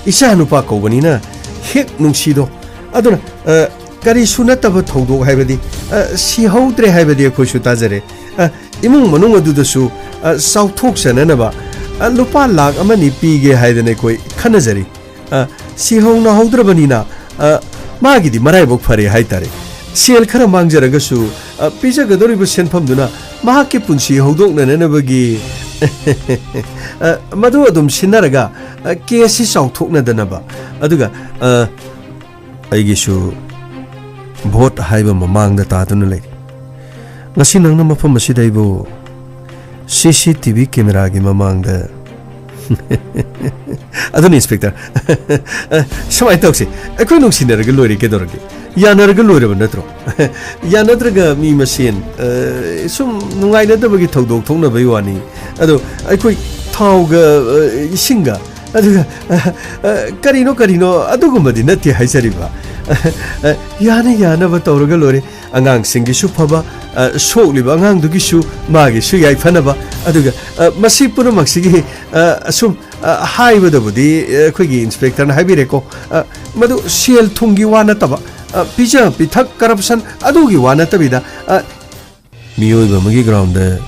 ꯏꯆꯥ ꯅꯨꯄꯥ ꯀꯧꯕꯅꯤꯅ ꯍꯦꯛ ꯅꯨꯡꯁꯤꯗꯣ꯫ ꯑꯗꯨꯅ, ꯑ, ꯀꯔꯤꯁꯨ ꯅꯠꯇꯕ ꯊꯧꯗꯣꯛ ꯍꯥꯏꯕꯗꯤ, ꯑ, ꯁꯤꯍꯧꯗ꯭ꯔꯦ ꯍꯥꯏꯕꯗꯤ ꯑꯩꯈꯣꯏꯁꯨ ꯇꯥꯖꯔꯦ꯫ ꯑ, ꯏꯃꯨꯡ ꯃꯅꯨꯡ ꯑꯗꯨꯗꯁꯨ, ꯑ, ꯆꯥꯎꯊꯣꯛꯆꯅꯅꯕ, ꯑ, ꯂꯨꯄꯥ ꯂꯥꯈ ꯑꯃ ꯑꯅꯤ ꯄꯤꯒꯦ ꯍꯥꯏꯗꯅ ꯑꯩꯈꯣꯏ ꯈꯟꯅꯖꯔꯤ꯫ ꯑ, ꯁꯤꯍꯧ ꯅꯥꯍꯧꯗ꯭ꯔꯕꯅꯤꯅ, ꯑ, ꯃꯥꯒꯤꯗꯤ ꯃꯔꯥꯏꯕꯛ ꯐꯔꯦ ꯍꯥꯏꯇꯥꯔꯦ꯫ ꯁꯦꯜ ꯈꯔ ꯃꯥꯡꯖꯔꯒꯁꯨ, ꯑ, ꯄꯤꯖꯒꯗꯧꯔꯤꯕ ꯁꯦꯟꯐꯝꯗꯨꯅ ꯃꯍꯥꯛꯀꯤ ꯄꯨꯟꯁꯤ ꯍꯧꯗꯣꯛꯅꯅꯕꯒꯤ, ꯑ, ꯃꯗꯨ ꯑꯗꯨꯝ ꯁꯤꯟꯅꯔꯒ, ꯑ, ꯀꯦꯁꯁꯤ ꯆꯥꯎꯊꯣꯛꯅꯗꯅꯕ꯫ ꯑꯗꯨꯒ, ꯑ, ꯑꯩꯒꯤꯁꯨ ꯚꯣꯠ ꯍꯥꯏꯕ ꯃꯃꯥꯡꯗ ꯇꯥꯗꯨꯅ ꯂꯩꯔꯤ꯫ ꯉꯁꯤ ꯅꯪꯅ ꯃꯐꯝ ꯑꯁꯤꯗ ꯑꯩꯕꯨ ꯁꯤ ꯁꯤ ꯇꯤ ꯚꯤ ꯀꯦꯃꯦꯔꯥꯒꯤ ꯃꯃꯥꯡꯗ ꯑꯗꯨꯅꯤ, ꯏꯟꯁꯄꯦꯛꯇꯔ꯫ ꯑ, ꯁꯨꯃꯥꯏꯅ ꯇꯧꯁꯤ꯫ ꯑꯩꯈꯣꯏ ꯅꯨꯡꯁꯤꯅꯔꯒ ꯂꯣꯏꯔꯦ, ꯀꯩꯗꯧꯔꯒꯦ? ꯌꯥꯅꯔꯒ ꯂꯣꯏꯔꯕ ꯅꯠꯇ꯭ꯔꯣ? ꯌꯥꯅꯗ꯭ꯔꯒ ꯃꯤ ꯃꯁꯦꯟ, ꯑ, ꯁꯨꯝ ꯅꯨꯡꯉꯥꯏꯅꯗꯕꯒꯤ ꯊꯧꯗꯣꯛ ꯊꯣꯛꯅꯕꯩ ꯋꯥꯅꯤ꯫ ꯑꯗꯣ ꯑꯩꯈꯣꯏ ꯊꯥꯎꯒ, ꯑ, ꯏꯁꯤꯡꯒ, ꯑꯗꯨꯒ, ꯑ, ꯑ, ꯀꯔꯤꯅꯣ, ꯀꯔꯤꯅꯣ, ꯑꯗꯨꯒꯨꯝꯕꯗꯤ ꯅꯠꯇꯦ ꯍꯥꯏꯖꯔꯤꯕ꯫ ꯑ, ꯑ, ꯌꯥꯅ ꯌꯥꯅꯕ ꯇꯧꯔꯒ ꯂꯣꯏꯔꯦ꯫ ꯑꯉꯥꯡꯁꯤꯡꯒꯤꯁꯨ ꯐꯕ, ꯑ, ꯁꯣꯛꯂꯤꯕ ꯑꯉꯥꯡꯗꯨꯒꯤꯁꯨ ꯃꯥꯒꯤꯁꯨ ꯌꯥꯏꯐꯅꯕ꯫ ꯑꯗꯨꯒ, ꯑ, ꯃꯁꯤ ꯄꯨꯝꯅꯃꯛꯁꯤꯒꯤ, ꯑ, ꯑꯁꯨꯝ, ꯑ, ꯍꯥꯏꯕꯗꯕꯨꯗꯤ, ꯑ, ꯑꯩꯈꯣꯏꯒꯤ ꯏꯟꯁꯄꯦꯛꯇꯔꯅ ꯍꯥꯏꯕꯤꯔꯦꯀꯣ, ꯑ, ꯃꯗꯨ ꯁꯦꯜ ꯊꯨꯝꯒꯤ ꯋꯥ ꯅꯠꯇꯕ, ꯑ, ꯄꯤꯖ ꯄꯤꯊꯛ, ꯀꯔꯞꯁꯟ ꯑꯗꯨꯒꯤ ꯋꯥ ꯅꯠꯇꯕꯤꯗ, ꯑ, ꯃꯤꯑꯣꯏꯕ ꯑꯃꯒꯤ ꯒ꯭ꯔꯥꯎꯟꯗ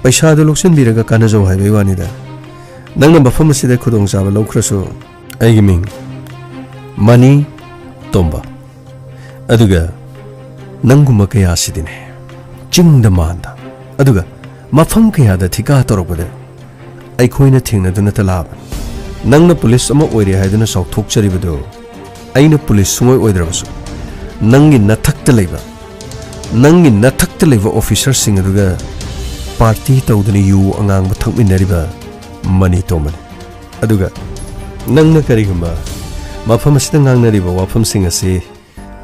ꯄꯩꯁꯥꯗꯨ ꯂꯧꯁꯤꯟꯕꯤꯔꯒ ꯀꯥꯟꯅꯖꯧ ꯍꯥꯏꯕꯒꯤ ꯋꯥꯅꯤꯗ꯫ ꯅꯪꯅ ꯃꯐꯝ ꯑꯁꯤꯗ ꯈꯨꯗꯣꯡꯆꯥꯕ ꯂꯧꯈ꯭ꯔꯁꯨ, ꯑꯩꯒꯤ ꯃꯤꯡ ꯃꯅꯤ ꯇꯣꯝꯕ꯫ ꯑꯗꯨꯒ ꯅꯪꯒꯨꯝꯕ ꯀꯌꯥꯁꯤꯗꯤꯅꯦ, ꯆꯤꯡꯗ ꯃꯥꯟꯗ, ꯑꯗꯨꯒ ꯃꯐꯝ ꯀꯌꯥꯗ ꯊꯤꯀꯥ ꯇꯧꯔꯛꯄꯗ ꯑꯩꯈꯣꯏꯅ ꯊꯦꯡꯅꯗꯨꯅꯇ ꯂꯥꯛꯑꯕꯅꯤ꯫ ꯅꯪꯅ ꯄꯨꯂꯤꯁ ꯑꯃ ꯑꯣꯏꯔꯦ ꯍꯥꯏꯗꯨꯅ ꯆꯥꯎꯊꯣꯛꯆꯔꯤꯕꯗꯨ ꯑꯩꯅ ꯄꯨꯂꯤꯁ ꯁꯨꯡꯑꯣꯏ ꯑꯣꯏꯗ꯭ꯔꯕꯁꯨ, ꯅꯪꯒꯤ ꯅꯊꯛꯇ ꯂꯩꯕ, ꯅꯪꯒꯤ ꯅꯊꯛꯇ ꯂꯩꯕ ꯑꯣꯐꯤꯁꯔꯁꯤꯡ ꯑꯗꯨꯒ ꯄꯥꯔꯇꯤ ꯇꯧꯗꯨꯅ ꯌꯨ ꯑꯉꯥꯡꯕ ꯊꯛꯃꯤꯟꯅꯔꯤꯕ ꯃꯅꯤ ꯇꯣꯝꯕꯅꯤ꯫ ꯑꯗꯨꯒ ꯅꯪꯅ ꯀꯔꯤꯒꯨꯝꯕ ꯃꯐꯝ ꯑꯁꯤꯗ ꯉꯥꯡꯅꯔꯤꯕ ꯋꯥꯐꯝꯁꯤꯡ ꯑꯁꯤ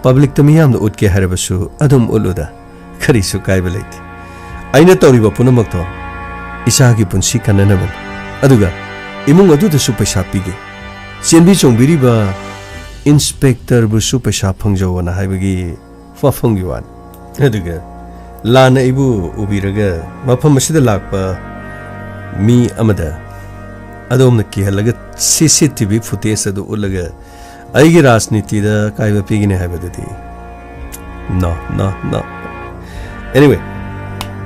ꯄꯕ꯭ꯂꯤꯛꯇ ꯃꯤꯌꯥꯝꯗ ꯎꯠꯀꯦ ꯍꯥꯏꯔꯕꯁꯨ ꯑꯗꯨꯝ ꯎꯠꯂꯨꯗ, ꯀꯔꯤꯁꯨ ꯀꯥꯏꯕ ꯂꯩꯇꯦ꯫ ꯑꯩꯅ ꯇꯧꯔꯤꯕ ꯄꯨꯝꯅꯃꯛꯇꯣ ꯏꯆꯥꯒꯤ ꯄꯨꯟꯁꯤ ꯀꯟꯅꯅꯕꯅꯤ꯫ ꯑꯗꯨꯒ ꯏꯃꯨꯡ ꯑꯗꯨꯗꯁꯨ ꯄꯩꯁꯥ ꯄꯤꯒꯦ꯫ ꯆꯦꯟꯕꯤ ꯆꯣꯡꯕꯤꯔꯤꯕ ꯏꯟꯁꯄꯦꯛꯇꯔꯕꯨꯁꯨ ꯄꯩꯁꯥ ꯐꯪꯖꯧꯑꯅ ꯍꯥꯏꯕꯒꯤ ꯋꯥꯐꯝꯒꯤ ꯋꯥꯅꯤ꯫ ꯑꯗꯨꯒ ꯂꯥꯟꯅ ꯑꯩꯕꯨ ꯎꯕꯤꯔꯒ ꯃꯐꯝ ꯑꯁꯤꯗ ꯂꯥꯛꯄ ꯃꯤ ꯑꯃꯗ ꯑꯗꯣꯝꯅ ꯀꯤꯍꯜꯂꯒ ꯁꯤ ꯁꯤ ꯇꯤ ꯚꯤ ꯐꯨꯇꯦꯖ ꯑꯗꯨ ꯎꯠꯂꯒ ꯑꯩꯒꯤ ꯔꯥꯖꯅꯤꯇꯤꯗ ꯑꯀꯥꯏꯕ ꯄꯤꯒꯅꯤ ꯍꯥꯏꯕꯗꯨꯗꯤ꯫ No, no, no. Anyway,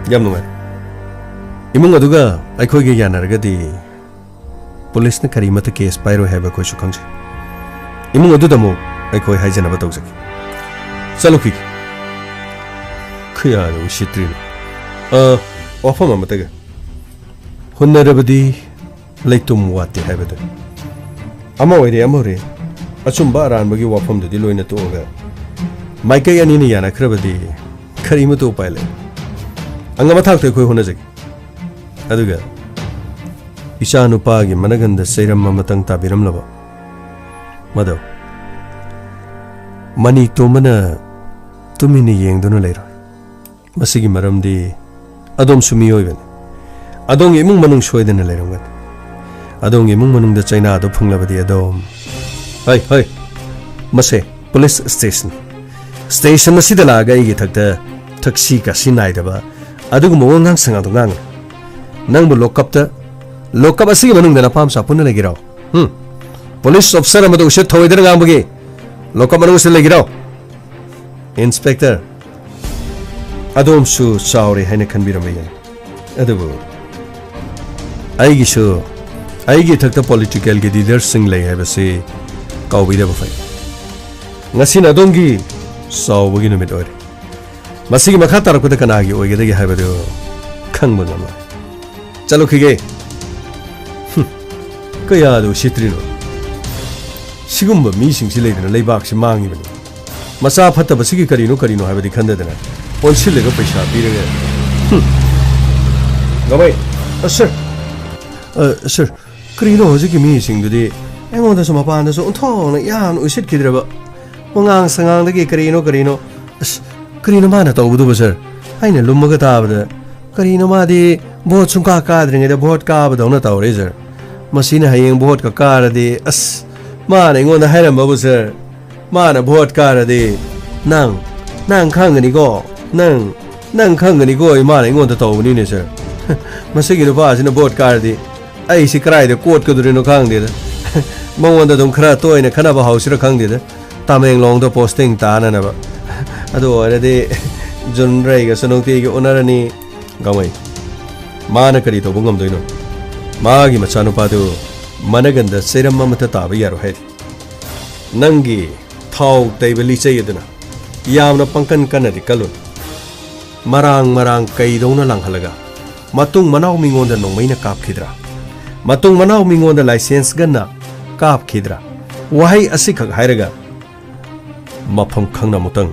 ꯌꯥꯝ ꯅꯨꯡꯉꯥꯏ꯫ ꯏꯃꯨꯡ ꯑꯗꯨꯒ ꯑꯩꯈꯣꯏꯒ ꯌꯥꯅꯔꯒꯗꯤ ꯄꯨꯂꯤꯁꯅ ꯀꯔꯤꯃꯠꯇ ꯀꯦꯁ ꯄꯥꯏꯔꯣꯏ ꯍꯥꯏꯕ ꯑꯩꯈꯣꯏꯁꯨ ꯈꯪꯖꯩ꯫ ꯏꯃꯨꯡ ꯑꯗꯨꯗ ꯑꯃꯨꯛ ꯑꯩꯈꯣꯏ ꯍꯥꯏꯖꯅꯕ ꯇꯧꯖꯒꯦ꯫ ꯆꯠꯂꯨꯈꯤꯒꯦ꯫ ꯈꯨꯌꯥꯗ ꯎꯁꯤꯠꯇ꯭ꯔꯤꯅꯣ꯫ ꯑ, ꯋꯥꯐꯝ ꯑꯃꯇꯒ꯫ ꯍꯨꯟꯅꯔꯕꯗꯤ ꯂꯩꯇꯨꯝ ꯋꯥꯠꯇꯦ ꯍꯥꯏꯕꯗꯨꯅꯤ꯫ ꯑꯃ ꯑꯣꯏꯔꯦ, ꯑꯃ ꯑꯣꯏꯔꯦ, ꯑꯆꯨꯝꯕ ꯑꯔꯥꯟꯕꯒꯤ ꯋꯥꯐꯝꯗꯨꯗꯤ ꯂꯣꯏꯅ ꯇꯣꯛꯑꯒ ꯃꯥꯏꯀꯩ ꯑꯅꯤꯅ ꯌꯥꯅꯈ꯭ꯔꯕꯗꯤ ꯀꯔꯤꯃꯠꯇ ꯎꯄꯥꯏ ꯂꯩ꯫ ꯑꯉꯝꯕ ꯊꯥꯛꯇ ꯑꯩꯈꯣꯏ ꯍꯣꯠꯅꯖꯒꯦ꯫ ꯑꯗꯨꯒ ꯏꯆꯥ ꯅꯨꯄꯥꯒꯤ ꯃꯅꯒꯟꯗ ꯆꯩꯔꯝ ꯑꯃꯇꯪ ꯇꯥꯕꯤꯔꯝꯂꯕ ꯃꯗꯣ ꯃꯅꯤ ꯇꯣꯝꯕꯅ ꯇꯨꯃꯤꯟꯅ ꯌꯦꯡꯗꯨꯅ ꯂꯩꯔꯣꯏ꯫ ꯃꯁꯤꯒꯤ ꯃꯔꯝꯗꯤ ꯑꯗꯣꯝꯁꯨ ꯃꯤꯑꯣꯏꯕꯅꯤ꯫ ꯑꯗꯣꯝꯒꯤ ꯏꯃꯨꯡ ꯃꯅꯨꯡ ꯁꯣꯏꯗꯅ ꯂꯩꯔꯝꯒꯅꯤ꯫ ꯑꯗꯣꯝꯒꯤ ꯏꯃꯨꯡ ꯃꯅꯨꯡꯗ ꯆꯩꯅꯥꯗꯨ ꯐꯪꯂꯕꯗꯤ ꯑꯗꯣꯝ, ꯍꯩ, ꯍꯩ, ꯃꯁꯦ ꯄꯨꯂꯤꯁ ꯁ꯭ꯇꯦꯁꯟ꯫ ꯁ꯭ꯇꯦꯁꯟ ꯑꯁꯤꯗ ꯂꯥꯛꯑꯒ ꯑꯩꯒꯤ ꯊꯛꯇ ꯊꯛꯁꯤ ꯈꯥꯁꯤ ꯅꯥꯏꯗꯕ ꯑꯗꯨꯒꯨꯝꯕ ꯋꯥꯉꯥꯡ ꯁꯉꯥꯡꯗꯣ ꯉꯥꯡꯒꯅꯨ꯫ ꯅꯪꯕꯨ ꯂꯣꯛꯀꯞꯇ, ꯂꯣꯛꯀꯞ ꯑꯁꯤꯒꯤ ꯃꯅꯨꯡꯗ ꯅꯄꯥ ꯃꯆꯥ ꯄꯨꯟꯅ ꯂꯩꯒꯦꯔꯣ? ꯍꯨꯝ? ꯄꯨꯂꯤꯁ ꯑꯣꯐꯤꯁꯔ ꯑꯃꯗ ꯎꯁꯤꯠ ꯊꯑꯣꯏꯗꯅ ꯉꯥꯡꯕꯒꯤ ꯂꯣꯛꯀꯞ ꯃꯅꯨꯡ ꯑꯁꯤꯗ ꯂꯩꯒꯦꯔꯣ? ꯏꯟꯁꯄꯦꯛꯇꯔ, ꯑꯗꯣꯝꯁꯨ ꯆꯥꯎꯔꯦ ꯍꯥꯏꯅ ꯈꯟꯕꯤꯔꯝꯕ ꯌꯥꯏ, ꯑꯗꯨꯕꯨ ꯑꯩꯒꯤꯁꯨ, ꯑꯩꯒꯤ ꯏꯊꯛꯇ ꯄꯣꯂꯤꯇꯤꯀꯦꯜꯒꯤ ꯂꯤꯗꯔꯁꯤꯡ ꯂꯩ ꯍꯥꯏꯕꯁꯤ ꯀꯥꯎꯕꯤꯗꯕ ꯐꯩ꯫ ꯉꯁꯤꯅ ꯑꯗꯣꯝꯒꯤ ꯆꯥꯎꯕꯒꯤ ꯅꯨꯃꯤꯠ ꯑꯣꯏꯔꯦ꯫ ꯃꯁꯤꯒꯤ ꯃꯈꯥ ꯇꯥꯔꯛꯄꯗ ꯀꯅꯥꯒꯤ ꯑꯣꯏꯒꯗꯒꯦ ꯍꯥꯏꯕꯗꯨ ꯈꯪꯕ ꯉꯝꯂꯣꯏ꯫ ꯆꯠꯂꯨꯈꯤꯒꯦ꯫ ꯍꯨꯝ, ꯀꯌꯥꯗ ꯎꯁꯤꯠꯇ꯭ꯔꯤꯅꯣ? ꯁꯤꯒꯨꯝꯕ ꯃꯤꯁꯤꯡꯁꯤ ꯂꯩꯗꯅ ꯂꯩꯕꯥꯛꯁꯤ ꯃꯥꯡꯉꯤꯕꯅꯤ꯫ ꯃꯆꯥ ꯐꯠꯇꯕꯁꯤꯒꯤ ꯀꯔꯤꯅꯣ ꯀꯔꯤꯅꯣ ꯍꯥꯏꯕꯗꯤ ꯈꯟꯗꯗꯅ ꯑꯣꯟꯁꯤꯜꯂꯒ ꯄꯩꯁꯥ ꯄꯤꯔꯒ꯫ ꯍꯨꯝ꯫ ꯒꯃꯩ, ꯑ, ꯁꯔ꯫ ꯑ, ꯁꯔ, ꯀꯔꯤꯅꯣ ꯍꯧꯖꯤꯛꯀꯤ ꯃꯤꯁꯤꯡꯗꯨꯗꯤ ꯑꯩꯉꯣꯟꯗꯁꯨ ꯃꯄꯥꯟꯗꯁꯨ ꯑꯣꯟꯊꯣꯛꯅ ꯌꯥꯝꯅ ꯎꯁꯤꯠꯈꯤꯗ꯭ꯔꯕ ꯋꯥꯉꯥꯡ ꯁꯉꯥꯡꯗꯒꯤ ꯀꯔꯤꯅꯣ ꯀꯔꯤꯅꯣ꯫ ꯑꯁ, ꯀꯔꯤꯅꯣ ꯃꯥꯅ ꯇꯧꯕꯗꯨꯕꯨ, ꯁꯔ? ꯑꯩꯅ ꯂꯨꯝꯃꯒ ꯇꯥꯕꯗ, ꯀꯔꯤꯅꯣ ꯃꯥꯗꯤ ꯚꯣꯠ ꯁꯨꯡꯀꯥ ꯀꯥꯗ꯭ꯔꯤꯉꯩꯗ ꯚꯣꯠ ꯀꯥꯕꯗꯧꯅ ꯇꯧꯔꯦ, ꯁꯔ꯫ ꯃꯁꯤꯅ ꯍꯌꯦꯡ ꯚꯣꯠꯀ ꯀꯥꯔꯗꯤ, ꯑꯁ, ꯃꯥꯅ ꯑꯩꯉꯣꯟꯗ ꯍꯥꯏꯔꯝꯕꯕꯨ, ꯁꯔ, ꯃꯥꯅ ꯚꯣꯠ ꯀꯥꯔꯗꯤ, "ꯅꯪ, ꯅꯪ ꯈꯪꯒꯅꯤꯀꯣ, ꯅꯪ, ꯅꯪ ꯈꯪꯒꯅꯤꯀꯣ," ꯑꯩ ꯃꯥꯅ ꯑꯩꯉꯣꯟꯗ ꯇꯧꯕꯅꯤꯅꯦ, ꯁꯔ꯫ ꯃꯁꯤꯒꯤ ꯅꯨꯄꯥꯁꯤꯅ ꯚꯣꯠ ꯀꯥꯔꯗꯤ, ꯑꯩꯁꯤ ꯀꯗꯥꯏꯗ ꯀꯣꯠꯀꯗꯣꯔꯤꯅꯣ ꯈꯪꯗꯦꯗ꯫ ꯃꯉꯣꯟꯗ ꯑꯗꯨꯝ ꯈꯔ ꯇꯣꯏꯅ ꯈꯠꯅꯕ ꯍꯧꯁꯤꯔ ꯈꯪꯗꯦꯗ, ꯇꯥꯃꯦꯡꯂꯣꯡꯗ ꯄꯣꯁꯇꯤꯡ ꯇꯥꯅꯅꯕ꯫ ꯑꯗꯨ ꯑꯣꯏꯔꯗꯤ ꯖꯨꯟꯔꯩꯒꯁꯨ ꯅꯨꯡꯇꯤꯒꯤ ꯎꯅꯔꯅꯤ꯫ ꯒꯥꯡꯃꯩ, ꯃꯥꯅ ꯀꯔꯤ ꯇꯧꯕ ꯉꯝꯗꯣꯏꯅꯣ? ꯃꯥꯒꯤ ꯃꯆꯥꯅꯨꯄꯥꯗꯨ ꯃꯅꯒꯟꯗ ꯆꯩꯔꯝ ꯑꯃꯠꯇ ꯇꯥꯕ ꯌꯥꯔꯣꯏ ꯍꯥꯏꯔꯤ꯫ ꯅꯪꯒꯤ ꯊꯥꯎ ꯇꯩꯕ ꯂꯤꯆꯩ ꯑꯗꯨꯅ ꯌꯥꯝꯅ ꯄꯪꯀꯟ ꯀꯟꯅꯗꯤ ꯀꯜꯂꯨꯅꯨ꯫ ꯃꯔꯥꯡ ꯃꯔꯥꯡ ꯀꯩꯗꯧꯅ ꯂꯥꯡꯍꯜꯂꯒ ꯃꯇꯨꯡ ꯃꯅꯥꯎ ꯃꯤꯉꯣꯟꯗ ꯅꯣꯡꯃꯩꯅ ꯀꯥꯞꯈꯤꯗ꯭ꯔꯥ? ꯃꯇꯨꯡ ꯃꯅꯥꯎ ꯃꯤꯉꯣꯟꯗ ꯂꯥꯏꯁꯦꯟꯁ ꯒꯟꯅ ꯀꯥꯞꯈꯤꯗ꯭ꯔꯥ? ꯋꯥꯍꯩ ꯑꯁꯤꯈꯛ ꯍꯥꯏꯔꯒ ꯃꯐꯝ ꯈꯪꯅ ꯑꯃꯨꯛꯇꯪ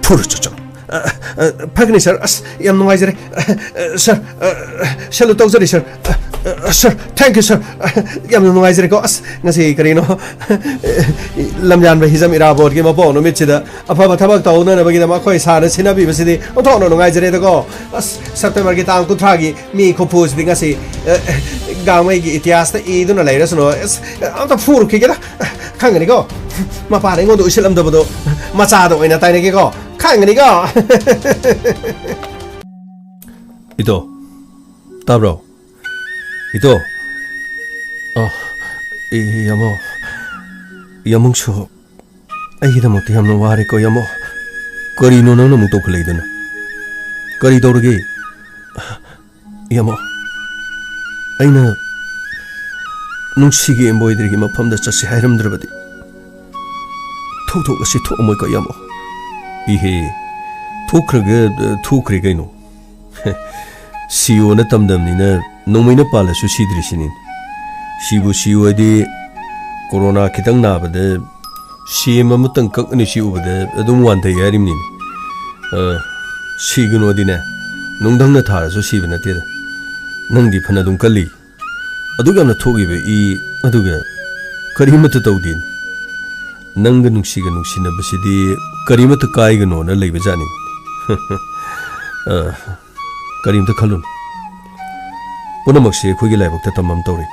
ꯐꯨꯔꯨ ꯆꯠꯆꯧ꯫ ꯑ, ꯑ, ꯐꯒꯅꯤ, ꯁꯔ꯫ ꯑꯁ, ꯌꯥꯝ ꯅꯨꯡꯉꯥꯏꯖꯔꯦ꯫ ꯑ, ꯑ, ꯁꯔ, ꯑ, ꯑ, ꯁꯦꯂꯨꯠ ꯇꯧꯖꯔꯤ, ꯁꯔ꯫ ꯑ, ꯑ, ꯁꯔ, thank you, ꯁꯔ꯫ ꯑ, ꯌꯥꯝꯅ ꯅꯨꯡꯉꯥꯏꯖꯔꯦꯀꯣ꯫ ꯑꯁ, ꯉꯁꯤ ꯀꯔꯤꯅꯣ, ꯂꯝꯌꯥꯟꯕ ꯍꯤꯖꯝ ꯏꯔꯥꯕꯣꯠꯀꯤ ꯃꯄꯣꯛ ꯅꯨꯃꯤꯠꯁꯤꯗ ꯑꯐꯕ ꯊꯕꯛ ꯇꯧꯅꯅꯕꯒꯤꯗꯃꯛ ꯑꯩꯈꯣꯏ ꯁꯥꯔꯅ ꯁꯤꯟꯅꯕꯤꯕꯁꯤꯗꯤ ꯑꯣꯟꯊꯣꯛꯅ ꯅꯨꯡꯉꯥꯏꯖꯔꯦꯗꯀꯣ꯫ ꯑꯁ, ꯁꯦꯞꯇꯦꯝꯕꯔꯒꯤ ꯇꯥꯡ ꯀꯨꯟꯊ꯭ꯔꯥꯒꯤ ꯃꯤ ꯈꯨꯐꯨꯁꯤꯗꯤ ꯉꯁꯤ, ꯑ, ꯒꯥꯡꯃꯩꯒꯤ ꯏꯇꯤꯍꯥꯁꯇ ꯏꯗꯨꯅ ꯂꯩꯔꯁꯅꯨ꯫ ꯑꯁ, ꯑꯝꯇ ꯐꯨꯔꯨꯈꯤꯒꯦꯗ꯫ ꯈꯪꯒꯅꯤꯀꯣ? ꯃꯄꯥꯅ ꯑꯩꯉꯣꯟꯗ ꯎꯁꯤꯠꯂꯝꯗꯕꯗꯣ ꯃꯆꯥꯗ ꯑꯣꯏꯅ ꯇꯥꯏꯅꯒꯦꯀꯣ? ꯈꯪꯒꯅꯤꯀꯣ? ꯏꯇꯣ, ꯇꯥꯕ꯭ꯔꯣ? ꯏꯇꯣ꯫ ꯑ, ꯏ-, ꯌꯥꯃꯣ꯫ ꯌꯥꯃꯨꯡꯁꯨ ꯑꯩꯒꯤꯗꯃꯛꯇ ꯌꯥꯝꯅ ꯋꯥꯔꯦꯀꯣ, ꯌꯥꯃꯣ꯫ ꯀꯔꯤꯅꯣ ꯅꯪꯅ ꯑꯃꯨꯛ ꯇꯧꯈꯠꯂꯛꯏꯗꯨꯅ? ꯀꯔꯤ ꯇꯧꯔꯒꯦ? ꯌꯥꯃꯣ, ꯑꯩꯅ ꯅꯨꯡꯁꯤꯒꯤ embroideryꯒꯤ ꯃꯐꯝꯗ ꯆꯠꯁꯤ ꯍꯥꯏꯔꯝꯗ꯭ꯔꯕꯗꯤ ꯊꯧꯗꯣꯛ ꯑꯁꯤ ꯊꯣꯛꯑꯝꯃꯣꯏꯀꯣ, ꯌꯥꯃꯣ꯫ ꯏꯍꯦ, ꯊꯣꯛꯈ꯭ꯔꯒ, ꯑ, ꯊꯣꯛꯈ꯭ꯔꯦ ꯀꯩꯅꯣ꯫ ꯁꯤꯌꯣꯅ ꯇꯝꯗꯝꯅꯤꯅ ꯅꯣꯡꯃꯩꯅ ꯄꯥꯜꯂꯁꯨ ꯁꯤꯗ꯭ꯔꯤꯁꯤꯅꯤ꯫ ꯁꯤꯕꯨ ꯁꯤꯌꯣ ꯍꯥꯏꯗꯤ ꯀꯣꯔꯣꯅꯥ ꯈꯤꯇꯪ ꯅꯥꯕꯗ ꯁꯦꯝ ꯑꯃꯇꯪ ꯀꯛꯅ ꯁꯤ ꯎꯕꯗ ꯑꯗꯨꯝ ꯋꯥꯟꯊꯩ ꯍꯥꯏꯔꯤꯕꯅꯤꯅꯦ꯫ ꯑ, ꯁꯤꯒꯅꯣꯗꯤꯅꯦ, ꯅꯨꯡꯗꯪꯅ ꯊꯥꯔꯁꯨ ꯁꯤꯕ ꯅꯠꯇꯦꯗ꯫ ꯅꯪꯗꯤ ꯐꯅ ꯑꯗꯨꯝ ꯀꯜꯂꯤ꯫ ꯑꯗꯨꯛ ꯌꯥꯝꯅ ꯊꯣꯛꯏꯕ ꯏ, ꯑꯗꯨꯒ ꯀꯔꯤꯃꯠꯇ ꯇꯧꯗꯦꯅꯦ꯫ ꯅꯪꯒ ꯅꯨꯡꯁꯤꯒ ꯅꯨꯡꯁꯤꯅꯕꯁꯤꯗꯤ ꯀꯔꯤꯃꯠꯇ ꯀꯥꯏꯒꯅꯣꯅ ꯂꯩꯕꯖꯥꯠꯅꯤ꯫ ꯑ, ꯀꯔꯤꯝꯇ ꯈꯜꯂꯨꯅꯨ꯫ ꯄꯨꯝꯅꯃꯛꯁꯦ ꯑꯩꯈꯣꯏꯒꯤ ꯂꯥꯏꯕꯛꯇ ꯇꯝꯕ ꯑꯃ ꯇꯧꯔꯤ꯫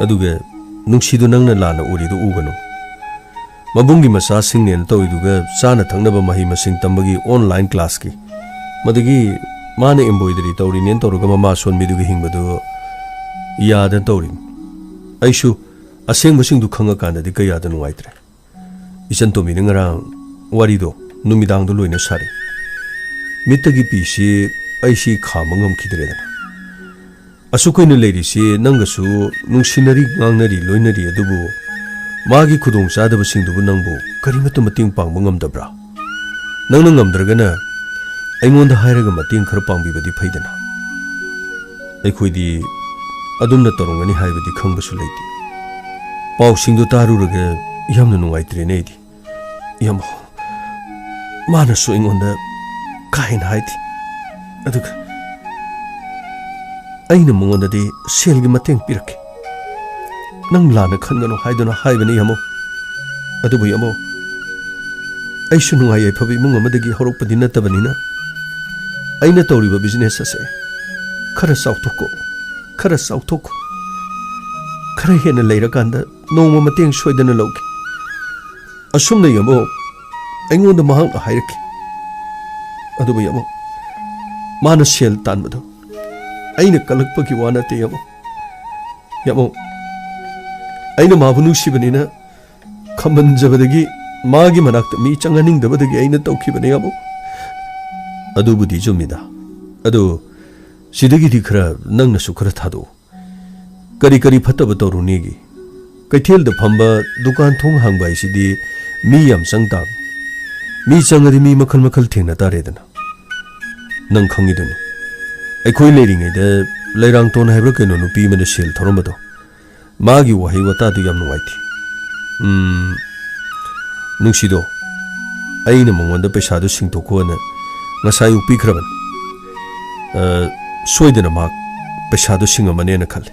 ꯑꯗꯨꯒ ꯅꯨꯡꯁꯤꯗꯨ ꯅꯪꯅ ꯂꯥꯟꯅ ꯎꯔꯤꯗꯨ ꯎꯒꯅꯨ꯫ ꯃꯕꯨꯡꯒꯤ ꯃꯆꯥꯁꯤꯡꯅꯦꯅ ꯇꯧꯔꯤꯗꯨꯒ ꯆꯥꯅ ꯊꯛꯅꯕ ꯃꯍꯩ ꯃꯁꯤꯡ ꯇꯝꯕꯒꯤ online classꯀꯤ, ꯃꯗꯨꯒꯤ ꯃꯥꯅ embroidery ꯇꯧꯔꯤꯅꯦꯅ ꯇꯧꯔꯒ ꯃꯃꯥ ꯁꯣꯟꯕꯤꯗꯨꯒ ꯍꯤꯡꯕꯗꯨ ꯌꯥꯗꯅ ꯇꯧꯔꯤꯅꯤ꯫ ꯑꯩꯁꯨ ꯑꯁꯦꯡꯕꯁꯤꯡꯗꯨ ꯈꯪꯉꯀꯥꯟꯗꯗꯤ ꯀꯌꯥꯗ ꯅꯨꯡꯉꯥꯏꯇ꯭ꯔꯦ꯫ ꯏꯆꯟ ꯇꯣꯝꯕꯤꯅ ꯉꯔꯥꯡ ꯋꯥꯔꯤꯗꯣ ꯅꯨꯃꯤꯗꯥꯡꯗꯣ ꯂꯣꯏꯅ ꯁꯥꯔꯦ꯫ ꯃꯤꯠꯇꯒꯤ ꯄꯤꯁꯤ ꯑꯩꯁꯤ ꯈꯥꯝꯕ ꯉꯝꯈꯤꯗ꯭ꯔꯦꯗꯅ꯫ ꯑꯁꯨꯛ ꯀꯨꯏꯅ ꯂꯩꯔꯤꯁꯤ ꯅꯪꯒꯁꯨ ꯅꯨꯡꯁꯤꯅꯔꯤ, ꯉꯥꯡꯅꯔꯤ, ꯂꯣꯏꯅꯔꯤ, ꯑꯗꯨꯕꯨ ꯃꯥꯒꯤ ꯈꯨꯗꯣꯡꯆꯥꯗꯕꯁꯤꯡꯗꯨꯕꯨ ꯅꯪꯕꯨ ꯀꯔꯤꯃꯠꯇ ꯃꯇꯦꯡ ꯄꯥꯡꯕ ꯉꯝꯗꯕ꯭ꯔꯥ? ꯅꯪꯅ ꯉꯝꯗ꯭ꯔꯒꯅ ꯑꯩꯉꯣꯟꯗ ꯍꯥꯏꯔꯒ ꯃꯇꯦꯡ ꯈꯔ ꯄꯥꯡꯕꯤꯕꯗꯤ ꯐꯩꯗꯅ꯫ ꯑꯩꯈꯣꯏꯗꯤ ꯑꯗꯨꯝꯅ ꯇꯧꯔꯝꯒꯅꯤ ꯍꯥꯏꯕꯗꯤ ꯈꯪꯕꯁꯨ ꯂꯩꯇꯦ꯫ ꯄꯥꯎꯁꯤꯡꯗꯨ ꯇꯥꯔꯨꯔꯒ ꯌꯥꯝꯅ ꯅꯨꯡꯉꯥꯏꯇ꯭ꯔꯦꯅꯦ ꯑꯩꯗꯤ꯫ ꯌꯥꯝ, ꯃꯥꯅꯁꯨ ꯑꯩꯉꯣꯟꯗ ꯀꯥ ꯍꯦꯟꯅ ꯍꯥꯏꯗꯦ꯫ ꯑꯗꯨꯒ ꯑꯩꯅ ꯃꯉꯣꯟꯗꯗꯤ ꯁꯦꯜꯒꯤ ꯃꯇꯦꯡ ꯄꯤꯔꯛꯀꯦ꯫ ꯅꯪ ꯂꯥꯟꯅ ꯈꯟꯒꯅꯨ ꯍꯥꯏꯗꯨꯅ ꯍꯥꯏꯕꯅꯤ, ꯌꯥꯃꯣ꯫ ꯑꯗꯨꯕꯨ, ꯌꯥꯃꯣ, ꯑꯩꯁꯨ ꯅꯨꯡꯉꯥꯏ ꯌꯥꯏꯐꯕ ꯏꯃꯨꯡ ꯑꯃꯗꯒꯤ ꯍꯧꯔꯛꯄꯗꯤ ꯅꯠꯇꯕꯅꯤꯅ, ꯑꯩꯅ ꯇꯧꯔꯤꯕ business ꯑꯁꯦ ꯈꯔ ꯆꯥꯎꯊꯣꯛꯀꯣ, ꯈꯔ ꯆꯥꯎꯊꯣꯛꯀꯣ꯫ ꯈꯔ ꯍꯦꯟꯅ ꯂꯩꯔꯀꯥꯟꯗ ꯅꯣꯡꯃ ꯃꯇꯦꯡ ꯁꯣꯏꯗꯅ ꯂꯧꯒꯦ꯫ ꯑꯁꯨꯝꯅ, ꯌꯥꯃꯣ, ꯑꯩꯉꯣꯟꯗ ꯃꯍꯥꯛꯅ ꯍꯥꯏꯔꯛꯈꯤ꯫ ꯑꯗꯨꯕꯨ, ꯌꯥꯃꯣ, ꯃꯥꯅ ꯁꯦꯜ ꯇꯥꯟꯕꯗꯣ ꯑꯩꯅ ꯀꯜꯂꯛꯄꯒꯤ ꯋꯥ ꯅꯠꯇꯦ, ꯌꯥꯃꯣ꯫ ꯌꯥꯃꯣ, ꯑꯩꯅ ꯃꯥꯕꯨ ꯅꯨꯡꯁꯤꯕꯅꯤꯅ ꯈꯝꯍꯟꯖꯕꯗꯒꯤ, ꯃꯥꯒꯤ ꯃꯅꯥꯛꯇ ꯃꯤ ꯆꯪꯍꯟꯅꯤꯡꯗꯕꯗꯒꯤ ꯑꯩꯅ ꯇꯧꯈꯤꯕꯅꯦ, ꯌꯥꯃꯣ꯫ ꯑꯗꯨꯕꯨꯗꯤ ꯆꯨꯝꯃꯤꯗ꯫ ꯑꯗꯨ ꯁꯤꯗꯒꯤꯗꯤ ꯈꯔ ꯅꯪꯅꯁꯨ ꯈꯔ ꯊꯥꯗꯣꯛꯎ꯫ ꯀꯔꯤ ꯀꯔꯤ ꯐꯠꯇꯕ ꯇꯧꯔꯨꯅꯤꯒꯤ? ꯀꯩꯊꯦꯜꯗ ꯐꯝꯕ, ꯗꯨꯀꯥꯟ ꯊꯣꯡ ꯍꯥꯡꯕ ꯍꯥꯏꯁꯤꯗꯤ ꯃꯤ ꯌꯥꯝ ꯆꯪ ꯇꯥꯕꯅꯤ꯫ ꯃꯤ ꯆꯪꯉꯗꯤ ꯃꯤ ꯃꯈꯜ ꯃꯈꯜ ꯊꯦꯡꯅ ꯇꯥꯔꯦꯗꯅ꯫ ꯅꯪ ꯈꯪꯉꯤꯗꯨꯅꯤ, ꯑꯩꯈꯣꯏ ꯂꯩꯔꯤꯉꯩꯗ ꯂꯩꯔꯥꯡꯇꯣꯟ ꯍꯥꯏꯕ꯭ꯔꯥ ꯀꯩꯅꯣ ꯅꯨꯄꯤ ꯑꯃꯅ ꯁꯦꯜ ꯊꯧꯔꯝꯕꯗꯣ, ꯃꯥꯒꯤ ꯋꯥꯍꯩ ꯋꯥꯇꯥꯗꯨ ꯌꯥꯝ ꯅꯨꯡꯉꯥꯏꯇꯦ꯫ ꯎꯝ, ꯅꯨꯡꯁꯤꯗꯣ, ꯑꯩꯅ ꯃꯉꯣꯟꯗ ꯄꯩꯁꯥꯗꯨ ꯁꯤꯡꯇꯣꯛꯈꯣꯅ ꯉꯁꯥꯏ ꯑꯌꯨꯛ ꯄꯤꯈ꯭ꯔꯕꯅꯤ꯫ ꯑ, ꯁꯣꯏꯗꯅ ꯃꯍꯥꯛ ꯄꯩꯁꯥꯗꯨ ꯁꯤꯡꯉꯝꯃꯅꯦꯅ ꯈꯜꯂꯤ꯫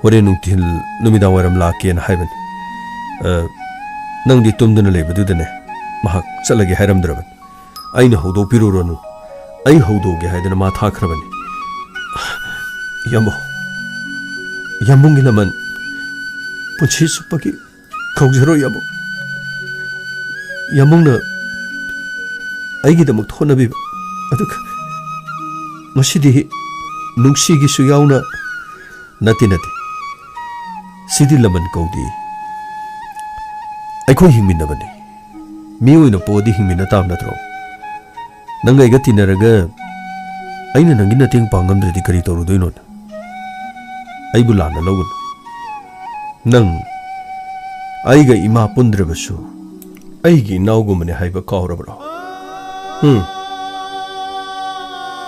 ꯍꯣꯔꯦꯟ ꯅꯨꯡꯊꯤꯜ ꯅꯨꯃꯤꯗꯥꯡ ꯋꯥꯏꯔꯝ ꯂꯥꯛꯀꯦꯅ ꯍꯥꯏꯕꯅꯤ꯫ ꯑ, ꯅꯪꯗꯤ ꯇꯨꯝꯗꯨꯅ ꯂꯩꯕꯗꯨꯗꯅꯦ, ꯃꯍꯥꯛ ꯆꯠꯂꯒꯦ ꯍꯥꯏꯔꯝꯗ꯭ꯔꯕꯅꯤ꯫ ꯑꯩꯅ ꯍꯧꯗꯣꯛꯄꯤꯔꯨꯔꯣꯅꯨ, ꯑꯩ ꯍꯧꯗꯣꯛꯒꯦ ꯍꯥꯏꯗꯅ ꯃꯥ ꯊꯥꯈ꯭ꯔꯕꯅꯤ꯫ ꯌꯥꯝꯕꯨꯡ, ꯌꯥꯝꯕꯨꯡꯒꯤ ꯂꯃꯟ ꯄꯨꯟꯁꯤ ꯆꯨꯞꯄꯒꯤ ꯀꯥꯎꯖꯔꯣꯏ, ꯌꯥꯝꯕꯨꯡ꯫ ꯌꯥꯝꯕꯨꯡꯅ ꯑꯩꯒꯤꯗꯃꯛ ꯍꯣꯠꯅꯕꯤꯕ, ꯑꯗꯨꯒ ꯃꯁꯤꯗꯤ ꯅꯨꯡꯁꯤꯒꯤꯁꯨ ꯌꯥꯎꯅ꯫ ꯅꯠꯇꯦ, ꯅꯠꯇꯦ, ꯁꯤꯗꯤ ꯂꯃꯟ ꯀꯧꯗꯦ꯫ ꯑꯩꯈꯣꯏ ꯍꯤꯡꯃꯤꯟꯅꯕꯅꯤ꯫ ꯃꯤ ꯑꯣꯏꯅ ꯄꯣꯛꯑꯗꯤ ꯍꯤꯡꯃꯤꯟꯅ ꯇꯥꯕ ꯅꯠꯇ꯭ꯔꯣ? ꯅꯪ ꯑꯩꯒ ꯇꯤꯟꯅꯔꯒ ꯑꯩꯅ ꯅꯪꯒꯤ ꯃꯇꯦꯡ ꯄꯥꯡ ꯉꯝꯗ꯭ꯔꯗꯤ ꯀꯔꯤ ꯇꯧꯔꯨꯗꯣꯏꯅꯣ? ꯑꯩꯕꯨ ꯂꯥꯟꯅ ꯂꯧꯒꯅꯨ꯫ ꯅꯪ ꯑꯩꯒ ꯏꯃꯥ ꯄꯨꯟꯗ꯭ꯔꯕꯁꯨ ꯑꯩꯒꯤ ꯏꯅꯥꯎꯒꯨꯝꯕꯅꯤ ꯍꯥꯏꯕ ꯀꯥꯎꯔꯕ꯭ꯔꯣ? ꯎꯝ꯫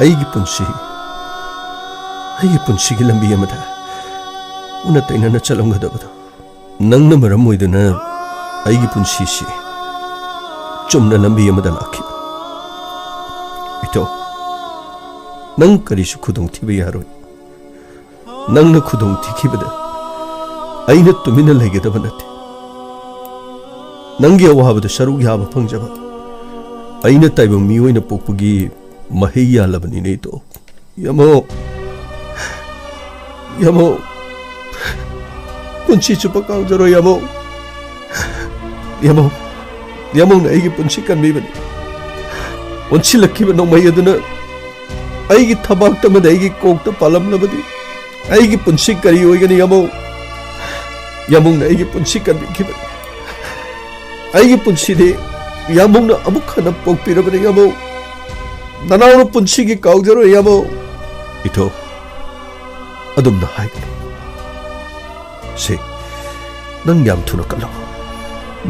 ꯑꯩꯒꯤ ꯄꯨꯟꯁꯤ, ꯑꯩꯒꯤ ꯄꯨꯟꯁꯤꯒꯤ ꯂꯝꯕꯤ ꯑꯃꯗ ꯎꯅ ꯇꯩꯅꯅ ꯆꯠꯂꯝꯒꯗꯕꯗꯣ, ꯅꯪꯅ ꯃꯔꯝ ꯑꯣꯏꯗꯨꯅ ꯑꯩꯒꯤ ꯄꯨꯟꯁꯤꯁꯤ ꯆꯨꯝꯅ ꯂꯝꯕꯤ ꯑꯃꯗ ꯂꯥꯛꯈꯤ꯫ ꯏꯊꯧ, ꯅꯪ ꯀꯔꯤꯁꯨ ꯈꯨꯗꯣꯡꯊꯤꯕ ꯌꯥꯔꯣꯏ꯫ ꯅꯪꯅ ꯈꯨꯗꯣꯡ ꯊꯤꯈꯤꯕꯗ ꯑꯩꯅ ꯇꯨꯃꯤꯟꯅ ꯂꯩꯒꯗꯕ ꯅꯠꯇꯦ꯫ ꯅꯪꯒꯤ ꯑꯋꯥꯕꯗ ꯁꯔꯨꯛ ꯌꯥꯕ ꯐꯪꯖꯕ ꯑꯩꯅ ꯇꯥꯏꯕꯪ ꯃꯤꯑꯣꯏꯅ ꯄꯣꯛꯄꯒꯤ ꯃꯍꯩ ꯌꯥꯜꯂꯕꯅꯤꯅꯦ, ꯏꯇꯣ꯫ ꯌꯥꯃꯣ, ꯌꯥꯃꯣ, ꯄꯨꯟꯁꯤ ꯆꯨꯞꯄ ꯀꯥꯎꯖꯔꯣꯏ, ꯌꯥꯃꯣ꯫ ꯌꯥꯃꯣ, ꯌꯥꯃꯣꯅ ꯑꯩꯒꯤ ꯄꯨꯟꯁꯤ ꯀꯟꯕꯤꯕꯅꯤ꯫ ꯑꯣꯟꯁꯤꯜꯂꯛꯈꯤꯕ ꯅꯣꯡꯃꯩ ꯑꯗꯨꯅ ꯑꯩꯒꯤ ꯊꯕꯥꯛꯇ ꯑꯃꯗꯤ ꯑꯩꯒꯤ ꯀꯣꯛꯇ ꯄꯥꯜꯂꯝꯂꯕꯗꯤ ꯑꯩꯒꯤ ꯄꯨꯟꯁꯤ ꯀꯔꯤ ꯑꯣꯏꯒꯅꯤ, ꯌꯥꯃꯣ? ꯌꯥꯃꯣꯅ ꯑꯩꯒꯤ ꯄꯨꯟꯁꯤ ꯀꯟꯕꯤꯈꯤꯕꯅꯤ꯫ ꯑꯩꯒꯤ ꯄꯨꯟꯁꯤꯗꯤ ꯌꯥꯃꯣꯅ ꯑꯃꯨꯛ ꯍꯟꯅ ꯄꯣꯛꯄꯤꯔꯕꯅꯤ, ꯌꯥꯃꯣ꯫ ꯅꯅꯥꯎꯅ ꯄꯨꯟꯁꯤꯒꯤ ꯀꯥꯎꯖꯔꯣꯏ, ꯌꯥꯃꯣ꯫ ꯏꯊꯧ, ꯑꯗꯨꯝꯅ ꯍꯥꯏꯒꯅꯨ꯫ ꯁꯦ, ꯅꯪ ꯌꯥꯝ ꯊꯨꯅ ꯀꯜꯂꯣ꯫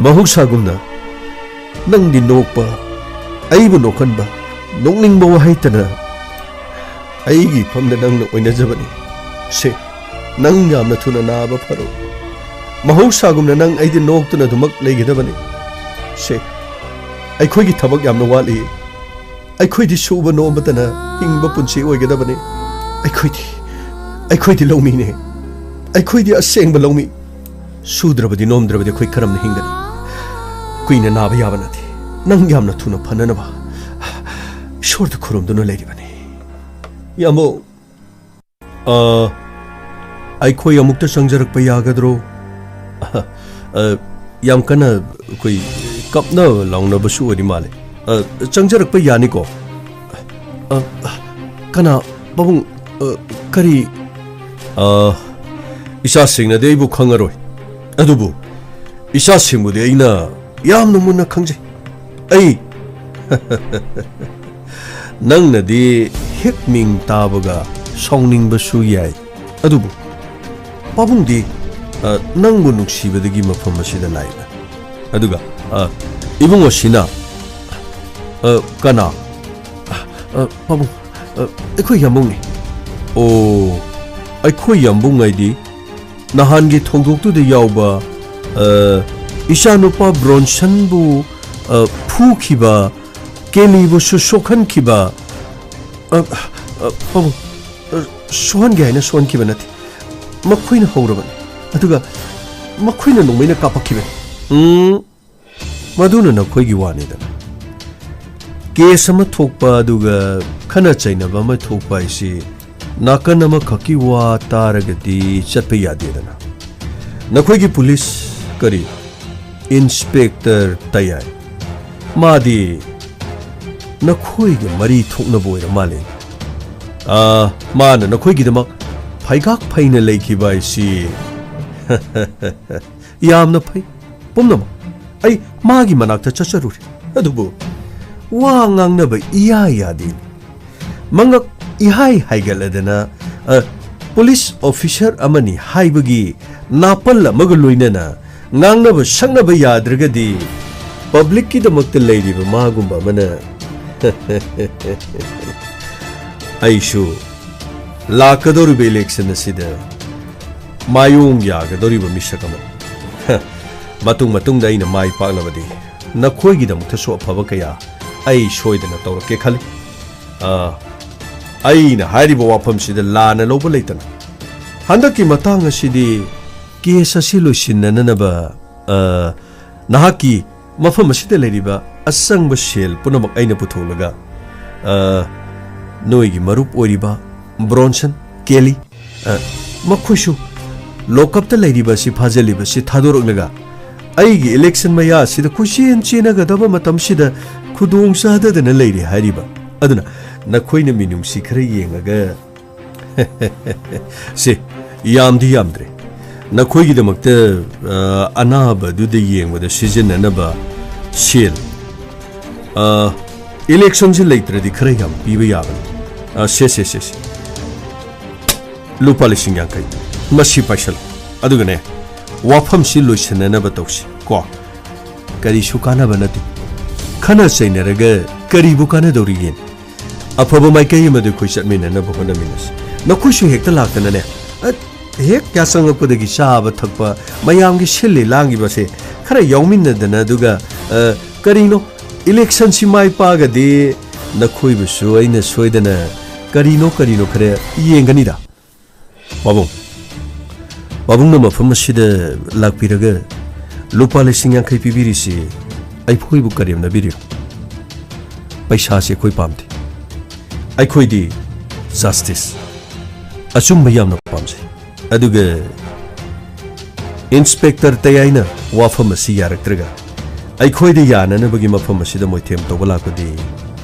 ꯃꯍꯧꯁꯥꯒꯨꯝꯅ ꯅꯪꯗꯤ ꯅꯣꯛꯄ, ꯑꯩꯕꯨ ꯅꯣꯛꯍꯟꯕ, ꯅꯣꯛꯅꯤꯡꯕ ꯋꯥꯍꯩꯇꯅ ꯑꯩꯒꯤ ꯏꯐꯝꯗ ꯅꯪꯅ ꯑꯣꯏꯅꯖꯕꯅꯤ꯫ ꯁꯦ, ꯅꯪ ꯌꯥꯝꯅ ꯊꯨꯅ ꯅꯥꯕ ꯐꯔꯣ꯫ ꯃꯍꯧꯁꯥꯒꯨꯝꯅ ꯅꯪ ꯑꯩꯗꯤ ꯅꯣꯛꯇꯨꯅ ꯑꯗꯨꯃꯛ ꯂꯩꯒꯗꯕꯅꯤ꯫ ꯁꯦ, ꯑꯩꯈꯣꯏꯒꯤ ꯊꯕꯛ ꯌꯥꯝꯅ ꯋꯥꯠꯂꯤ꯫ ꯑꯩꯈꯣꯏꯗꯤ ꯁꯨꯕ ꯅꯣꯝꯕꯇꯅ ꯍꯤꯡꯕ ꯄꯨꯟꯁꯤ ꯑꯣꯏꯒꯗꯕꯅꯤ꯫ ꯑꯩꯈꯣꯏꯗꯤ, ꯑꯩꯈꯣꯏꯗꯤ ꯂꯧꯃꯤꯅꯦ꯫ ꯑꯩꯈꯣꯏꯗꯤ ꯑꯁꯦꯡꯕ ꯂꯧꯃꯤ꯫ ꯁꯨꯗ꯭ꯔꯕꯗꯤ ꯅꯣꯝꯗ꯭ꯔꯕꯗꯤ ꯑꯩꯈꯣꯏ ꯀꯔꯝꯅ ꯍꯤꯡꯒꯅꯤ? ꯀꯨꯏꯅ ꯅꯥꯕ ꯌꯥꯕ ꯅꯠꯇꯦ꯫ ꯅꯪ ꯌꯥꯝꯅ ꯊꯨꯅ ꯐꯅꯅꯕ ꯏꯁꯣꯔꯗ ꯈꯨꯔꯨꯝꯗꯨꯅ ꯂꯩꯔꯤꯕꯅꯤ꯫ ꯌꯥꯝꯕꯨꯡ, ꯑ, ꯑꯩꯈꯣꯏ ꯑꯃꯨꯛꯇ ꯆꯪꯖꯔꯛꯄ ꯌꯥꯒꯗ꯭ꯔꯣ? ꯑ, ꯌꯥꯝ ꯀꯟꯅ ꯑꯩꯈꯣꯏ ꯀꯞꯅ ꯂꯥꯎꯅꯕꯁꯨ ꯑꯣꯏꯔꯤ ꯃꯥꯜꯂꯦ꯫ ꯑ, ꯆꯪꯖꯔꯛꯄ ꯌꯥꯅꯤꯀꯣ? ꯑ, ꯀꯅꯥ? ꯄꯥꯕꯨꯡ, ꯑ, ꯀꯔꯤ? ꯑ, ꯏꯆꯥꯁꯤꯡꯅꯗꯤ ꯑꯩꯕꯨ ꯈꯪꯉꯔꯣꯏ, ꯑꯗꯨꯕꯨ ꯏꯆꯥꯁꯤꯡꯕꯨꯗꯤ ꯑꯩꯅ ꯌꯥꯝꯅ ꯃꯨꯟꯅ ꯈꯪꯖꯩ꯫ ꯑꯩ ꯅꯪꯅꯗꯤ ꯍꯦꯛ ꯃꯤꯡ ꯇꯥꯕꯒ ꯁꯥꯎꯅꯤꯡꯕꯁꯨ ꯌꯥꯏ, ꯑꯗꯨꯕꯨ ꯄꯥꯕꯨꯡꯗꯤ, ꯑ, ꯅꯪꯕꯨ ꯅꯨꯡꯁꯤꯕꯗꯒꯤ ꯃꯐꯝ ꯑꯁꯤꯗ ꯂꯥꯛꯏꯕꯅꯤ꯫ ꯑꯗꯨꯒ, ꯑ, ꯏꯕꯨꯡꯉꯣꯁꯤꯅ, ꯑ, ꯀꯅꯥ? ꯑ, ꯄꯥꯕꯨꯡ, ꯑ, ꯑꯩꯈꯣꯏ ꯌꯥꯝꯕꯨꯡꯅꯤ꯫ ꯑꯣ, ꯑꯩꯈꯣꯏ ꯌꯥꯝꯕꯨꯡ ꯍꯥꯏꯗꯤ ꯅꯍꯥꯟꯒꯤ ꯊꯧꯗꯣꯛꯇꯨꯗ ꯌꯥꯎꯕ, ꯑ, ꯏꯆꯥꯅꯨꯄꯥ ꯕ꯭ꯔꯣꯟꯁꯟꯕꯨ, ꯑ, ꯐꯨꯈꯤꯕ, ꯀꯦꯂꯤꯕꯨꯁꯨ ꯁꯣꯛꯍꯟꯈꯤꯕ, ꯑ, ꯑ, ꯄꯥꯕꯨꯡ, ꯑ, ꯁꯣꯛꯍꯟꯒꯦ ꯍꯥꯏꯅ ꯁꯣꯛꯍꯟꯈꯤꯕ ꯅꯠꯇꯦ꯫ ꯃꯈꯣꯏꯅ ꯍꯧꯔꯕꯅꯤ꯫ ꯑꯗꯨꯒ ꯃꯈꯣꯏꯅ ꯅꯣꯡꯃꯩꯅ ꯀꯥꯞꯄꯛꯈꯤꯕꯅꯤ꯫ ꯎꯝ, ꯃꯗꯨꯅ ꯅꯈꯣꯏꯒꯤ ꯋꯥꯅꯤꯗꯅ꯫ ꯀꯦꯁ ꯑꯃ ꯊꯣꯛꯄ ꯑꯗꯨꯒ ꯈꯠꯅ ꯆꯩꯅꯕ ꯑꯃ ꯊꯣꯛꯄ ꯍꯥꯏꯁꯤ ꯅꯥꯀꯟ ꯑꯃꯈꯛꯀꯤ ꯋꯥ ꯇꯥꯔꯒꯗꯤ ꯆꯠꯄ ꯌꯥꯗꯦꯗꯅ꯫ ꯅꯈꯣꯏꯒꯤ ꯄꯨꯂꯤꯁ, ꯀꯔꯤ, ꯏꯟꯁꯄꯦꯛꯇꯔ ꯇꯌꯥꯏ, ꯃꯥꯗꯤ ꯅꯈꯣꯏꯒ ꯃꯔꯤ ꯊꯣꯛꯅꯕ ꯑꯣꯏꯔ ꯃꯥꯜꯂꯦ꯫ ꯑꯥ, ꯃꯥꯅ ꯅꯈꯣꯏꯒꯤꯗꯃꯛ ꯐꯩꯒꯥꯛ ꯐꯩꯅ ꯂꯩꯈꯤꯕ ꯍꯥꯏꯁꯤ ꯌꯥꯝꯅ ꯐꯩ꯫ ꯄꯨꯝꯅꯃꯛ ꯑꯩ ꯃꯥꯒꯤ ꯃꯅꯥꯛꯇ ꯆꯠꯆꯔꯨꯔꯦ, ꯑꯗꯨꯕꯨ ꯋꯥ ꯉꯥꯡꯅꯕ ꯏꯌꯥ ꯌꯥꯗꯦ꯫ ꯃꯉꯛ ꯏꯍꯥꯏ ꯍꯥꯏꯒꯠꯂꯗꯅ, ꯑ, ꯄꯨꯂꯤꯁ ꯑꯣꯐꯤꯁꯔ ꯑꯃꯅꯤ ꯍꯥꯏꯕꯒꯤ ꯅꯥꯄꯜ ꯑꯃꯒ ꯂꯣꯏꯅꯅ ꯉꯥꯡꯅꯕ ꯁꯛꯅꯕ ꯌꯥꯗ꯭ꯔꯒꯗꯤ ꯄꯕ꯭ꯂꯤꯛꯀꯤꯗꯃꯛꯇ ꯂꯩꯔꯤꯕ ꯃꯥꯒꯨꯝꯕ ꯑꯃꯅ ꯑꯩꯁꯨ ꯂꯥꯛꯀꯗꯧꯔꯤꯕ ꯏꯂꯦꯛꯁꯟ ꯑꯁꯤꯗ ꯃꯥꯌꯣꯡ ꯌꯥꯒꯗꯧꯔꯤꯕ ꯃꯤꯁꯛ ꯑꯃꯅꯤ꯫ ꯃꯇꯨꯡ ꯃꯇꯨꯡꯗ ꯑꯩꯅ ꯃꯥꯏ ꯄꯥꯛꯂꯕꯗꯤ ꯅꯈꯣꯏꯒꯤꯗꯃꯛꯇꯁꯨ ꯑꯐꯕ ꯀꯌꯥ ꯑꯩ ꯁꯣꯏꯗꯅ ꯇꯧꯔꯛꯀꯦ ꯈꯜꯂꯤ꯫ ꯑ, ꯑꯩꯅ ꯍꯥꯏꯔꯤꯕ ꯋꯥꯐꯝꯁꯤꯗ ꯂꯥꯟꯅ ꯂꯧꯕ ꯂꯩꯇꯅ ꯍꯟꯗꯛꯀꯤ ꯃꯇꯥꯡ ꯑꯁꯤꯗꯤ ꯀꯦꯁ ꯑꯁꯤ ꯂꯣꯏꯁꯤꯟꯅꯅꯕ, ꯑ, ꯅꯍꯥꯛꯀꯤ ꯃꯐꯝ ꯑꯁꯤꯗ ꯂꯩꯔꯤꯕ ꯑꯆꯪꯕ ꯁꯦꯜ ꯄꯨꯝꯅꯃꯛ ꯑꯩꯅ ꯄꯨꯊꯣꯛꯂꯒ, ꯑ, ꯅꯣꯏꯒꯤ ꯃꯔꯨꯞ ꯑꯣꯏꯔꯤꯕ ꯕ꯭ꯔꯣꯟꯁꯟ, ꯀꯦꯂꯤ, ꯑ, ꯃꯈꯣꯏꯁꯨ ꯂꯣꯀꯞꯇ ꯂꯩꯔꯤꯕ ꯑꯁꯤ ꯐꯥꯖꯤꯜꯂꯤꯕ ꯑꯁꯤ ꯊꯥꯗꯣꯔꯛꯂꯒ ꯑꯩꯒꯤ ꯏꯂꯦꯛꯁꯟ ꯃꯌꯥ ꯑꯁꯤꯗ ꯀꯣꯏꯆꯦꯟ ꯆꯦꯟꯅꯒꯗꯕ ꯃꯇꯝꯁꯤꯗ ꯈꯨꯗꯣꯡ ꯆꯥꯗꯗꯅ ꯂꯩꯔꯦ ꯍꯥꯏꯔꯤꯕ꯫ ꯑꯗꯨꯅ ꯅꯈꯣꯏꯅ ꯃꯤꯅꯨꯡꯁꯤ ꯈꯔ ꯌꯦꯡꯉꯒ ꯁꯦ, ꯌꯥꯝꯗꯤ ꯌꯥꯝꯗ꯭ꯔꯦ꯫ ꯅꯈꯣꯏꯒꯤꯗꯃꯛꯇ, ꯑ, ꯑꯅꯥꯕꯗꯨꯗ ꯌꯦꯡꯕꯗ ꯁꯤꯖꯤꯟꯅꯅꯕ ꯁꯦꯜ, ꯑ, ꯏꯂꯦꯛꯁꯟꯁꯤ ꯂꯩꯇ꯭ꯔꯗꯤ ꯈꯔ ꯌꯥꯝ ꯄꯤꯕ ꯌꯥꯕꯅꯤ꯫ ꯑ, ꯁꯦ, ꯁꯦ, ꯁꯦ, ꯁꯦ꯫ ꯂꯨꯄꯥ ꯂꯤꯁꯤꯡ ꯌꯥꯡꯈꯩ꯫ ꯃꯁꯤ ꯄꯥꯏꯁꯜꯂꯨ꯫ ꯑꯗꯨꯒꯅꯦ, ꯋꯥꯐꯝꯁꯤ ꯂꯣꯏꯁꯤꯟꯅꯅꯕ ꯇꯧꯁꯤ ꯀꯣ꯫ ꯀꯔꯤꯁꯨ ꯀꯥꯟꯅꯕ ꯅꯠꯇꯦ꯫ ꯈꯟꯅ ꯆꯩꯅꯔꯒ ꯀꯔꯤꯕꯨ ꯀꯥꯟꯅꯗꯧꯔꯤꯒꯦ? ꯑꯐꯕ ꯃꯥꯏꯀꯩ ꯑꯃꯗ ꯑꯩꯈꯣꯏ ꯆꯠꯃꯤꯟꯅꯅꯕ ꯍꯣꯠꯅꯃꯤꯟꯅꯁꯤ꯫ ꯅꯈꯣꯏꯁꯨ ꯍꯦꯛꯇ ꯂꯥꯛꯇꯅꯅꯦ, ꯑ, ꯍꯦꯛ ꯌꯥꯆꯪꯉꯛꯄꯗꯒꯤ ꯆꯥꯕ ꯊꯛꯄ, ꯃꯌꯥꯝꯒꯤ ꯁꯤꯜꯂꯤ ꯂꯥꯡꯉꯤꯕꯁꯦ ꯈꯔ ꯌꯥꯎꯃꯤꯟꯅꯗꯅ, ꯑꯗꯨꯒ, ꯑ, ꯀꯔꯤꯅꯣ, ꯏꯂꯦꯛꯁꯟꯁꯤ ꯃꯥꯏ ꯄꯥꯛꯑꯒꯗꯤ ꯅꯈꯣꯏꯕꯨꯁꯨ ꯑꯩꯅ ꯁꯣꯏꯗꯅ ꯀꯔꯤꯅꯣ ꯀꯔꯤꯅꯣ ꯈꯔ ꯌꯦꯡꯒꯅꯤꯗ꯫ ꯄꯥꯕꯨꯡ, ꯄꯥꯕꯨꯡꯅ ꯃꯐꯝ ꯑꯁꯤꯗ ꯂꯥꯛꯄꯤꯔꯒ ꯂꯨꯄꯥ ꯂꯤꯁꯤꯡ ꯌꯥꯡꯈꯩ ꯄꯤꯕꯤꯔꯤꯁꯤ ꯑꯩꯈꯣꯏꯕꯨ ꯀꯔꯦꯝꯅꯕꯤꯔꯤꯔꯣ? ꯄꯩꯁꯥꯁꯤ ꯑꯩꯈꯣꯏ ꯄꯥꯝꯗꯦ꯫ ꯑꯩꯈꯣꯏꯗꯤ ꯖꯁꯇꯤꯁ, ꯑꯆꯨꯝꯕ ꯌꯥꯝꯅ ꯄꯥꯝꯖꯩ꯫ ꯑꯗꯨꯒ ꯏꯟꯁꯄꯦꯛꯇꯔ ꯇꯌꯥꯏꯅ ꯋꯥꯐꯝ ꯑꯁꯤ ꯌꯥꯔꯛꯇ꯭ꯔꯒ ꯑꯩꯈꯣꯏꯗ ꯌꯥꯅꯅꯕꯒꯤ ꯃꯐꯝ ꯑꯁꯤꯗ ꯃꯣꯏꯊꯦꯝ ꯇꯧꯕ ꯂꯥꯛꯄꯗꯤ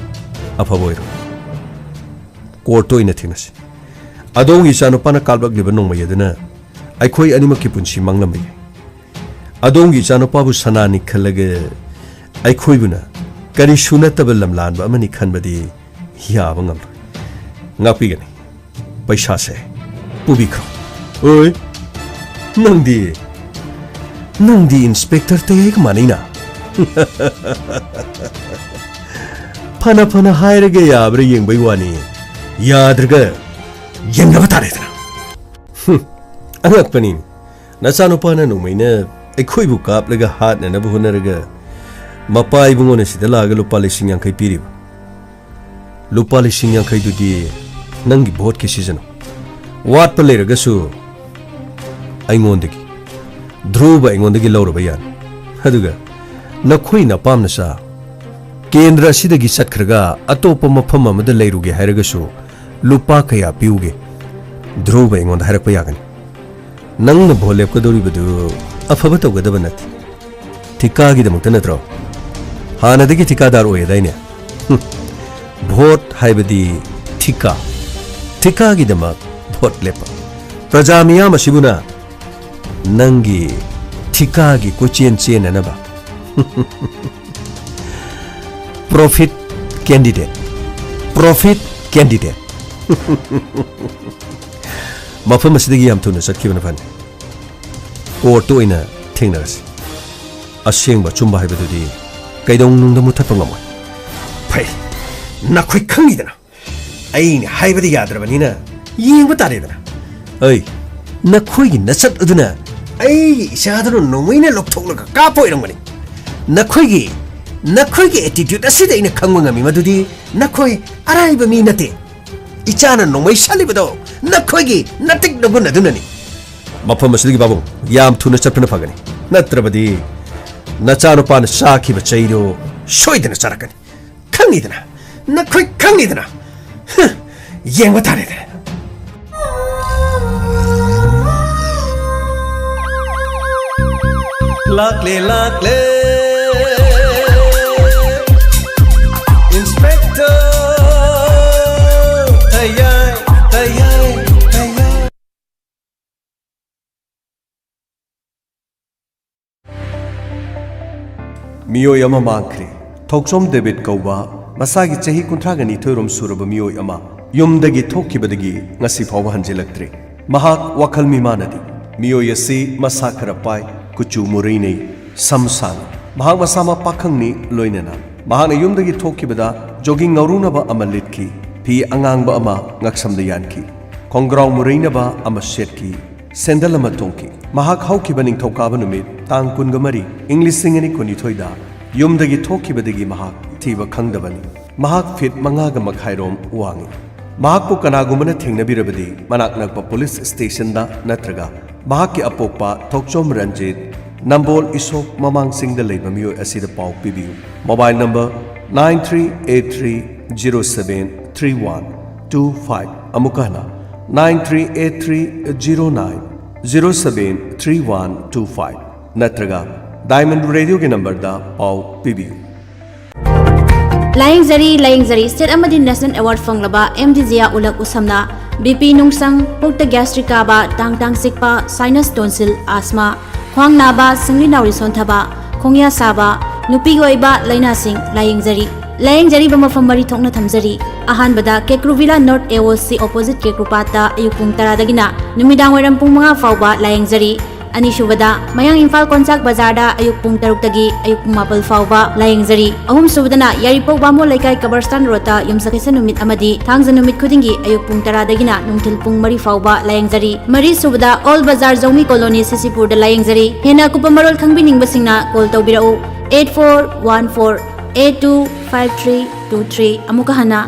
ꯑꯐꯕ ꯑꯣꯏꯔꯣꯏ꯫ ꯀꯣꯔꯠꯇ ꯑꯣꯏꯅ ꯊꯦꯡꯅꯁꯤ꯫ ꯑꯗꯣꯝꯒꯤ ꯏꯆꯥꯅꯨꯄꯥꯅ ꯀꯥꯞꯂꯛꯂꯤꯕ ꯅꯣꯡꯃꯩ ꯑꯗꯨꯅ ꯑꯩꯈꯣꯏ ꯑꯅꯤꯃꯛꯀꯤ ꯄꯨꯟꯁꯤ ꯃꯥꯡꯂꯝꯕ ꯌꯥꯏ꯫ ꯑꯗꯣꯝꯒꯤ ꯏꯆꯥꯅꯨꯄꯥꯕꯨ ꯁꯅꯥꯅꯤ ꯈꯜꯂꯒ ꯑꯩꯈꯣꯏꯕꯨꯅ ꯀꯔꯤꯁꯨ ꯅꯠꯇꯕ ꯂꯝꯂꯥꯟꯕ ꯑꯃꯅꯤ ꯈꯟꯕꯗꯤ ꯌꯥꯕ ꯉꯝꯂꯣꯏ꯫ ꯉꯥꯛꯄꯤꯒꯅꯤ꯫ ꯄꯩꯁꯥꯁꯦ ꯄꯨꯕꯤꯈ꯭ꯔꯣ꯫ ꯑꯣꯏ, ꯅꯪꯗꯤ, ꯅꯪꯗꯤ ꯏꯟꯁꯄꯦꯛꯇꯔ ꯇꯌꯥꯏꯒ ꯃꯥꯟꯅꯩꯅ꯫ ꯐꯅ ꯐꯅ ꯍꯥꯏꯔꯒ ꯌꯥꯕ꯭ꯔꯥ ꯌꯦꯡꯕꯩ ꯋꯥꯅꯤ, ꯌꯥꯗ꯭ꯔꯒ ꯌꯦꯡꯅꯕ ꯇꯥꯔꯦꯗꯅ꯫ ꯍꯨꯝ, ꯑꯉꯛꯄꯅꯤ꯫ ꯅꯆꯥꯅꯨꯄꯥꯅ ꯅꯣꯡꯃꯩꯅ ꯑꯩꯈꯣꯏꯕꯨ ꯀꯥꯞꯂꯒ ꯍꯥꯠꯅꯅꯕ ꯍꯣꯠꯅꯔꯒ, ꯃꯄꯥ ꯏꯕꯨꯡꯉꯣꯅ ꯁꯤꯗ ꯂꯥꯛꯑꯒ ꯂꯨꯄꯥ ꯂꯤꯁꯤꯡ ꯌꯥꯡꯈꯩ ꯄꯤꯔꯤꯕ꯫ ꯂꯨꯄꯥ ꯂꯤꯁꯤꯡ ꯌꯥꯡꯈꯩꯗꯨꯗꯤ ꯅꯪꯒꯤ ꯚꯣꯠꯀꯤ ꯁꯤꯖꯤꯟꯅꯧ꯫ ꯋꯥꯠꯄ ꯂꯩꯔꯒꯁꯨ ꯑꯩꯉꯣꯟꯗꯒꯤ, ꯙ꯭ꯔꯨꯕ ꯑꯩꯉꯣꯟꯗꯒꯤ ꯂꯧꯔꯕ ꯌꯥꯅꯤ꯫ ꯑꯗꯨꯒ ꯅꯈꯣꯏꯅ ꯑꯄꯥꯝꯅ ꯆꯥ, ꯀꯦꯟꯗ꯭ꯔ ꯑꯁꯤꯗꯒꯤ ꯆꯠꯈ꯭ꯔꯒ ꯑꯇꯣꯞꯄ ꯃꯐꯝ ꯑꯃꯗ ꯂꯩꯔꯨꯒꯦ ꯍꯥꯏꯔꯒꯁꯨ ꯂꯨꯄꯥ ꯀꯌꯥ ꯄꯤꯌꯨꯒꯦ? ꯙ꯭ꯔꯨꯕ ꯑꯩꯉꯣꯟꯗ ꯍꯥꯏꯔꯛꯄ ꯌꯥꯒꯅꯤ꯫ ꯅꯪꯅ ꯚꯣꯠ ꯂꯦꯞꯀꯗꯧꯔꯤꯕꯗꯨ ꯑꯐꯕ ꯇꯧꯒꯗꯕ ꯅꯠꯇꯦ꯫ ꯊꯤꯀꯥꯒꯤꯗꯃꯛꯇ ꯅꯠꯇ꯭ꯔꯣ? ꯍꯥꯟꯅꯗꯒꯤ ꯊꯤꯀꯥꯗꯥꯔ ꯑꯣꯏꯌꯦꯗꯥꯏꯅꯦ? ꯍꯨꯝ꯫ ꯚꯣꯠ ꯍꯥꯏꯕꯗꯤ ꯊꯤꯀꯥ꯫ ꯊꯤꯀꯥꯒꯤꯗꯃꯛ ꯚꯣꯠ ꯂꯦꯞꯄ꯫ ꯄ꯭ꯔꯖꯥ ꯃꯤꯌꯥꯝ ꯑꯁꯤꯕꯨꯅ ꯅꯪꯒꯤ ꯊꯤꯀꯥꯒꯤ ꯀꯣꯏꯆꯦꯟ ꯆꯦꯟꯅꯅꯕ꯫ Profit candidate꯫ Profit candidate꯫ ꯃꯐꯝ ꯑꯁꯤꯗꯒꯤ ꯌꯥꯝ ꯊꯨꯅ ꯆꯠꯈꯤꯕꯅ ꯐꯅꯤ꯫ ꯀꯣꯔꯠꯇ ꯑꯣꯏꯅ ꯊꯦꯡꯅꯔꯁꯤ꯫ ꯑꯁꯦꯡꯕ ꯑꯆꯨꯝꯕ ꯍꯥꯏꯕꯗꯨꯗꯤ ꯀꯩꯗꯧꯅꯨꯡꯗ ꯃꯨꯠꯊꯠꯄ ꯉꯝꯃꯣꯏ꯫ ꯐꯩ, ꯅꯈꯣꯏ ꯈꯪꯉꯤꯗꯅ꯫ ꯑꯩꯅ ꯍꯥꯏꯕꯗꯤ ꯌꯥꯗ꯭ꯔꯕꯅꯤꯅ ꯌꯦꯡꯕ ꯇꯥꯔꯦꯗꯅ꯫ ꯑꯩ, ꯅꯈꯣꯏꯒꯤ ꯅꯆꯠ ꯑꯗꯨꯅ ꯑꯩꯒꯤ ꯏꯆꯥꯗꯨꯅ ꯅꯣꯡꯃꯩꯅ ꯂꯧꯊꯣꯛꯂꯒ ꯀꯥꯞꯄ ꯑꯣꯏꯔꯝꯒꯅꯤ꯫ ꯅꯈꯣꯏꯒꯤ, ꯅꯈꯣꯏꯒꯤ attitude ꯑꯁꯤꯗ ꯑꯩꯅ ꯈꯪꯕ ꯉꯝꯃꯤ ꯃꯗꯨꯗꯤ ꯅꯈꯣꯏ ꯑꯔꯥꯏꯕ ꯃꯤ ꯅꯠꯇꯦ꯫ ꯏꯆꯥꯅ ꯅꯣꯡꯃꯩ ꯁꯠꯂꯤꯕꯗꯣ ꯅꯈꯣꯏꯒꯤ ꯅꯇꯤꯛ ꯅꯒꯨꯟ ꯑꯗꯨꯅꯅꯤ꯫ ꯃꯐꯝ ꯑꯁꯤꯗꯒꯤ ꯄꯥꯕꯨꯡ, ꯌꯥꯝ ꯊꯨꯅ ꯆꯠꯄꯅ ꯐꯒꯅꯤ꯫ ꯅꯠꯇ꯭ꯔꯕꯗꯤ ꯅꯆꯥꯅꯨꯄꯥꯅ ꯆꯥꯈꯤꯕ ꯆꯩꯗꯣ ꯁꯣꯏꯗꯅ ꯆꯥꯔꯛꯀꯅꯤ꯫ ꯈꯪꯉꯤꯗꯅ? ꯅꯈꯣꯏ ꯈꯪꯉꯤꯗꯅ? ꯍ, ꯌꯦꯡꯕ ꯇꯥꯔꯦꯗꯅ꯫ ꯂꯥꯛꯂꯦ, ꯂꯥꯛꯂꯦ, Inspector꯫ ꯇꯌꯥꯏ, ꯇꯌꯥꯏ, ꯇꯌꯥꯏ꯫ ꯃꯤꯑꯣꯏ ꯑꯃ ꯃꯥꯡꯈ꯭ꯔꯦ꯫ ꯊꯧꯆꯣꯝ ꯗꯦꯕꯤꯠ ꯀꯧꯕ ꯃꯁꯥꯒꯤ ꯆꯍꯤ ꯀꯨꯟꯊ꯭ꯔꯥꯒ ꯅꯤꯊꯣꯏ ꯔꯣꯝ ꯁꯨꯔꯕ ꯃꯤꯑꯣꯏ ꯑꯃ ꯌꯨꯝꯗꯒꯤ ꯊꯣꯛꯈꯤꯕꯗꯒꯤ ꯉꯁꯤ ꯐꯥꯎꯕ ꯍꯟꯖꯤꯜꯂꯛꯇ꯭ꯔꯤ꯫ ꯃꯍꯥꯛ ꯋꯥꯈꯜ ꯃꯤꯃꯥꯟꯅꯗꯦ꯫ ꯃꯤꯑꯣꯏ ꯑꯁꯤ ꯃꯁꯥ ꯈꯔ ꯄꯥꯏ, ꯀꯨꯆꯨ ꯃꯨꯔꯩꯅꯩ, ꯁꯝ ꯁꯥꯡꯏ꯫ ꯃꯍꯥꯛ ꯃꯁꯥꯃꯛ ꯄꯥꯈꯪꯅꯤ꯫ ꯂꯣꯏꯅꯅ ꯃꯍꯥꯛꯅ ꯌꯨꯝꯗꯒꯤ ꯊꯣꯛꯈꯤꯕꯗ ꯖꯣꯒꯤꯡ ꯉꯧꯔꯨꯅꯕ ꯑꯃ ꯂꯤꯠꯈꯤ, ꯐꯤ ꯑꯉꯥꯡꯕ ꯑꯃ ꯉꯛꯁꯝꯗ ꯌꯥꯟꯈꯤ, ꯈꯣꯡꯒ꯭ꯔꯥꯎ ꯃꯨꯔꯩꯅꯕ ꯑꯃ ꯁꯦꯠꯈꯤ, ꯁꯦꯟꯗꯜ ꯑꯃ ꯇꯣꯡꯈꯤ꯫ ꯃꯍꯥꯛ ꯍꯧꯈꯤꯕ ꯅꯤꯡꯊꯧꯀꯥꯕ ꯅꯨꯃꯤꯠ, ꯇꯥꯡ ꯀꯨꯟꯒ ꯃꯔꯤ, ꯏꯪ ꯂꯤꯁꯤꯡ ꯑꯅꯤ ꯀꯨꯟꯅꯤꯊꯣꯏꯗ ꯌꯨꯝꯗꯒꯤ ꯊꯣꯛꯈꯤꯕꯗꯒꯤ ꯃꯍꯥꯛ ꯊꯤꯕ ꯈꯪꯗꯕꯅꯤ꯫ ꯃꯍꯥꯛ ꯐꯤꯠ ꯃꯉꯥꯒ ꯃꯈꯥꯏꯔꯣꯝ ꯋꯥꯡꯏ꯫ ꯃꯍꯥꯛꯄꯨ ꯀꯅꯥꯒꯨꯝꯕꯅ ꯊꯦꯡꯅꯕꯤꯔꯕꯗꯤ, ꯃꯅꯥꯛ ꯅꯛꯄ ꯄꯨꯂꯤꯁ ꯁ꯭ꯇꯦꯁꯟꯗ ꯅꯠꯇ꯭ꯔꯒ ꯃꯍꯥꯛꯀꯤ ꯑꯄꯣꯛꯄ ꯊꯣꯛꯆꯣꯝ ꯔꯟꯖꯤꯠ, ꯅꯝꯕꯣꯜ ꯏꯁꯣꯛ ꯃꯃꯥꯡꯁꯤꯡꯗ ꯂꯩꯕ ꯃꯤꯑꯣꯏ ꯑꯁꯤꯗ ꯄꯥꯎ ꯄꯤꯕꯤꯌꯨ꯫ Mobile number nine three eight three zero seven three one two five꯫ ꯑꯃꯨꯛꯀ ꯍꯟꯅ, nine three eight three zero nine zero seven three one two five, ꯅꯠꯇ꯭ꯔꯒ ꯗꯥꯏꯃꯟ ꯔꯦꯗꯤꯑꯣꯒꯤ ꯅꯝꯕꯔꯗ ꯄꯥꯎ ꯄꯤꯕꯤꯌꯨ꯫ ꯂꯥꯌꯦꯡꯖꯔꯤ, ꯂꯥꯌꯦꯡꯖꯔꯤ꯫ ꯁ꯭ꯇꯦꯠ ꯑꯃꯗꯤ ꯅꯦꯁꯅꯦꯜ ꯑꯦꯋꯥꯔꯗ ꯐꯪꯂꯕ ꯑꯦꯝ ꯗꯤ ꯖꯤꯌꯥ ꯎꯂꯛ ꯎꯁꯝꯅ ꯕꯤ ꯄꯤ ꯅꯨꯡꯁꯪ, ꯄꯨꯛꯇ gastric ꯀꯥꯕ, ꯇꯥꯡ ꯇꯥꯡ ꯆꯤꯛꯄ, ꯁꯥꯏꯅꯁ ꯇꯣꯟꯁꯤꯜ, ꯑꯥꯁꯃꯥ, ꯈ꯭ꯋꯥꯡ ꯅꯥꯕ, ꯁꯤꯡꯂꯤ ꯅꯥꯎꯔꯤ ꯁꯣꯟꯊꯕ, ꯈꯣꯡꯌꯥ ꯁꯥꯕ, ꯅꯨꯄꯤꯒꯤ ꯑꯣꯏꯕ ꯂꯥꯏꯅꯥꯁꯤꯡ ꯂꯥꯌꯦꯡꯖꯔꯤ꯫ ꯂꯥꯌꯦꯡꯖꯔꯤꯕ ꯃꯐꯝ ꯃꯔꯤ ꯊꯣꯛꯅ ꯊꯝꯖꯔꯤ꯫ ꯑꯍꯥꯟꯕꯗ ꯀꯦꯀ꯭ꯔꯨ ꯚꯤꯂꯥ ꯅꯣꯔꯠ ꯑꯦ ꯑꯣ ꯁꯤ ꯑꯣꯄꯣꯖꯤꯠ ꯀꯦꯀ꯭ꯔꯨꯄꯥꯠꯇ ꯑꯌꯨꯛ ꯄꯨꯡ ꯇꯔꯥꯗꯒꯤꯅ ꯅꯨꯃꯤꯗꯥꯡ ꯋꯥꯏꯔꯝ ꯄꯨꯡ ꯃꯉꯥ ꯐꯥꯎꯕ ꯂꯥꯌꯦꯡꯖꯔꯤ꯫ ꯑꯅꯤꯁꯨꯕꯗ ꯃꯌꯥꯡ ꯏꯝꯐꯥꯜ ꯀꯣꯟꯆꯥꯛ ꯕꯖꯥꯔꯗ ꯑꯌꯨꯛ ꯄꯨꯡ ꯇꯔꯨꯛꯇꯒꯤ ꯑꯌꯨꯛ ꯄꯨꯡ ꯃꯥꯄꯜ ꯐꯥꯎꯕ ꯂꯥꯌꯦꯡꯖꯔꯤ꯫ ꯑꯍꯨꯝꯁꯨꯕꯗꯅ ꯌꯥꯏꯔꯤꯄꯣꯛ ꯕꯥꯃꯣꯟ ꯂꯩꯀꯥꯏ ꯀꯕꯔꯁꯇꯥꯟ ꯔꯣꯗꯇ ꯌꯨꯝꯁꯀꯩꯁ ꯅꯨꯃꯤꯠ ꯑꯃꯗꯤ ꯊꯥꯡꯖ ꯅꯨꯃꯤꯠ ꯈꯨꯗꯤꯡꯒꯤ ꯑꯌꯨꯛ ꯄꯨꯡ ꯇꯔꯥꯗꯒꯤꯅ ꯅꯨꯡꯊꯤꯜ ꯄꯨꯡ ꯃꯔꯤ ꯐꯥꯎꯕ ꯂꯥꯌꯦꯡꯖꯔꯤ꯫ ꯃꯔꯤꯁꯨꯕꯗ ꯑꯣꯜ ꯕꯖꯥꯔ ꯖꯧꯃꯤ ꯀꯣꯂꯣꯅꯤ ꯁꯤꯁꯤꯄꯨꯔꯗ ꯂꯥꯌꯦꯡꯖꯔꯤ꯫ ꯍꯦꯟꯅ ꯑꯀꯨꯞꯄ ꯃꯔꯣꯜ ꯈꯪꯕꯤꯅꯤꯡꯕꯁꯤꯡꯅ ꯀꯣꯜ ꯇꯧꯕꯤꯔꯛꯎ, eight four one four eight two five three two three꯫ ꯑꯃꯨꯛꯀ ꯍꯟꯅ,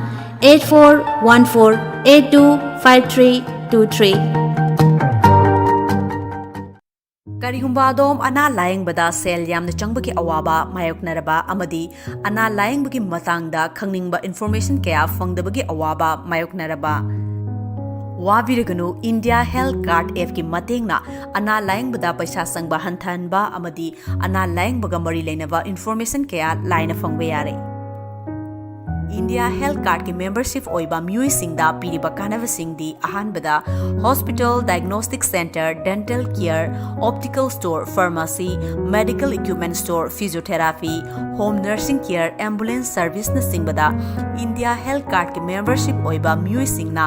eight four one four eight two five three two three꯫ ꯀꯔꯤꯒꯨꯝꯕ ꯑꯗꯣꯝ ꯑꯅꯥ ꯂꯥꯌꯦꯡꯕꯗ ꯁꯦꯜ ꯌꯥꯝꯅ ꯆꯪꯕꯒꯤ ꯑꯋꯥꯕ ꯃꯥꯌꯣꯛꯅꯔꯕ ꯑꯃꯗꯤ ꯑꯅꯥ ꯂꯥꯌꯦꯡꯕꯒꯤ ꯃꯇꯥꯡꯗ ꯈꯪꯅꯤꯡꯕ ꯏꯟꯐꯣꯔꯃꯦꯁꯟ ꯀꯌꯥ ꯐꯪꯗꯕꯒꯤ ꯑꯋꯥꯕ ꯃꯥꯌꯣꯛꯅꯔꯕ, ꯋꯥꯕꯤꯔꯒꯅꯨ꯫ ꯏꯟꯗꯤꯌꯥ ꯍꯦꯜꯊ ꯀꯥꯔꯗ ꯑꯦꯞꯀꯤ ꯃꯇꯦꯡꯅ ꯑꯅꯥ ꯂꯥꯌꯦꯡꯕꯗ ꯄꯩꯁꯥ ꯆꯪꯕ ꯍꯟꯊꯍꯟꯕ ꯑꯃꯗꯤ ꯑꯅꯥ ꯂꯥꯌꯦꯡꯕꯒ ꯃꯔꯤ ꯂꯩꯅꯕ ꯏꯟꯐꯣꯔꯃꯦꯁꯟ ꯀꯌꯥ ꯂꯥꯏꯅ ꯐꯪꯕ ꯌꯥꯔꯦ꯫ ꯏꯟꯗꯤꯌꯥ ꯍꯦꯜꯊ ꯀꯥꯔꯗꯀꯤ ꯃꯦꯝꯕꯔꯁꯤꯞ ꯑꯣꯏꯕ ꯃꯤꯑꯣꯏꯁꯤꯡꯗ ꯄꯤꯔꯤꯕ ꯀꯥꯟꯅꯕꯁꯤꯡꯗꯤ, ꯑꯍꯥꯟꯕꯗ, hospital, diagnostic centre, dental care, optical store, pharmacy, medical equipment store, physiotherapy, home nursing care, ambulance ꯁꯔꯚꯤꯁꯅꯆꯤꯡꯕꯗ ꯏꯟꯗꯤꯌꯥ ꯍꯦꯜꯊ ꯀꯥꯔꯗꯀꯤ ꯃꯦꯝꯕꯔꯁꯤꯞ ꯑꯣꯏꯕ ꯃꯤꯑꯣꯏꯁꯤꯡꯅ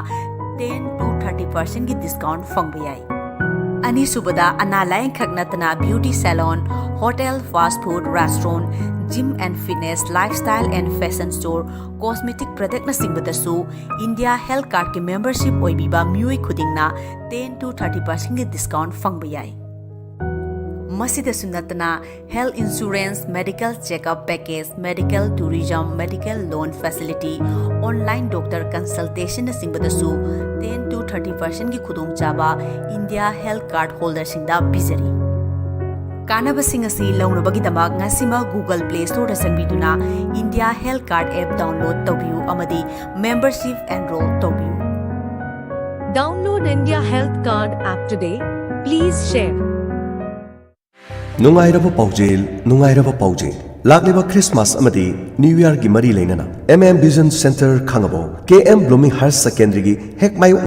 ten to thirty percentꯀꯤ ꯗꯤꯁꯀꯥꯎꯟꯠ ꯐꯪꯕ ꯌꯥꯏ꯫ ꯑꯅꯤꯁꯨꯕꯗ, ꯑꯅꯥ ꯂꯥꯌꯦꯡꯈꯛ ꯅꯠꯇꯅ beauty salon, hotel, fast food, restaurant, gym and fitness, lifestyle and fashion store, cosmetic productꯅꯆꯤꯡꯕꯗꯁꯨ India Health Cardꯀꯤ membership ꯑꯣꯏꯕꯤꯕ ꯃꯤꯑꯣꯏ ꯈꯨꯗꯤꯡꯅ ten to thirty percentꯀꯤ discount ꯐꯪꯕ ꯌꯥꯏ꯫ ꯃꯁꯤꯗꯁꯨ ꯅꯠꯇꯅ, health insurance, medical checkup package, medical tourism, medical loan facility, online doctor consultationꯅꯆꯤꯡꯕꯗꯁꯨ ten to thirty percentꯀꯤ ꯈꯨꯗꯣꯡꯆꯥꯕ India Health Card holderꯁꯤꯡꯗ ꯄꯤꯖꯔꯤ꯫ ꯀꯥꯟꯅꯕꯁꯤꯡ ꯑꯁꯤ ꯂꯧꯅꯕꯒꯤꯗꯃꯛ ꯉꯁꯤꯃꯛ Google Play Storeꯗ ꯆꯪꯕꯤꯗꯨꯅ India Health Card app download ꯇꯧꯕꯤꯌꯨ ꯑꯃꯗꯤ membership enroll ꯇꯧꯕꯤꯌꯨ꯫ Download India Health Card app today. Please share. ꯅꯨꯡꯉꯥꯏꯔꯕ ꯄꯥꯎꯖꯦꯜ, ꯅꯨꯡꯉꯥꯏꯔꯕ ꯄꯥꯎꯖꯦꯜ꯫ ꯂꯥꯛꯂꯤꯕ ꯈ꯭ꯔꯤꯁꯃꯥꯁ ꯑꯃꯗꯤ ꯅ꯭ꯌꯨ ꯏꯌꯥꯔꯒꯤ ꯃꯔꯤ ꯂꯩꯅꯅ M M Vision Center ꯈꯥꯡꯉꯕꯣꯛ, K M Blooming Higher Secondaryꯒꯤ ꯍꯦꯛ ꯃꯥꯌꯣꯛ